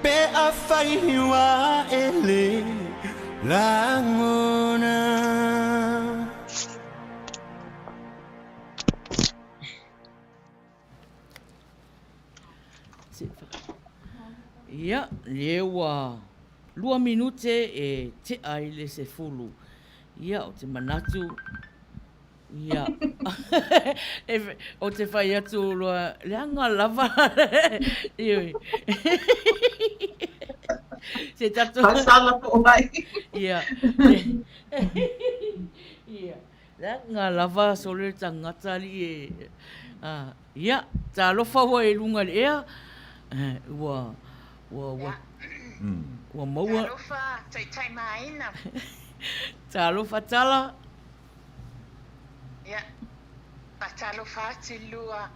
Pe afai ua e le lagona Ia, lea ua 2 minute e tea i le 10. Ia, ou te manatu, ia, ou te fai atu loa, leaga lava, ioe. Se tatou... Faasala po o ai. Ia, ia, leaga lava sole le tagata alii e, ia, talofa ua e luga i le ea, ua, ua, ua, ua maua. Talofa taitaimaina. Talofa tala. Ia, faatalofa atu i lua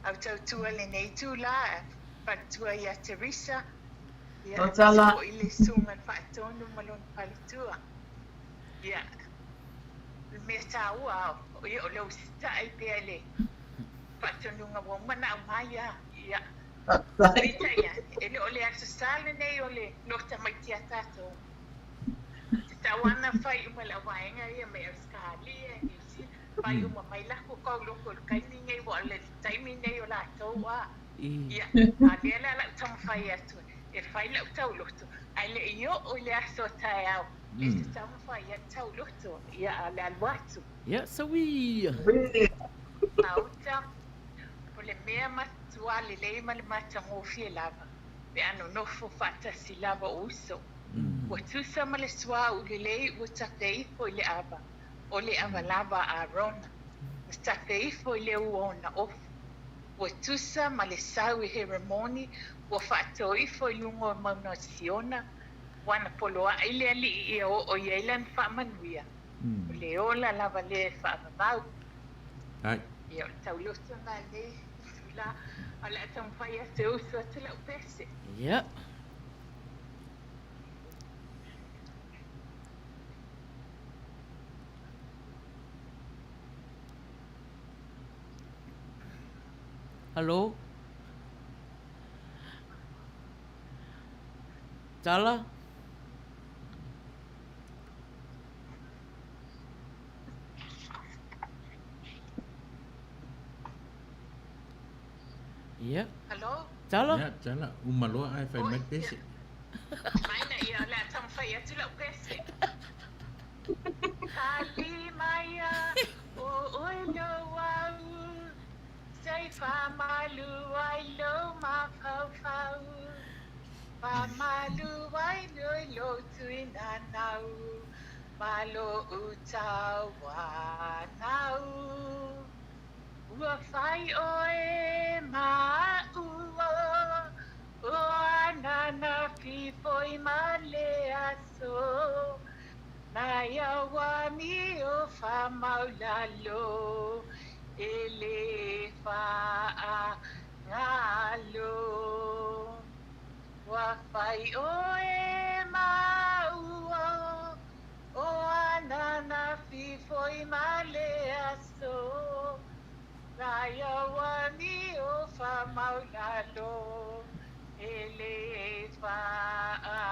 au tautua i lenei itulā, faletua ia Teresa, ia, aemaise foi le Susuga i le Faatonu ma lona faletua. Ia, o le mea taua, ia, o le usitai pea i le faatonuga ua uma ona aumai a, ia, peitai ane, e le o le Aso Sa lenei o le tamaiti a tatou. Tatau lava ona fai uma e le auvaega ia mai Ausetalia, Niu Sila, fai uma mai lako kauloko i le taimi nei, ua o le taimi nei o latou a. Ia, a lea la lau taumafai atu, E fai lau tauloto, ae le i oo i le aso a taeao, lea ou te taumafai ai le tauloto, ia, a o le alu atu. Ia, saui! Gauta, o le mea matua lelei ma le matagofie lava, pe a nonofo faatasi lava o uso. Ua tusa ma le suauu lelei ua tafe ifo i le ava, o le ava lava a Arona, na tafe ifo i le ua o ona ofu. Ua tusa ma le sau i Heremoni ua faatō ifo i luga o Mauna o Siona, ua na poloaʻi le Alii ia oo i ai lana faamanuia, o le ola lava lea e faavavau. Ia, o le tauloto lena i lenei itula, a o le a taumafai atu e usu atu lau pese. Ia. Hello? Tala? Ia. Hello? Tala? Ia, tala. Uma loa ae fai mai le pese. Maina ia, o le a taumafai atu lau pese. Tali maia o oe lou au, Sei faamalu ai lou mafaufau, Faamalu ai loi lou tuinanau, Ma lou tauanau. Ua fai oe ma aʻu o ananafi foi ma le aso, Na ia ua amio faamaulalo e le faagalo. Ua fai ʻoe ma aʻu o ananafi foi ma le aso, Na ia ua amio faamaulalo e le faagalo.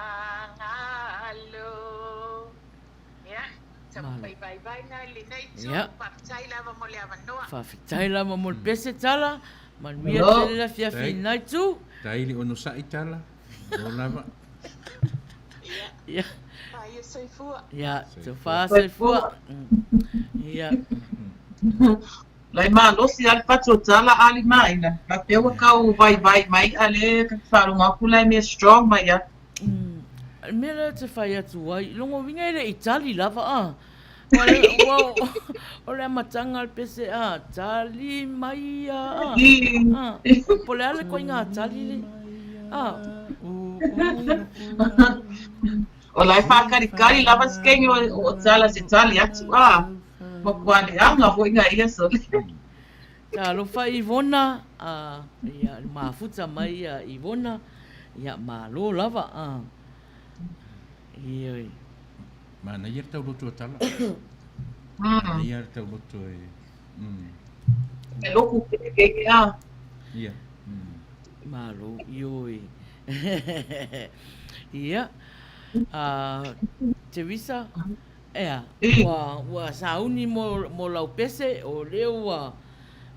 Ia, taumafai vaivai na i lenei itu. Faafetai lava mo le avanoa. Faafetai lava mo le pese Tala. Manuia tele le afiafi i lena itu. Tai le onosai Tala. Malo lava. Ia. Paia soifua. Ia, tofa soifua. Ia. Lai malosi a le fatu o Tala a limaina. Faapea ua kau vaivai mai a le ka te faalogo atu la e mea strong mai a. Le mea lea ou te fai atu ai, lona uiga e le i tali lava a. O le amataga o le pese a, tali mai a, a. Po o le a le koiga tali le, a. O la e whākarikari lava se kenge o Tala se tali atu a. Matua leaga foi nga ia sole. Talofa Ivona, a, ia, le mafuta mai ia Ivona, ia, malo lava, a. Ioe. Manaia le tauloto a Tala. Manaia le tauloto e... Mm. E loku ke ke a. Ia. Malo, ioe. Ia. Teresa, ea, ua, ua sauni mo, mo lau pese, o lea ua,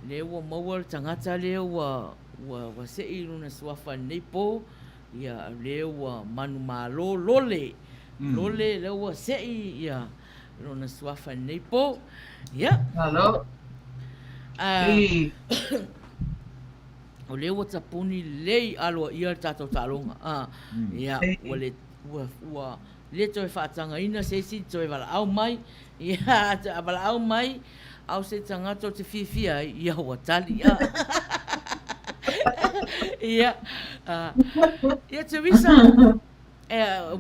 lea ua maua le tagata lea ua, ua, ua seʻi i lona suafa i lenei po, ia, lea ua manumalo lole, lole lea ua seʻi ia lona suafa i lenei po. Ia. Malo. O lea ua tapuni lelei aloaia le tatou taaloga. A, ia, ua le, ua, ua le toe faatagaina se isi toe valaau mai, ia, a valaau mai, a o se tagata ou te fiafia ai, ia ua tali. A. Ia, a, ia Teresa, e,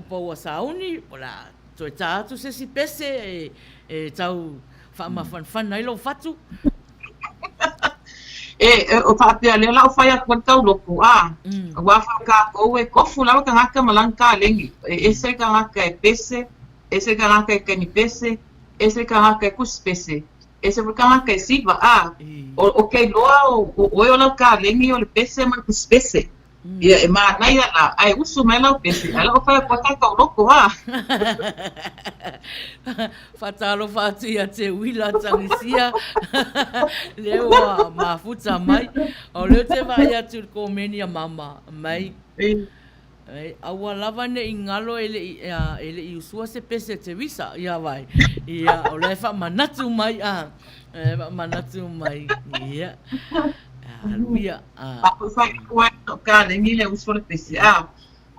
pa ua sauni, o le a toe tā atu se isi pese e, e tau faamafanafana ai lou fatu. E, e, o faapea lea la o fai atu ai le tauloko, a, aua faakākou e kofu lava tagata ma lana kalegi. E ese le tagata e pese, ese le tagata e kani pese, ese le tagata e kusi pese, ese foi le tagata e siva, a, o, o ke iloa o, o oe o lau kalegi o le pese ma le kusi pese. Ia, e manaia la, ae usu mai lau pese, ae la'u fai atu ai tatou loko, a. Faatalofa atu ia te Uila Tagisia, lea ua mafuta mai. O lea ou te vaai atu i le komeni a Mama mai. Aua lava ne i galo e le i, e le i usua se pese a Teresa, ia vai. Ia, o la e faamanatu mai, a, e faamanatu mai, ia. Haleluia. A foi faailoa ai lou kalegi le usu o le pese, a.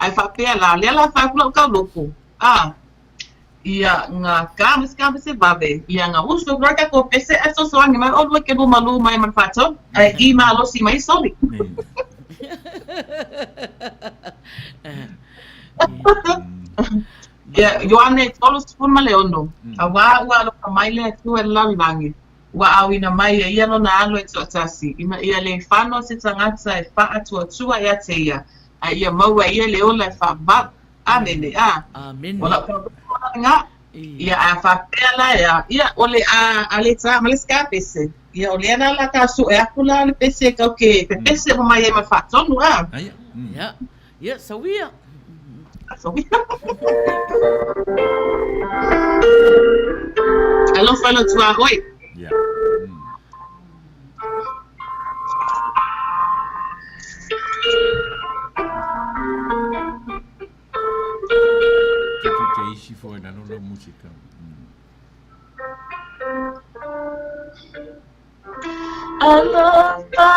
Ae faapea la, lea la fai aku lau tauloko, a. Ia, nga ka ma se ka ma se vave, ia nga usu aku la tatou pese ae fesoasoani mai ʻolua ke lumalū mai ma le faatonu, ae i malosi mai soli. Ia, Ioane 36, Auā ua alofa mai le Atua i le lalolagi, ua ʻauina mai e ia lona Alo e toatasi, ina ia le fano se tagata e faatuatua ia te ia, a ia maua e ia le ola e faavavau. Amene, a. Amene. O lau tauloko lena. Ia, a faapea la ea, ia, o le a, a le tā ma le isi pese, ia, o lea la la ka suʻe aku la le pese kau ke pepese uma mai ai ma le faatonu, a. Aia. Ia, ia, sauia. Sauia. Alofa lo tuaoi. Ia. Te te isi foi lalo lau musika. Alofa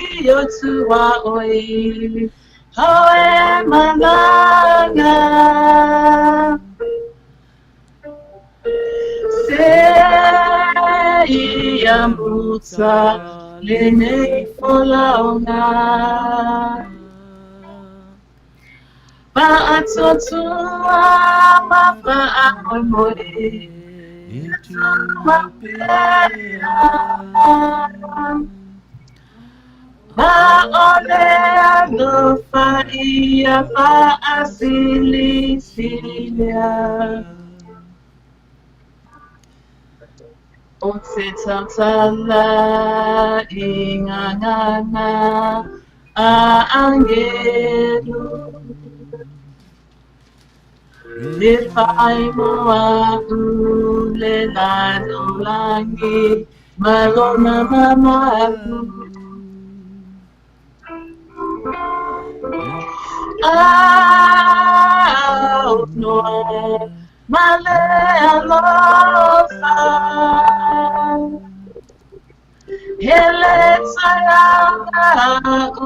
i o tuaoi, hoe malaga. Se ia muta lenei folauga. Faatuatua ma faamoemoe E tumau pea. Ma o le alofa ia faasilisilia. O te tautala i ngā ngana a angelu. Le whaimoa u le lalolagi ma lona mamalu. Aunoa ma le alofa. He le taeaga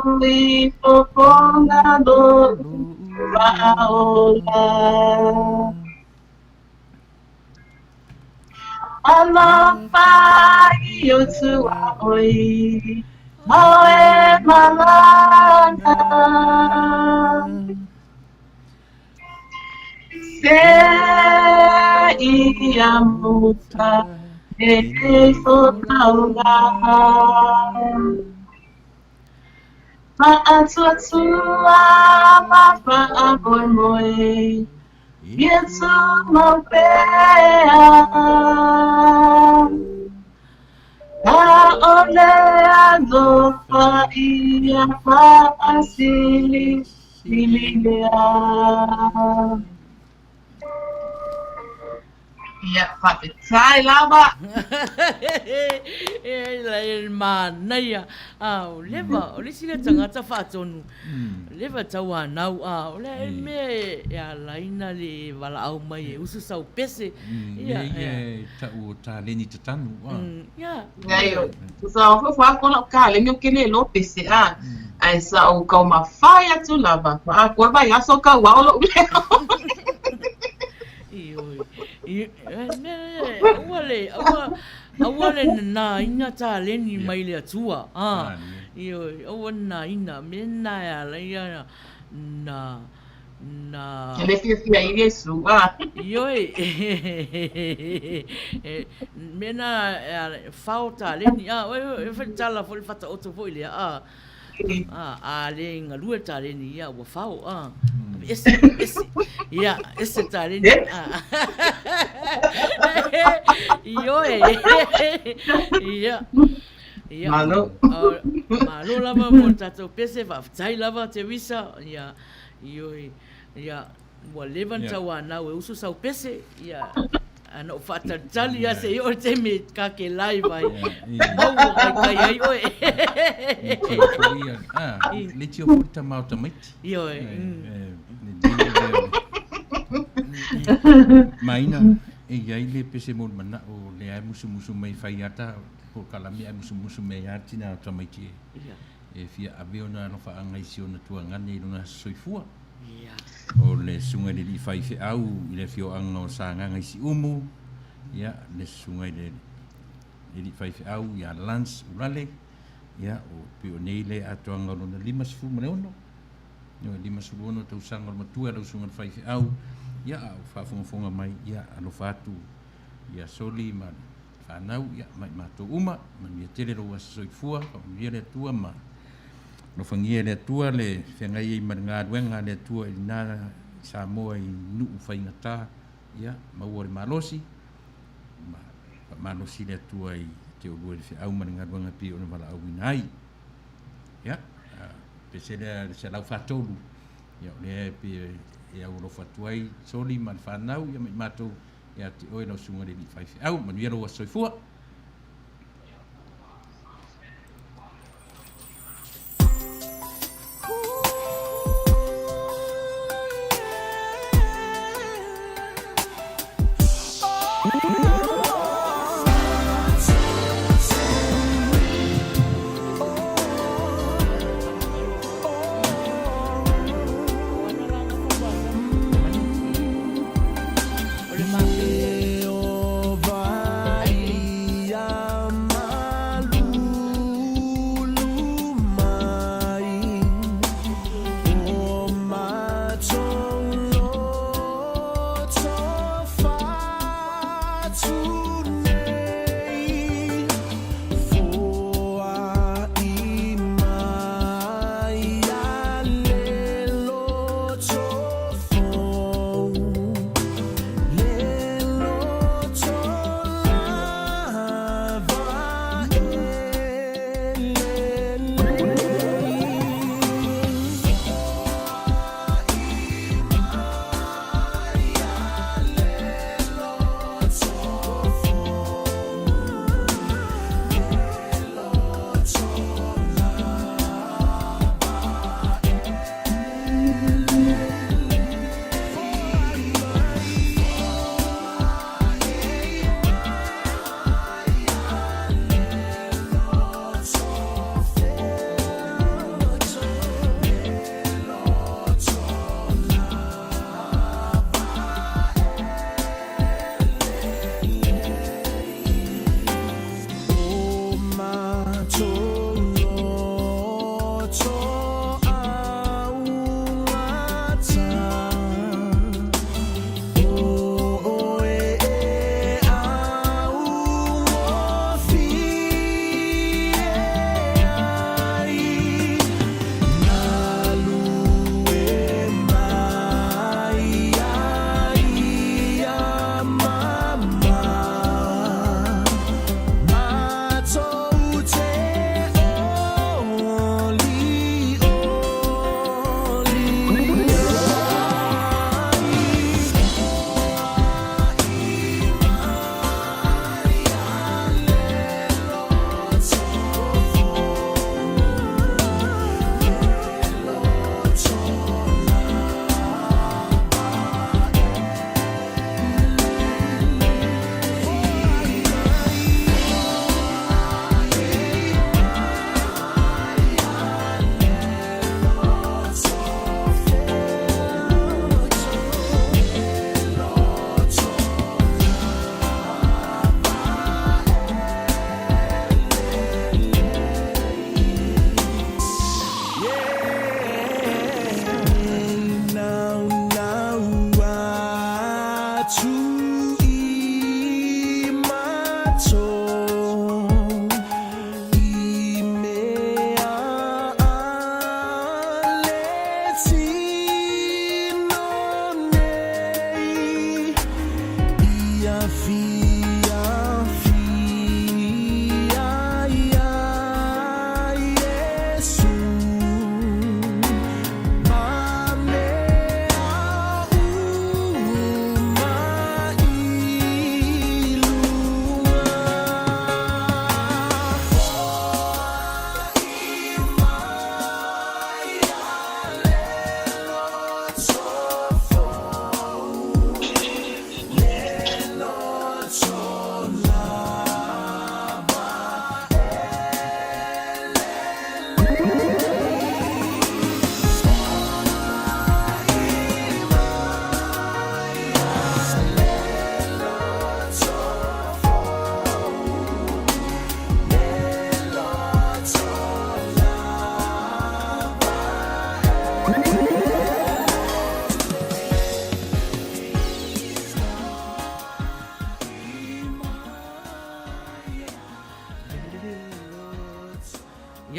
ui fofoga lo'u faaola. Alofa i o tuaoi, hoe malaga. Se ia muta lenei folauga. Faatuatua ma faamoemoe, ia tumau pea. A o le alofa ia faasilisilia. Ia, faafetai lava. E la e manaia. A o leva, o le isi lea tagata faatonu, leva tauanau, a o le mea e alaina le valaau mai e usu sau pese. Ia, ia e tau o taleni tatanu. Ia. Nei, o sa o fo ko lau kaleni o ke le lo pese a. Ae sa o kau mawhai atu lava. A koe vai aso kau ao lou leo. Ioe. Aua le, aua, aua le nāina taleni mai le Atua. A, ioe, aua nāina, me nā e ala ia na, na. E le fiafia i Iesu, a. Ioe, me nā e ala, whao taleni, a, oe, e whai tala foi le whataoto foi lea, a. A, a le galue taleni, ia, ua fao, a. Ese, ese, ia, ese taleni, a. Ioe, ia. Ia. Malo. Malo lava mo le tatou pese, faafetai lava Teresa, ia, ioe, ia, ua leva ona tauanau e usu sau pese, ia. Ana ou faatalitali lava seia oo i le taimi e ta te live ai. Maua kaikai ai oe. Leitio foi ia, ah, leitio foi le tama o tamaiti. Ioe. Maina, e i ai le pese mo le manao lea e musumusu mai fai ata polokalame ae musumusu mai ai lava le tina o tamaiti e fia ave ona alofaaga i si ona tuagane i lona aso soifua. O le susuga i le alii faifeau i le afioaga o Sagaga i Siumu, ia, le susuga i le alii faifeau ia Lance Ulale, ia, o pei o nei le atoaga o lona 56, ioe, 56 tausaga o le matua i lau susuga i le faifeau, ia, a o faafogafoga mai, ia, alofa atu ia Soli ma le fanau, ia, ma i matou uma, manuia tele lou aso soifua, faamanuia le Atua ma Alofagia e le Atua le feagai ai ma le galuega a le Atua i lena i Samoa i nuu faigata, ia, maua le malosi, ma faamalosi le Atua i te oulua i le feau ma le galuega e pei ona valaauina ai. Ia, pese lea le 143, ia, o lea e pei e aualofa atu ai Soli ma le fanau, ia ma i matou ia te oe lau susuga i le alii faifeau. Manuia lou aso soifua.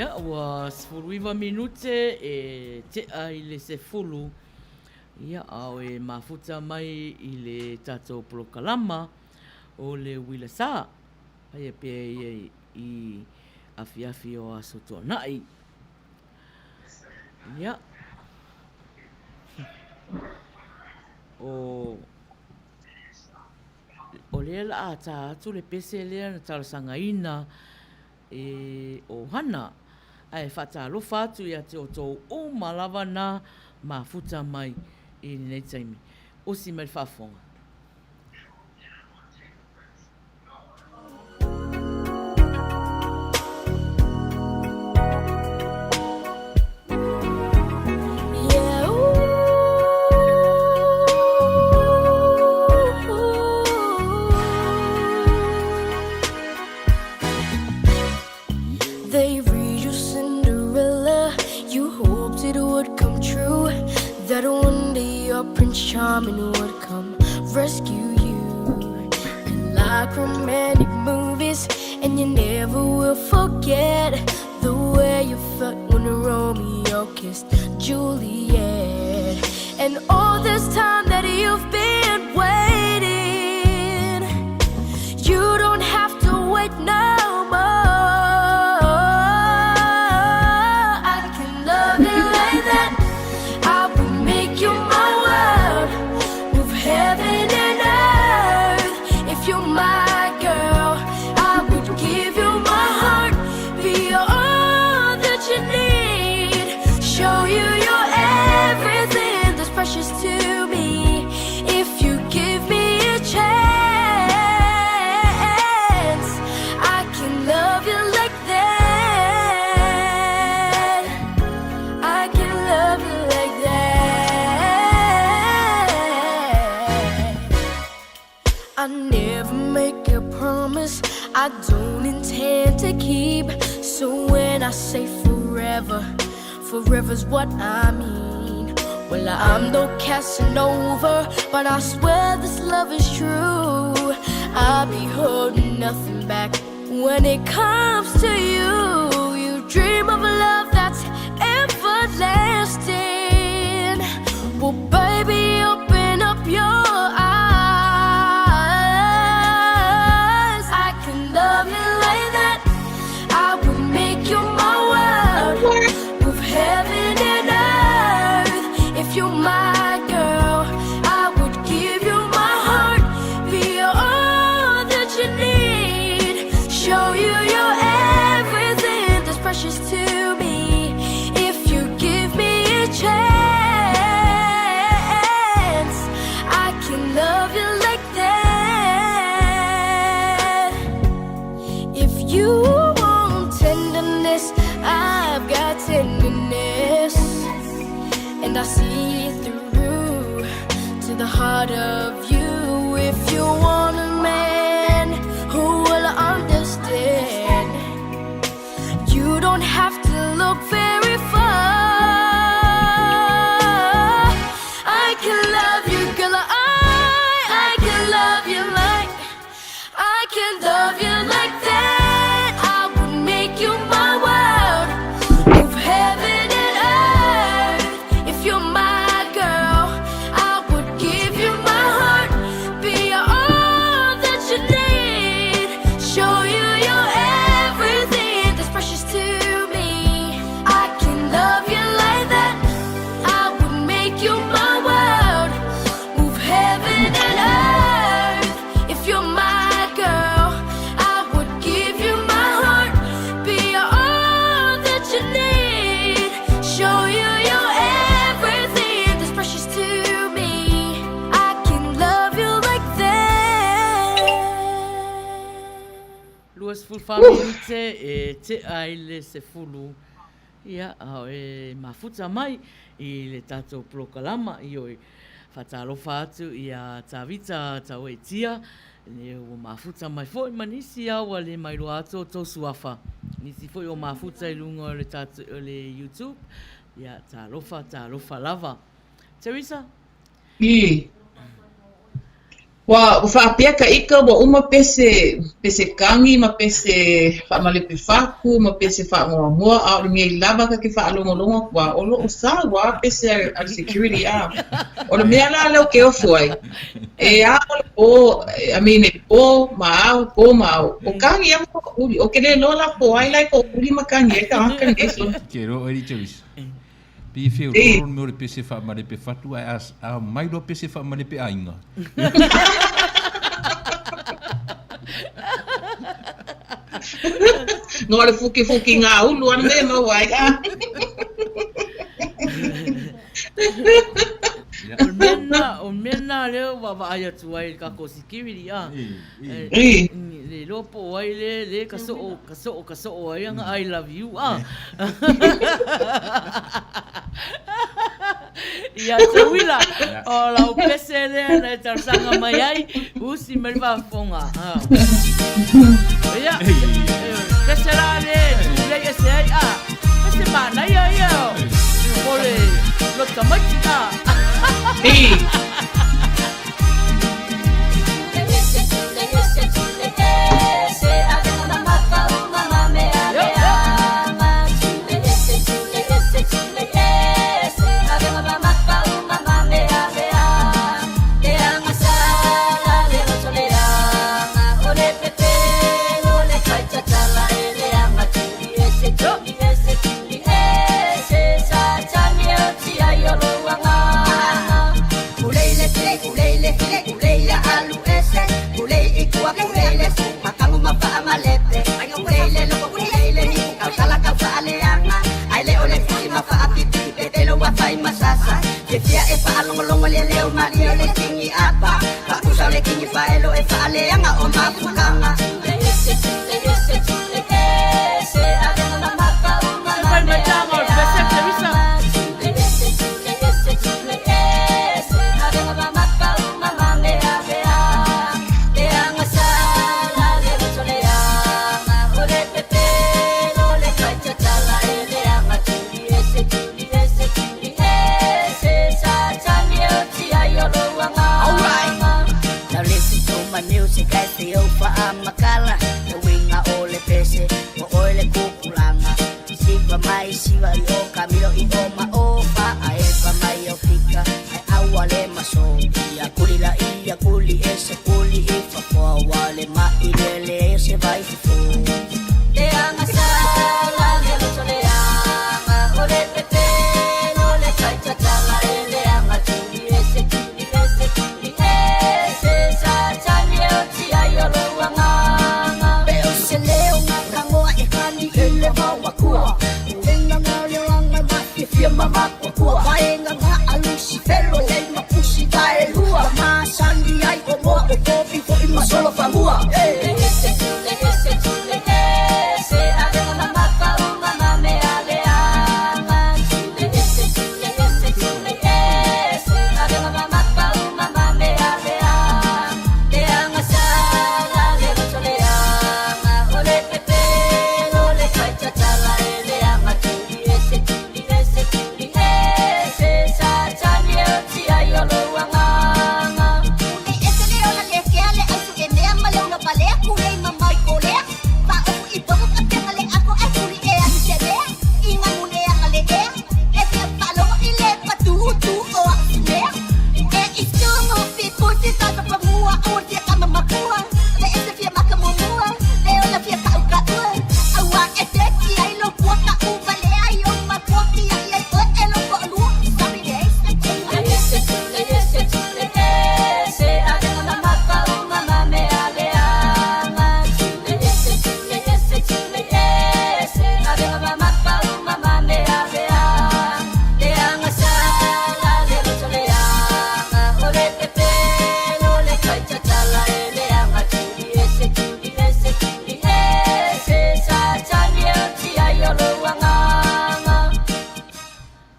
Ia, ua 19 minute e tea i le 10, ia, a o e mafuta mai i le tatou polokalama o le Uila Sa, faia pea ia i afiafi o Aso Toonai. Ia, o, o lea la a tā atu le pese lea na talosagaina e ʻohana, a e faatalofa atu ia te outou uma lava na mafuta mai i lenei taimi. Osi mai le faafofoga. They read you Cinderella. You hoped it would come true. That one day your Prince Charming would come rescue you. You like romantic movies, and you never will forget the way you felt when Romeo kissed Juliet. And all this time that you've been waiting, you don't have to wait no more. I can love you like that. I will make you my world. Move heaven and earth. If you're my girl, I would give you my heart. Be all that you need. Show you your everything that's precious to me. If you give me a chance, I can love you like that. I can love you like that. I never make a promise I don't intend to keep. So when I say forever, forever's what I mean. Well, I'm no Casanova, but I swear this love is true. I'll be holding nothing back when it comes to you. You dream of a love that's everlasting. Well, baby, open up your eyes. I can love you like that. I would make you my world. Move heaven and earth. If you're my girl, I would give you my heart. Be all that you need. Show you your everything that's precious to me. If you give me a chance, I can love you like that. If you want tenderness, I've got tenderness. And I see through to the heart of you. If you want a man who will understand, you don't have to look very far. I can love you, girl. I can love you like I can love you like that. I would make you my world. Move heaven and earth. If you're my girl, I would give you my heart. Be all that you need. Show you your everything that's precious to me. I can love you like that. I would make you my world. Move heaven and earth. If you're my girl, I would give you my heart. Be all that you need. Show you your everything that's precious to me. I can love you like that. 24 minute e tea i le 10, ia, a e mafuta mai i le tatou polokalama, ioe, faatalofa atu ia Tavita Tauetia, le ua mafuta mai foi ma nisi a ua le mailoa atu o tou suafa, nisi foi o mafuta i luga o le tatou, o le YouTube, ia, talofa, talofa lava. Teresa? I. Ua faapea ka ika ua uma pese, pese kagi ma pese faamalepe fatu ma pese faagoagoa, a o lenei lava ta te faalogologo atu a o loo sau a pese a le security a. O le mea la lea ou te ofo ai, e ao le po, I mean e po ma ao, po ma ao. O kagi a ma toʻuli, ou te le iloa la po ai la e toʻuli ma kagi ai tagata lenei solo. Ke iloa oe Teresa. Pei e feoloolo le mea o le pese faamalepe fatu ae a mai loa pese faamalepe aiga. No le fukifuki ngā ulu ana me maua ai a. O le mea lena, o le mea lena lea ua vaai atu ai i le tatou security a. Le iloa po o ai le, le ka soo, ka soo, ka soo ai ana I love you a. Ia Teuila, o lau pese lea na e talosaga mai ai, usi mai le faafofoga. Ia, pese la le tulei ese ai a. Pese manaia ia o le lo tamaiti a.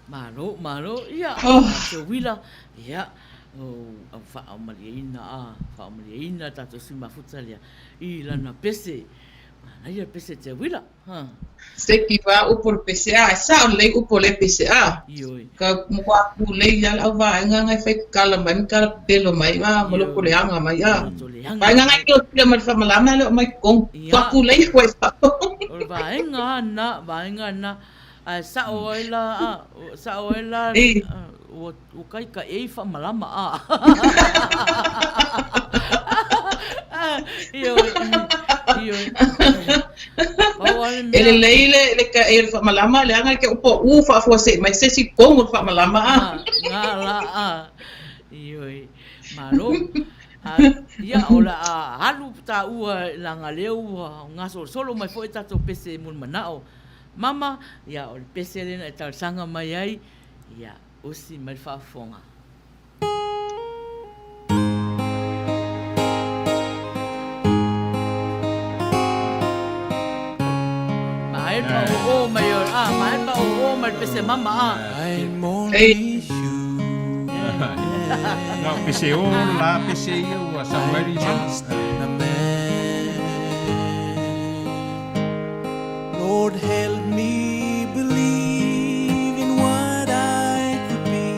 Malo, malo, ia, Teuila, ia, o faamalieina, a, faamalieina tatou sui mafuta lea i lana pese. Manaia le pese Teuila. Ha. Se ki va upu o le pese a, e sa'o lelei upu o lea pese a. Ioe. Ka matua pulei lava le auvaega agai fai tatala mai ma tala pepelo mai a ma loto leaga mai a. Loto leaga Vaega mai. agai tilotilo mai le faamalama e le o mai totonu. Ia. Tua pulei koe i fafo. O le vaega lava lena, vaega lena. Ae sa'o ai la a, sa'o ai la Ei. ua ua kaikaʻi ai faamalama a. Ioe, ioe. Pau lava le E mea. lelei le le kaʻei o le faamalama leaga e ke upu ʻū faafuasei mai se isi totonu o le faamalama a. Ga la a. Ioe. Malo. A, ia, o le a alu taua leaga lea ua gasolosolo mai foi tatou pese mulimanao. Mama, ia, o le pese lea na e talosaga mai ai, ia, usi mai le faafofoga. Maea le paoō mai o, a, maea le paoō mai le pese mama, a. Ei. Na o pese o la pese ia ua Samueli Lord help me believe in what I could be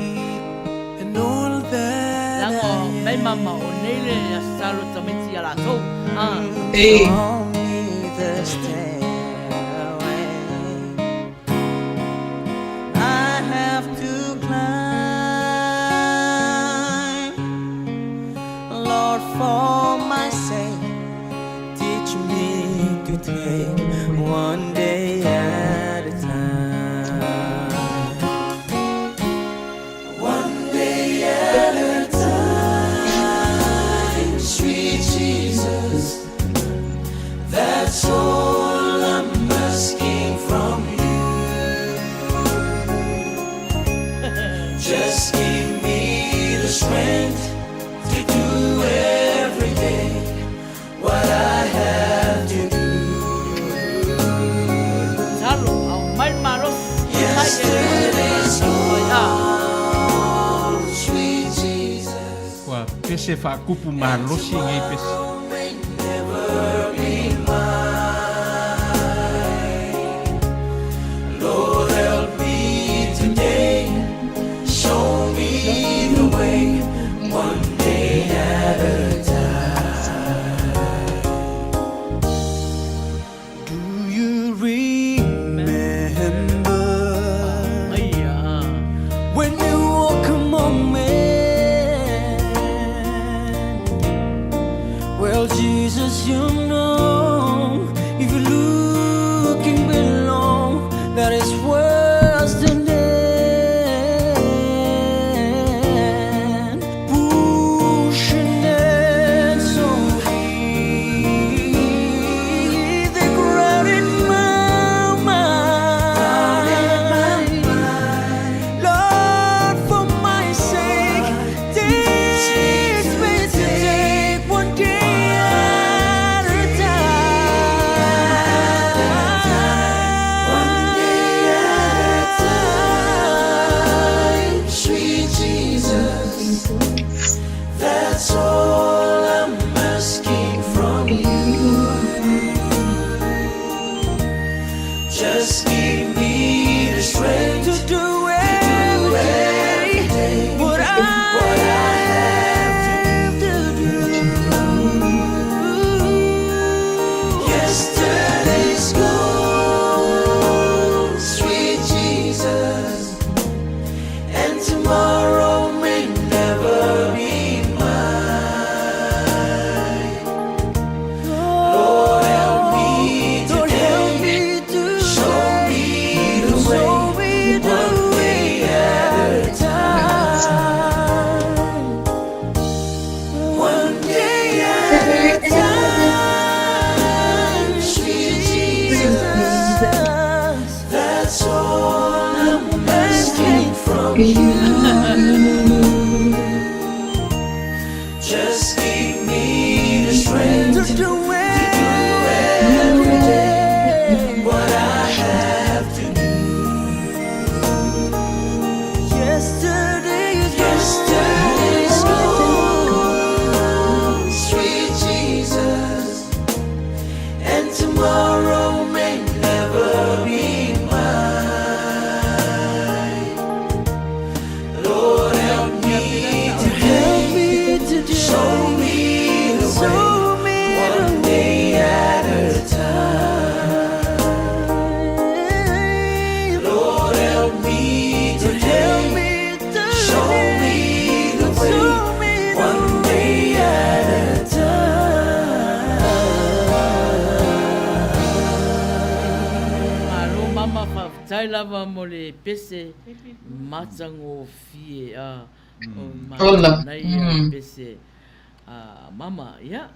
and all that Lago I mai mama o nei le aso salo tamaiti ia latou. A. Ei. Show me the stairway I have to climb. Lord, for my sake, teach me to take one day at a time. One day at a time, sweet Jesus, that's all I'm asking from you. Just give me the strength to do every day what I have to do. Talo, aumai le malosi. Yesterday's A. gone, sweet Jesus. Ua pese faakupu malosi nei pese. May never be mine. Lord, help me today. Show me the way, one day at a time. Do you remember Ai a. when you walk among men? Well, Jesus, you know, if you're looking below, that is worse than dead. Pushing it so deep, they crowded my mind. Lord, for my sake, teach me to take one day at a time. One day at a time, sweet Jesus. That's all I'm asking from you. Just give me the strength To do every day what I have to do. Yesterday's gone, sweet Jesus, and tomorrow may never be mine. Lord, help me Lord, help today. me to Show me the way, show me the one way day at at a a time. One day at a time, sweet Jesus. That's all I'm asking from you. Just give me the strength To to do every day what I have to do. Yesterday's Yesterday's gone, sweet Jesus, and tomorrow. Faafetai lava mo le pese matagofie a o Ola. manaia le pese a Mama. Ia,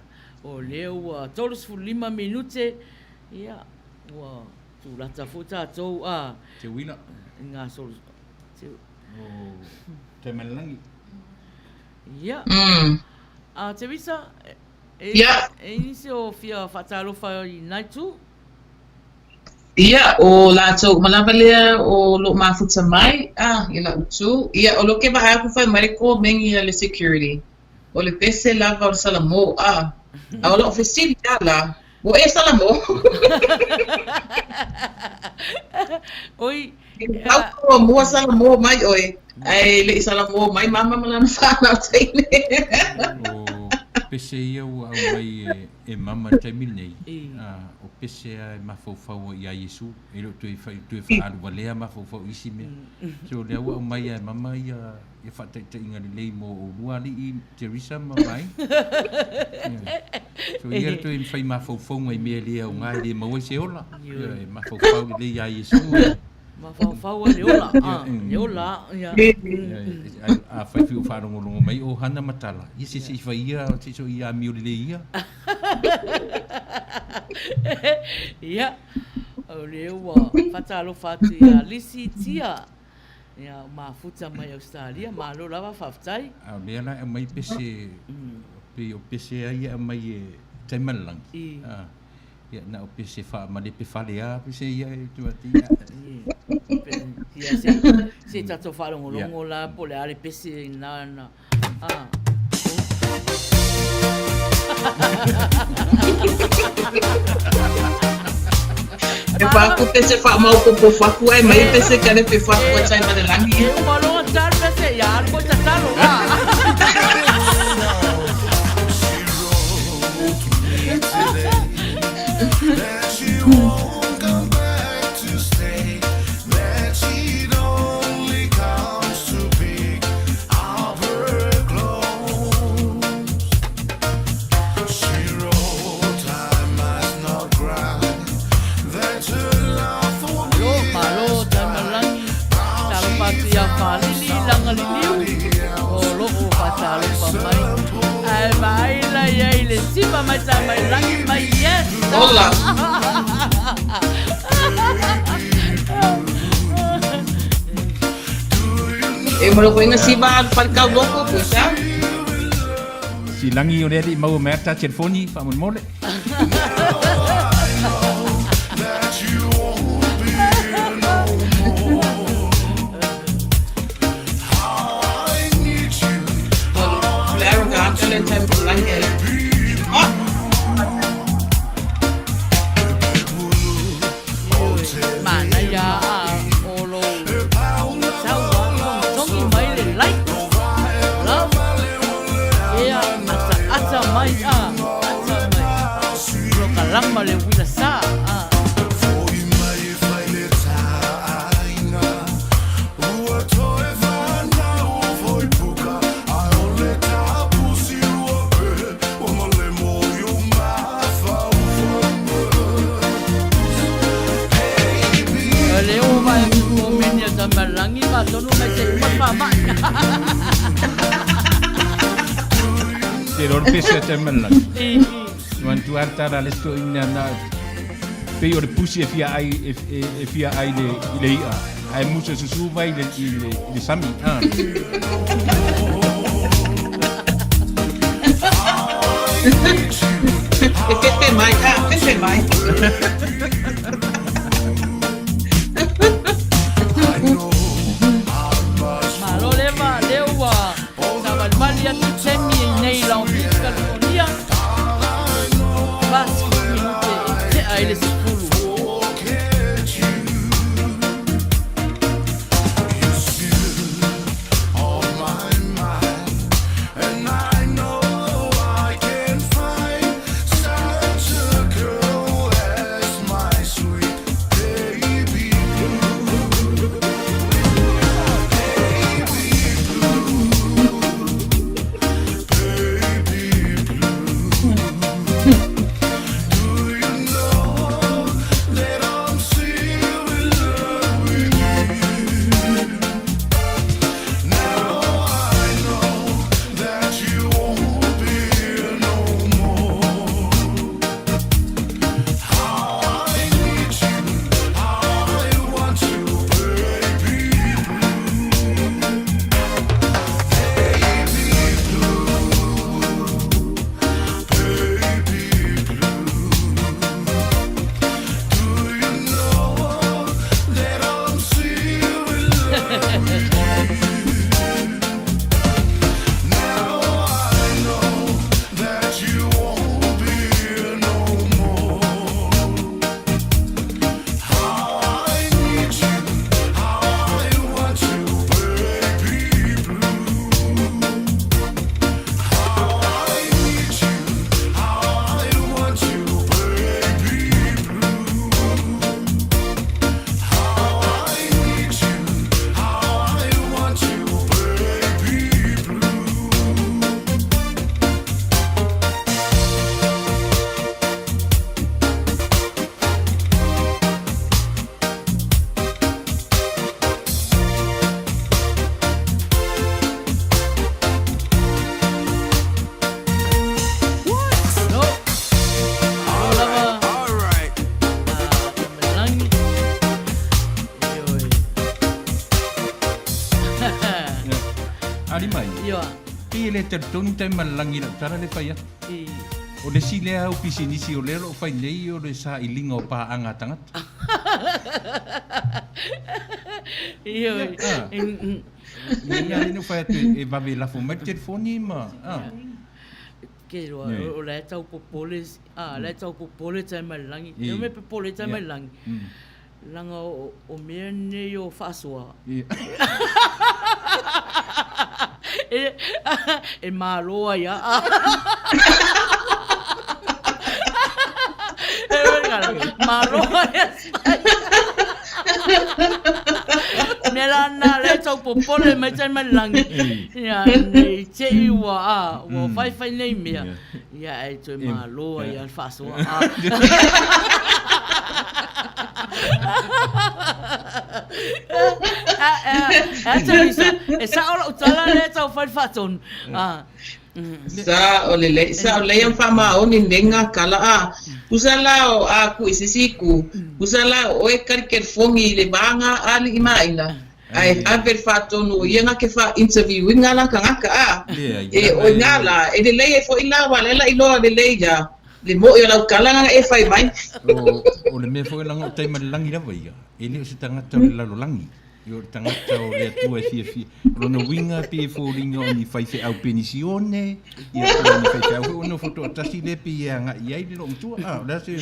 o lea ua 35 minute, ia, ua tulata foi tatou a Te uila. i gasolo te O Taimalelagi. Ia. A Teresa, e Ia. e i nisi o fia faatalofa i lena itu? Ia, o latou uma lava lea o loo mafuta mai, a, i la'u itu. Ia, o lea ou te vaai atu fai mai le komeni a le security, o le pese lava o le Salamo, a, a o la'u fesili lava la, ua e Salamo? Oi, Tau muamua Salamo mai oe, ae le i Salamo mai mama ma lana fanau teine. O pese ia ua aumai e, e mama i le taimi lenei, a, o pese lava e mafaufau ai ia Iesu, e le o toe fai, toe faaaluvalea mafaufau i isi mea. So o lea ua aumai lava e mama ia, ia faataitaiga lelei mo oulua alii Teresa ma Vaai. So ia le toe fai mafaufauga i mea e le aoga e le maua ai se ola. Ia, e mafaufau lelei ia Iesu. Mafaufau ai le ola, a, le ola, ia. Afai foi o faalogologo mai o Hana ma Tala, ia se se i fai ia, se i so i amio lelei ia. Ia, o lea ua faatalofa atu ia Lisi Tia, ia mafuta mai Ausetalia, malo lava faafetai. A o lea la e aumai pese, pei o pese a ia e aumai e Taimalelagi. A, ia na o pese faamalepe fale lava pese ia e tuu atu ia. Ia, se i tatou faalogologo la po o le a le pese lena na, a. E pa aku pese faamaopoopo atu ae mai pese kalepe fatu a Taimalelagi. E uma loa talo pese, ia alu foi tatalo. That she won't come back to stay, that she'd only comes to pick up her clothes. She wrote, I must not cry, that her love for Malo, me malo, Taimalelagi, talofa atu ia Falili Lagaliliu, o loo faatalofa mai. Ae vaai la ia i le siva mai Taimalelagi mai, yes! Ola! E uma logo inga siva alu fale loko po sa. Silagi o le alii maua mai ata telefoni faamolemole. That you won't be here no more. How I need you, O le arrogant le Taimalelagi. Oh, Manaia a o lou taua togitogi mai le like, love, ia ataata mai a, ata mai. Polokalama le uila sa a. Foi mai e fai le taina, ua toe fanau foi puka, ae o le tapusi ua pe, ua malemo i o mafaufauga. O lea ua vaai atu i komeni a Taimalelagi ma atonu mai se i uma le faamai. Te iloa le pese a Taimalelagi. Manatua lava le tala a le isi toeaina na pei o le pusi e fia ai e, e, e fia ai le, i le i'a ae musa susu vai i le, i le, i le sami. Ah. E fefe mai, a, fefe mai. Malo leva, lea ua savalivali atu taimi i nei i Long Beach, California. 40 minute e tea ai le 10. On my mind, and I know I can find such a girl as mine. Alimai. Ioa. Pei e le talitonu Taimalelagi i lau tala lea e fai atu. I. O le isi lea au pisinisi o lea o lo o fai nei o le sailiga o paaga a tagata. Ioe. Ah. Ia lea na ou fai atu e vave lafo mai le telefoni ma ah. Ke roa, o la e tau popole, a, la e tau popole Taimalelagi. E me popole Taimalelagi. Leaga o mea nei o faasoa. E malo ai a. Malo ai a. Mea la na le tau popole mai Taimalelagi. Ia, nei te i ua a, ua faifai nei mea. Ia, e toe malo ai a le faasoa. A, Teresa, e sao lau tala lea tau fai le faatonu. Sa o lelei, sa o lelei ang faamaoni nei ngā kala a. Usa la o a ku i sisi ku, usa la o oe kari kerifongi i le vā ngā aliʻi maʻina, ae ave le faatonu o ia ngā ke fa interview inga la kangaka a. E oi ngā la, e lelei e foʻi la wa lela iloa lelei ia le moʻi o lau kala ngā e fai mai. O le mea foi leaga o Taimalelagi lava ia, e le o se tagata o le lalolagi. Ia o le tagata o le Atua e fiafia. O lona uiga pei e foliga o ni faifeau penisione, ia po o ni faifeau foi ua nofo toatasi lea pei e agai i ai le loomatua. A, o le a se...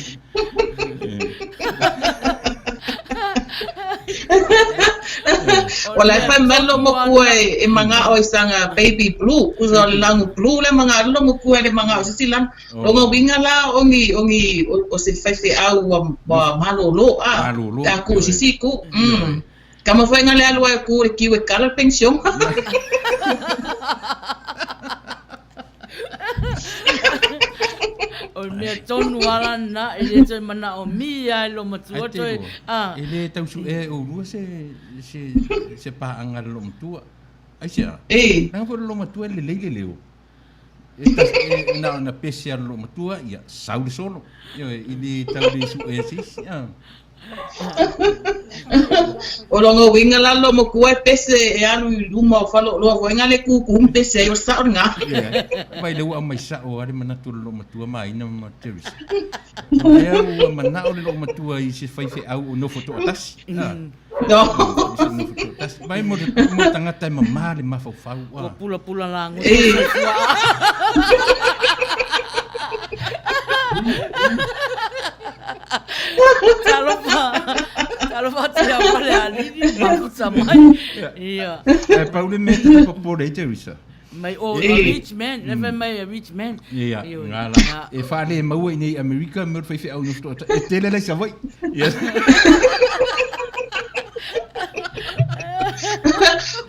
O la e fai mai lo makua e manga'o i sanga baby blue, kusa o le lagu blue le manga'o le makua e le manga'o se isi lana. O nga uiga la o ni, o ni, o se faifeau ua, ua malōlō, a, Malōlō, pe a kū i ioe. sisi kū. Mm. Ka mafai nga le alu ai o kū le kiu e kala le pension. O le mea tonu ala na, e le toe manao mia e lo matua Ai te toe, lua, a. e le tau suʻea e oulua se, se, se paaga a le loomatua. Aisea? E. Leaga foi o le loomatua e lelei le leo. E na ona pese a le loomatua, ia, sau le solo. Ioe, i le tau le suʻea se isi. A. O longa uiga la lo makua e pese e alu i luma o faleoloa foi nga le kūkū ma pese ai o le sao lena. Ia, mai lea ua aumai sao lava le manatu o le loomatua ma Aina ma Teresa. O lea ua manao le loomatua i se faifeau o nofo toatasi. A. No. I se nofo toatasi. Mai mo le mo le tagata e mamā le mafaufau. Ua pulapula lagoto E. soifua. Talofa, talofa atu ia Falealili, mafuta mai. Ia. Ae pau le mea e te popole ai Teresa. Mai o a rich man, le fai mai a rich man. Ia, Ioe. ngā la. E whaale maua i nei Amerika me o le faifeau nofo toatasi. E tele lai Savaii. Ia.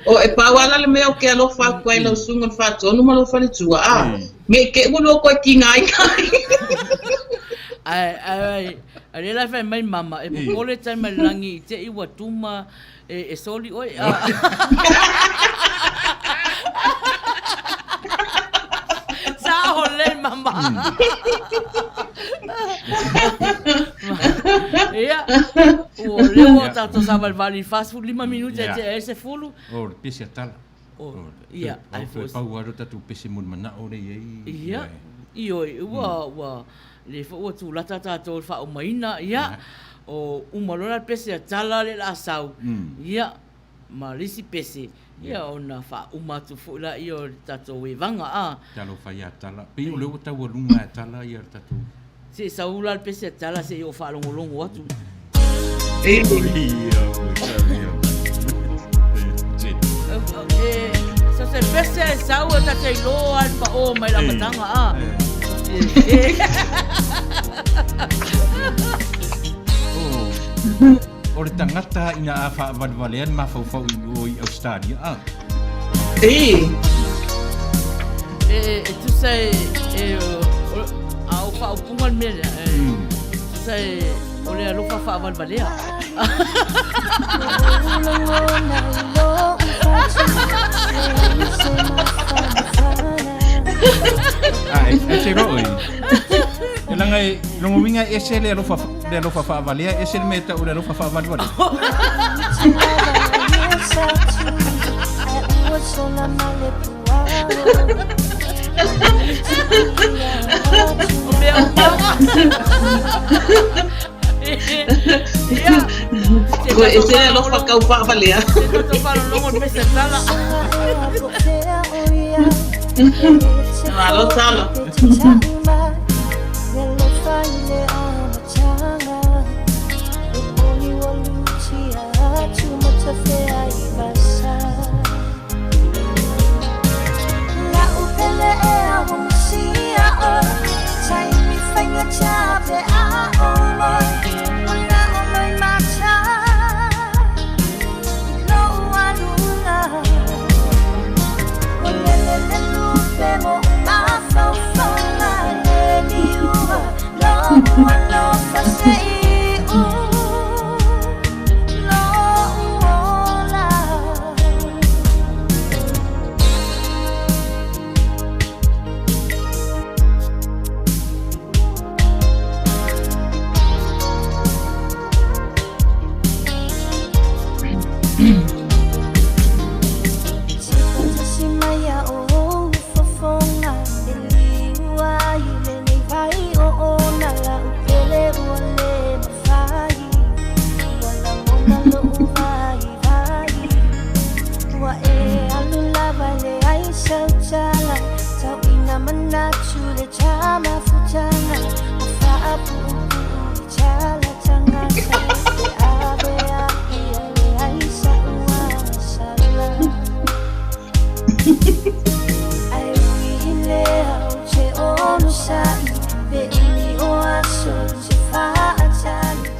O e pau ala le mea o ke alofa aku ai lau susuga o le faatonu ma lou faletua, a me i te i ua lua koe ki ngā ina ai. Ae, ae, ae, lea la e fai mai mama, e popole Taimalelagi i te i ua tuma e, e soli oe. Sao le mama. Ia, ua lea ua tatou savalivali i le 45 minute e tea ai le 10. O le pese a tala. O, ia, ai foi. Pau lava lo tatou pese mo le manao lea e i ai. Ia, ioe, ua, ua, lea foi ua tulata tatou i le faaumaina, ia, o uma loa la le pese a tala lea o le a sau, ia, ma le isi pese, ia, ona faauma atu foi laia o le tatou evaga, a. Talofa ia Tala, pei o lea ua taualuga e Tala ia le tatou. Se i sau la le pese a Tala se i ou faalogologo atu. So se pese e sau e ta te iloa le paʻō mai le amataga a. O le tagata ina a faavalevalea le mafaufau i o i Australia a. E. E tusa e, a o faaupuga le mea lea, e tusa e, o le alofa faavalevalea. A, e te ro'o i. E langa e, longa uiga e ese le alofa, le alofa faavalea, ese le mea e tau o le alofa faavalevale. O mea umaga. Ia. Ko e se alofa kau faavalea. Se tatou faalologo le pese tala. Malo tala.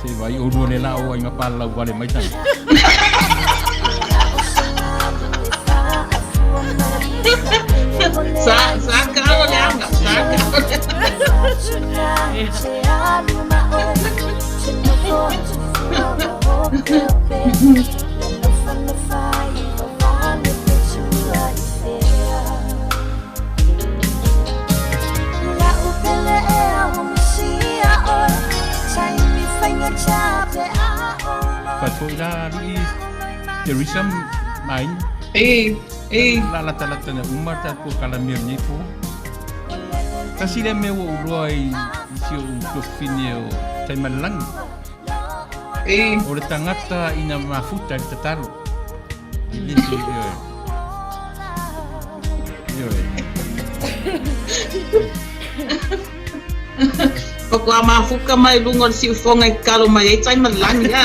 Se vai olua le la o ai nga pala lau vale mai tanga. Sa sa kalo le anga, sa kalo le Faato'i la alii Teresa ma aiga. E, e. La latalata na uma tatou kalamea i lenei po. Tasi lea mea ua ou iloa i si ou tuafafine o Taimalelagi. E. O le tagata ina mafuta i le tatalo. E le se ioe. Ioe. Faatoa mafuka mai luga o le siufoga e tatalo mai ai Taimalelagi a.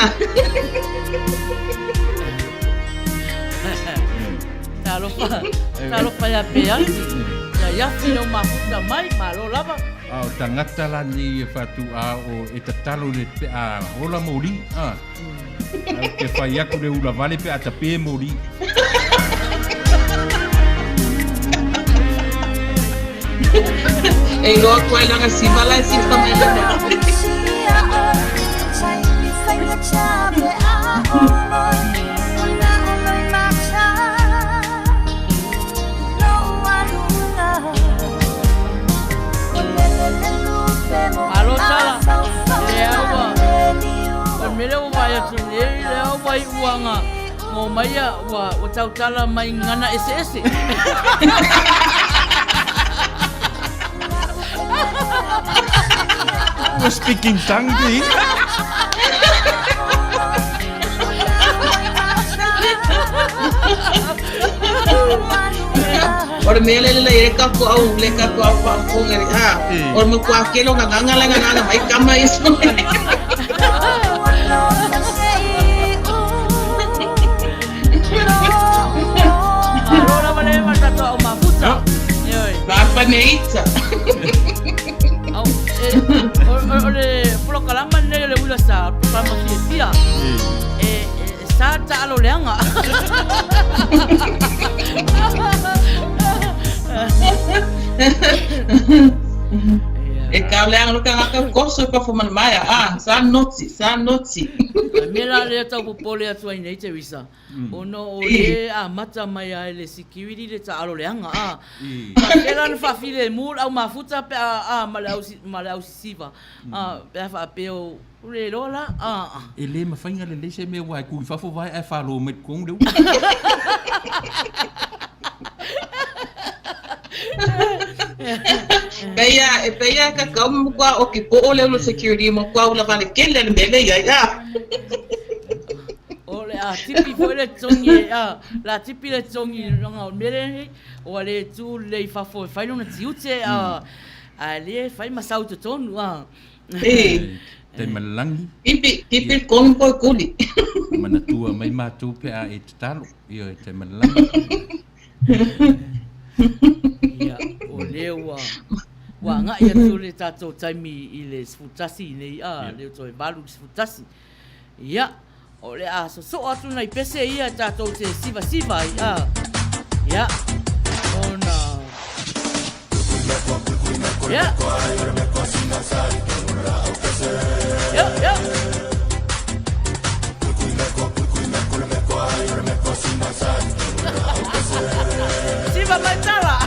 Talofa, talofa ia Peasi. Ia iafi lau mafuta mai, malo lava. A o tagata la nei e faatu'a o e tatalo i le pe'a ola moli, a. Ae ou te fai atu le ula vale pe a tapē moli. E iloa atu ai lana siva la e siva mai lana. Malo tala, lea ua, o le mea lea ua vaai atu nei, lea ua iuaga ngo mai ia, ua, ua tautala mai gagana eseese. Ua speaking tongue te ina. O le mea lea lelei ai tatou au le tatou au faafofoga i le a. O le matua kele o gagana la e gagana mai tama ia. Malo lava le ma tatou au mafuta. Ioe. Papaneita. Au, e, o, o le polokalama lenei o le uila sa, polokalama fiafia. E, e, sa taalo leaga. E ka leaga lo tagata o koso e pafo mana a sa noti, sa noti. A mea la lea tau popole atu ai nei Teresa, ona o le amata mai a e le security le taalo leaga a. Faapea la ona faafilemu le au mafuta pe a ma le au ma le au sisiva a pe a faapea o le iloa la a. E le mafai ona lelei se mea aua e tu i fafo vae ae falo mai i totonu le uta. pei a, e pei a kakau ma matua o ki po'o le ulu security ma matua ula vale kele le mele ia ia. O le a tipi foi le togi e a, la tipi le togi langa o mele nei, o a le tu le i fafo e fai lona tiute a, a le fai ma sau totonu a. E. Taimalelagi. Pipi, pipi konu koe kuli. Manatua mai matou pe a e tatalo, ioe Taimalelagi. Ia, o lea ua, ua agai atu le tatou taimi i le 11 nei, a, lea ua toe 8 i le 11. Ia, o le a sosoo atu nai pese ia tatou te sivasiva ai, a. Ia, ona... Ia. Ia, ia. Siva mai tala.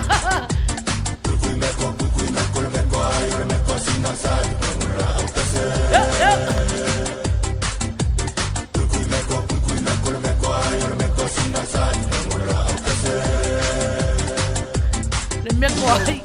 Ia, ia. Le mea ko ai.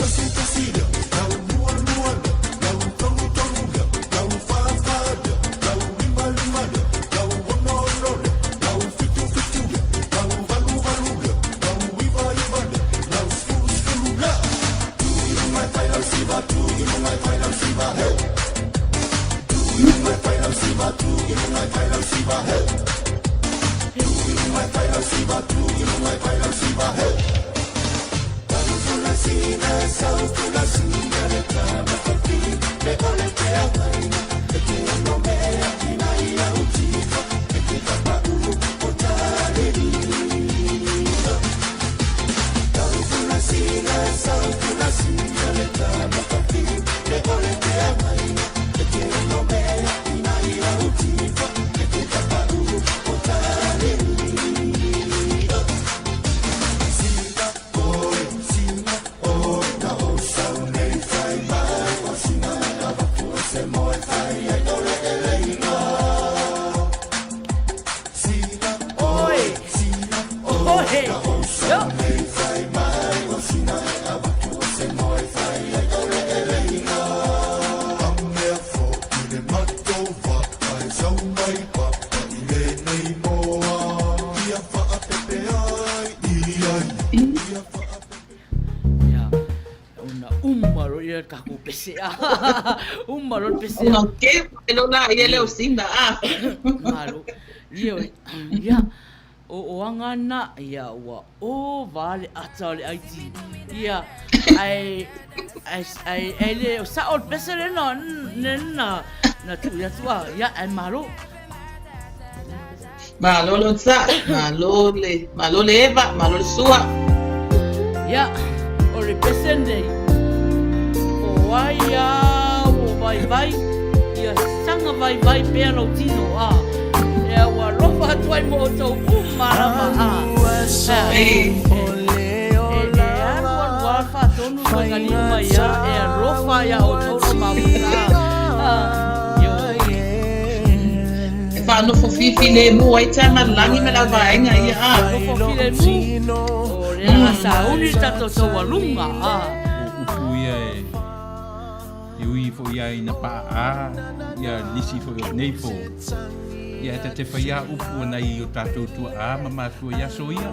Oi! Oi! Yo! Ia, ona uma loa ia le takou pese a. Uma loa le pese a. Ona ke e lo la ia leo sina a. Malo. Ia, ia, o o aga na, ia, ua ova le ata o le aiti. Ia, ae, ae, ae, ae le o sao le pese lena, lena, na tuu atu a, ia, ae malo. Malo le onosai, malo le, malo le Eva, malo le Sua. Ia, o le pese nei, o ai a ua vaivai, ia saga vaivai pea lou tino, a, ea ua alofa atu ai mo outou uma lava, a, a, e, e, e alu alu lava faatonu faigaliu mai a, e alofa ia outou lo mafuta, a, ioe. E whaanofo filemu ai Taimalelagi ma le auvaega ia a. Nofo filemu, o lea a sauni le tatou taualuga a. O upu ia e e ui foi ia ina paa ia nisi foi o nei po. Ia e ta te whai a upu ana i o tātou tua a ma mātua ia so ia.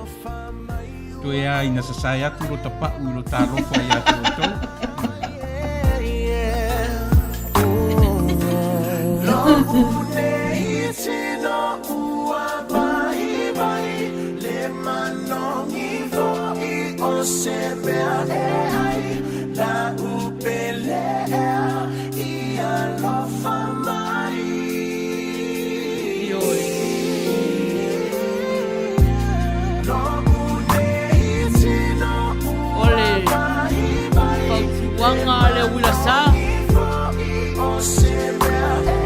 Toe a ina sasae atu lo tapa'u i lo tālofa ia te outou. O le fautuaga a le uila sa,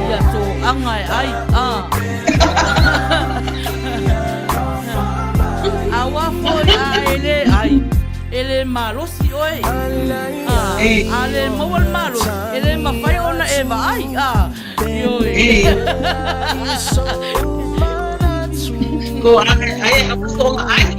ia toaga e ai, a. Aua foi a e le ai, e le malosi oe, a, a le maua le malosi, e le mafai ona e vaai, a. Ioe. Ko ai ai a songa ai.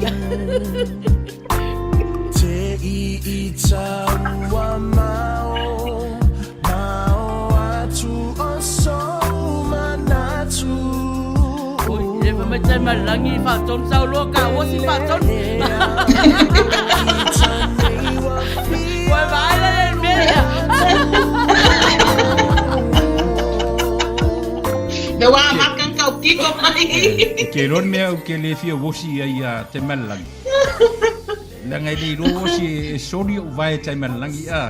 Taimalelagi faatonu sauloa kauosi faatonu. Ua vaai la le mea lea. Le wā makang kau kiko mai. E ke iloa le mea ou te le fia wosi ai iā Taimalelagi. Leaga e le iloa wosi e soli ou vae Taimalelagi a.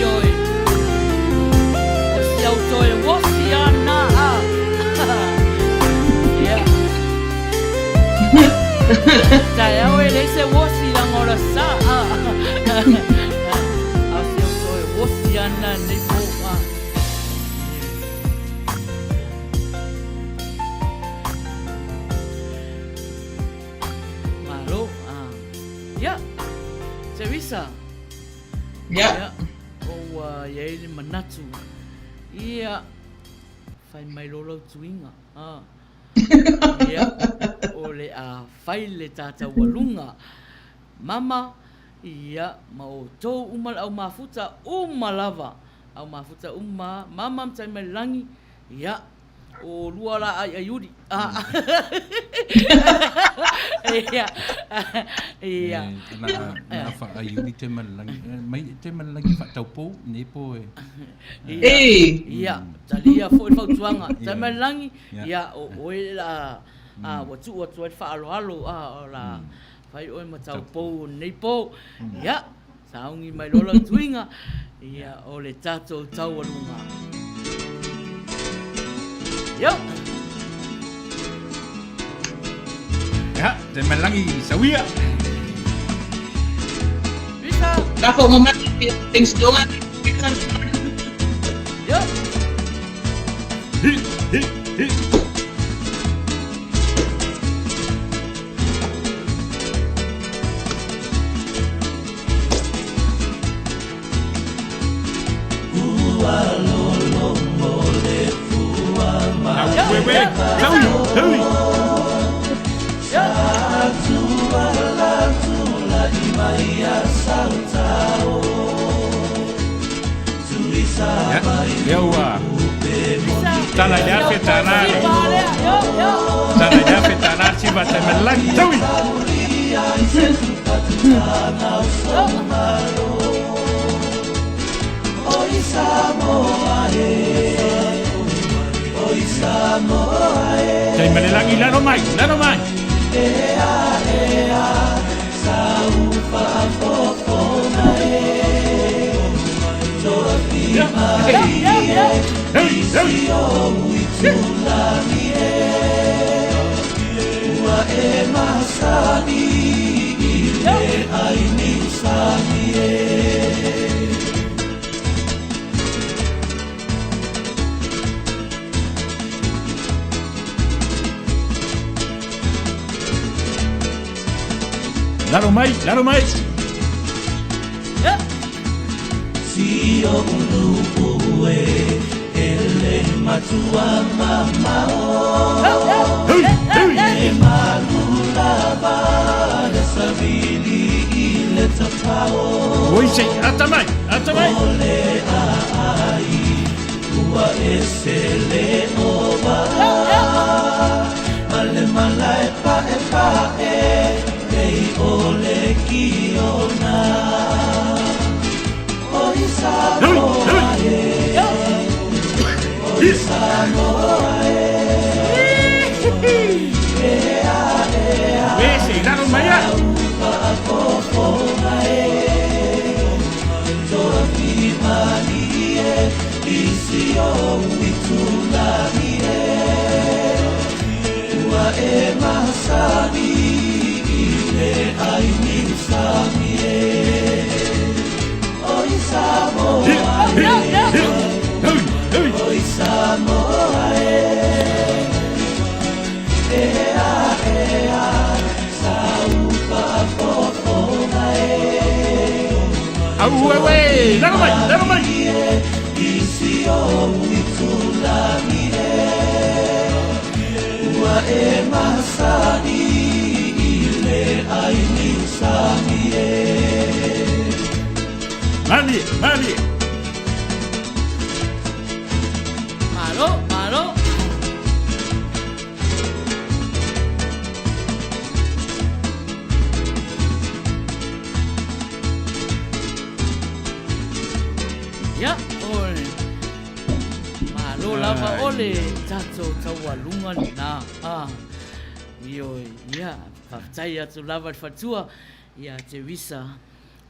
Ioe. O si au toe wosi ana a. Ia. Taeao e leai se wosi laga o le sa a. A o si au toe wosi ana nei po a. Malo. A. Ia. Teresa. Ia. Ia. O ua i ai le manatu. Ia. Fai mai loa lau tuiga. A. Ia. O le a fai le tataualuga. Mama. Ia. Ma outou uma le au mafuta uma lava. Au mafuta uma. Mama ma Taimalelagi. Ia. O lua la aiaiuli. Ia. Ia. Na faaiuli Taimalelagi. Mai Taimalelagi faataupou nei po e. Ia. Ia. Talia foi le fautuaga. Taimalelagi, ia o oe la a ua tuu atu ai le faaaloalo a o la fai oe ma taupou o lenei po. Ia. Saogi mai loa lau tuiga, ia o le tatou taualuga. Yo! Ia, Taimalelagi sauia. Visa! Lafo mo mai things tonga. Yo! Hi, hi, hi. Lea ua tala i le $1,000 le tala i le $1,000 siva Taimalelagi taui. Taimalelagi lalo mai, lalo mai. Lalo mai, lalo mai. Si o ulu e ele matua mamao E malulava le savili i le tatao Oi sei, ata mai, ata mai. O le ai ua ese le ova Ma le malae pae pae Ei o le kiona O i Samoa e O i Samoa e Ea ea Ese, lalo mai a. Faafofoga e Toafimalie I si ou itulagi e Ua e masani I le ai niusami e O i Samoa e O i Samoa e Ea ea Sa ufafofoga e Au, ué, lalo mai, lalo mai. I si ou itulagi e Ua e masani I le ai niusami e Mali, mali. Malo, malo. Ia, o le malo lava o le tatou taualuga lenā. Ah, ioe, ia, faafetai atu lava i le faletua ia Teresa,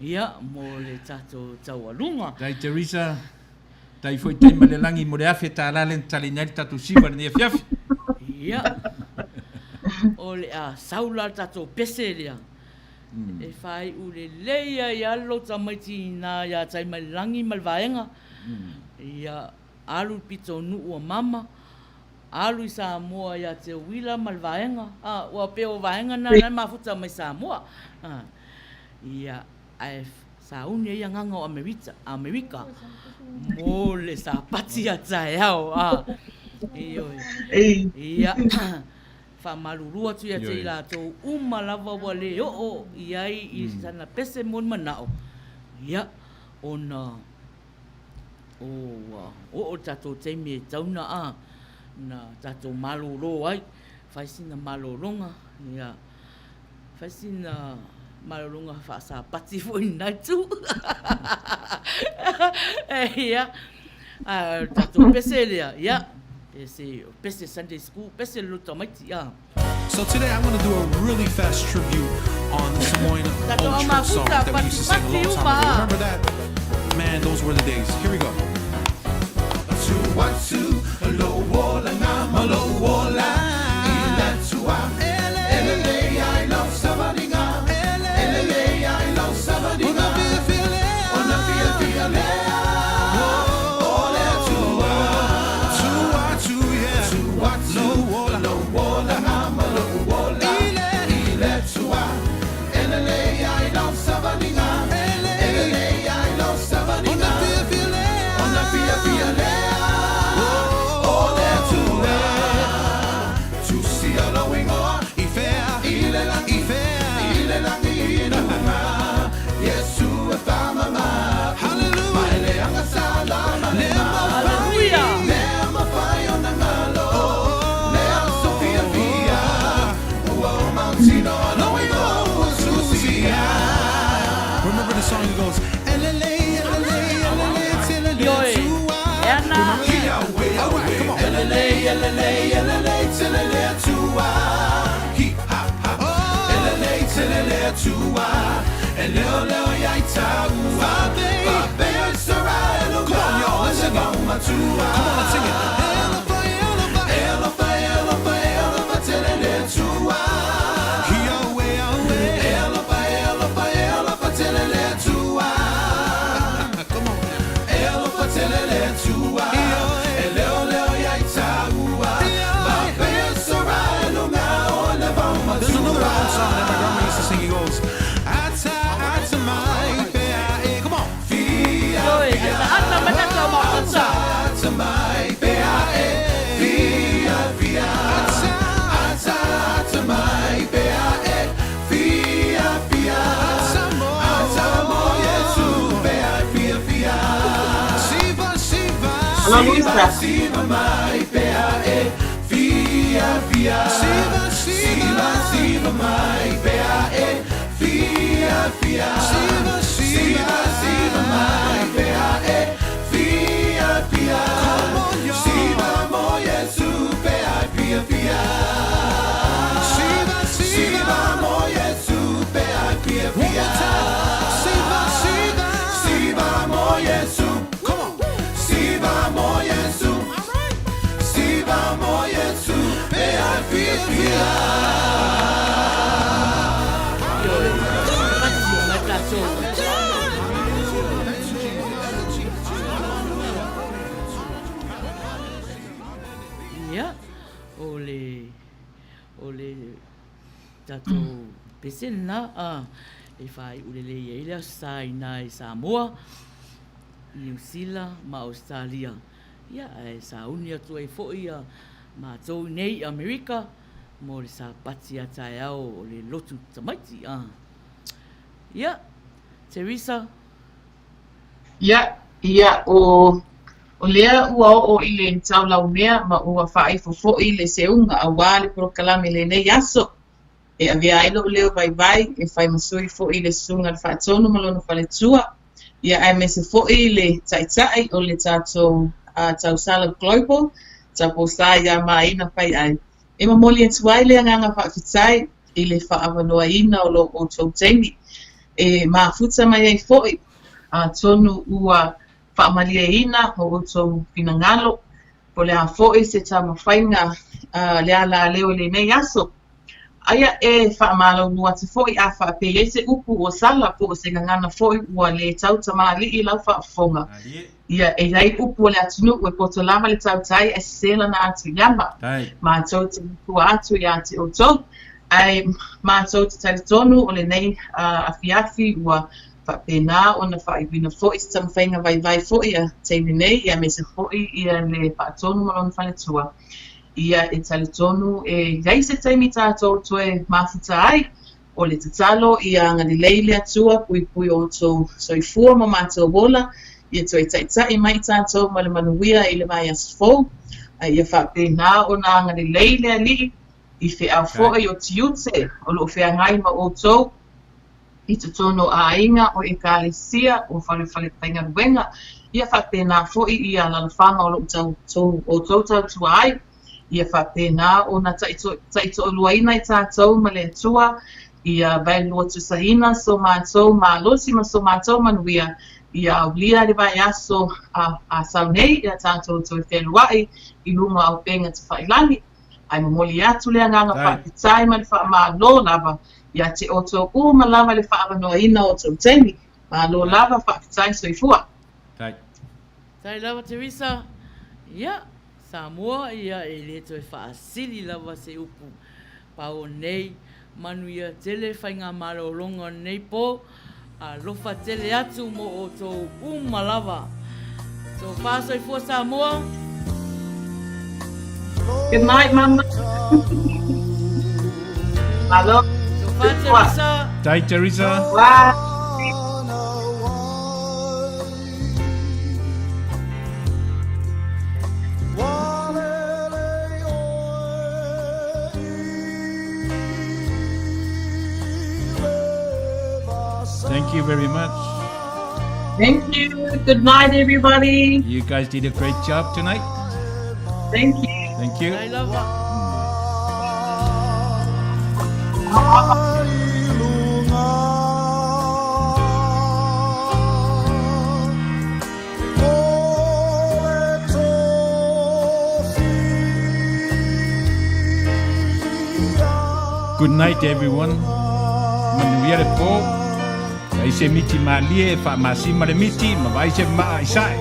ia, mo le tatou taualuga. Tai Teresa, tai foi tai ma le lagi mo le $1,000 lea na taliina ai le tatou siva i lenei afiafi. Ia, o le a sau la le tatou pese lea. E faaiu lelei ai lava le lou tamaiti i ina ia Taimailelangi ma le vaega. Ia, alu i le pitonuu a mama, alu i Samoa ia Teuila ma le vaega. A, ua pei o vaega na na e mafuta mai Samoa. A, ia, ae sauni ai agaga o Amerita, Amerika mo le sapati a taeao. A, ioe. Ia, faamalulu atu ia te i latou uma lava ua le oo i ai i sana pese mo ni manao, ia, ona o ua oo le tatou taimi e tatau ona a, na tatou malolo ai, fai sina malologa, ia, fai sina malologa faasapati foi i lena itu. Ia, a o le tatou pese lea, ia, pese, pese Sunday school, pese le loto tamaiti, a. So today I'm gonna do a really fast tribute on the Samoan Tatou old church song mafuta that we used to sing a patipati long time uma ago. a. Remember that? Man, those were the days. Here we go. Hallelujah! Remember the song that goes, Ioe, e ana. Come on, y'all, let's sing it. Come on, let's sing it. There's another old song that my grandma used to sing. He goes, Alo Luisa. Siva mai pea e fia fia. Siva siva siva mai pea e fia fia. Siva siva siva mai pea e fia fia. Siva mo Yesu pea fia fia. Siva siva mo Yesu pea fia fia. Siva siva siva mo Yesu. Come on. Siva mo Yesu. Siva mo Yesu pea fia fia. Ioe, faatasi mai tatou. Ia, o le, o le tatou pese lena a, e faaiu lelei ai le Aso Sa i ina i Samoa, Niu Sila ma Ausetalia. Ia, ae sauni atu ai foi ia matou i nei i Amerika mo le Sapati a taeao o le lotu tamaiti. A. Ia, Teresa. Ia, ia, o, o lea ua oo i le taulaumea ma ua faaifo foi le seuga auā le polokalame i lenei aso. E avea ai lou leo vaivai e fai ma sui foi i le Susuga i le Faatonu ma lona faletua, ia aemaise foi le Taitai o le tatou Tausala Global, Taupousa ia Maina Faiai. E momoli atu ai le agaga faafetai i le faaavanoaina o lo outou taimi e mafuta mai ai foi, atonu ua faamalieina o outou finagalo, po o le a foi se taumafaiga a le alaleo i lenei aso. Aia e faamalaulu atu foi a faapea i ai se upu ua sala po o se gagana foi ua le tau tamalii lau faafofoga. Ia, e i ai upu a le atunuu e poto lava le tautai ae sese lana atu i ama. Matou te matua atu ia te outou, ae matou te talitonu o lenei afiafi ua faapena ona faaiuina foi se taumafaiga vaivai foi a taimi nei, aemaise foi ia le faatonu ma lona faletua. Ia e talitonu e i ai se taimi tatou toe mafuta ai, o le tatalo ia agalelei le Atua puipui outou soifua ma matou ola, ia toe taitai mai tatou ma le manuia i le vaiaso fou, a ia faapena ona agalelei le Alii i feau foi o tiute o lo o feagai ma outou i totonu o aiga, o ekalesia, o falefalefaigaluega, ia faapena foi i alalafaga o lo o outou tautua ai, ia faapena ona taitoaluaina i tatou ma le Atua, ia vaelua tusaina so matou malosi ma so matou manuia, ia aulia le vaiaso a sau nei ia tatou toe fealuai i luga o auupega tafailagi. Ae momoli atu le agaga faafetai ma le faamalo lava ia te outou uma lava le faaavanoaina o outou taimi. Malo lava, faafetai, soifua. Faafetai lava Teresa. Ia, Samoa, ia e le toe faasili lava se upu pau o nei manuia tele faigamalologa o lenei po. Alofa tele atu mo outou uma lava. Tofa soifua Samoa. Good night, Mama. Malo. Tofa Teresa. Tai Teresa. Bye. Thank you very much. Thank you. Good night, everybody. You guys did a great job tonight. Thank you. Thank you. I love it. Good night everyone. Manuia le po. Ai se miti malie e faamasima le miti ma vaai se maa i sae.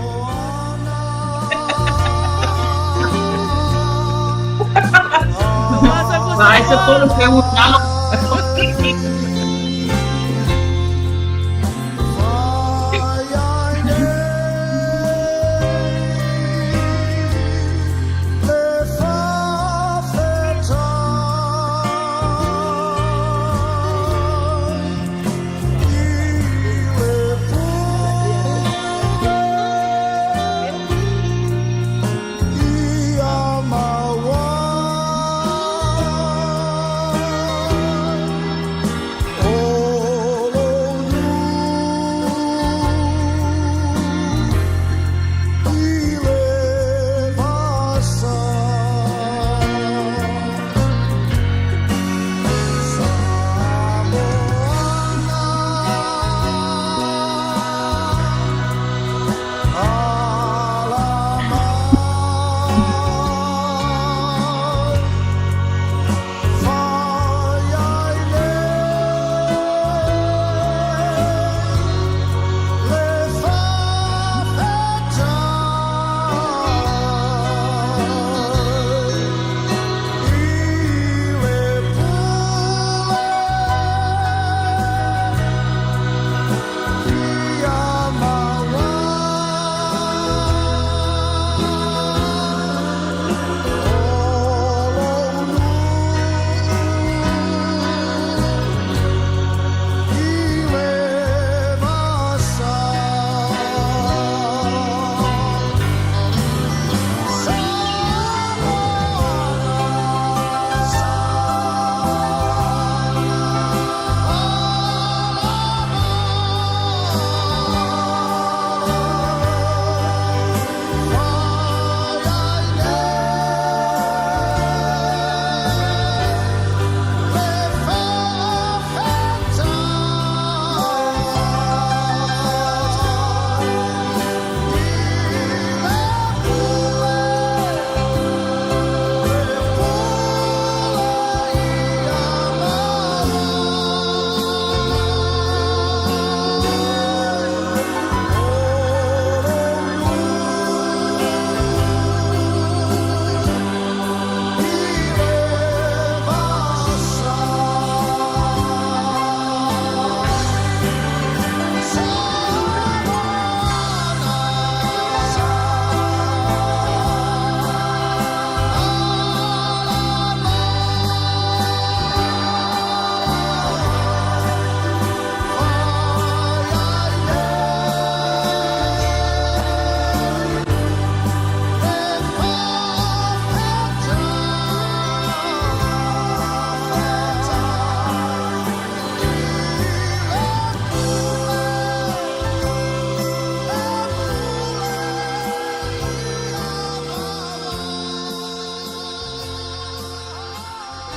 Vaai se tolu pe u nalo.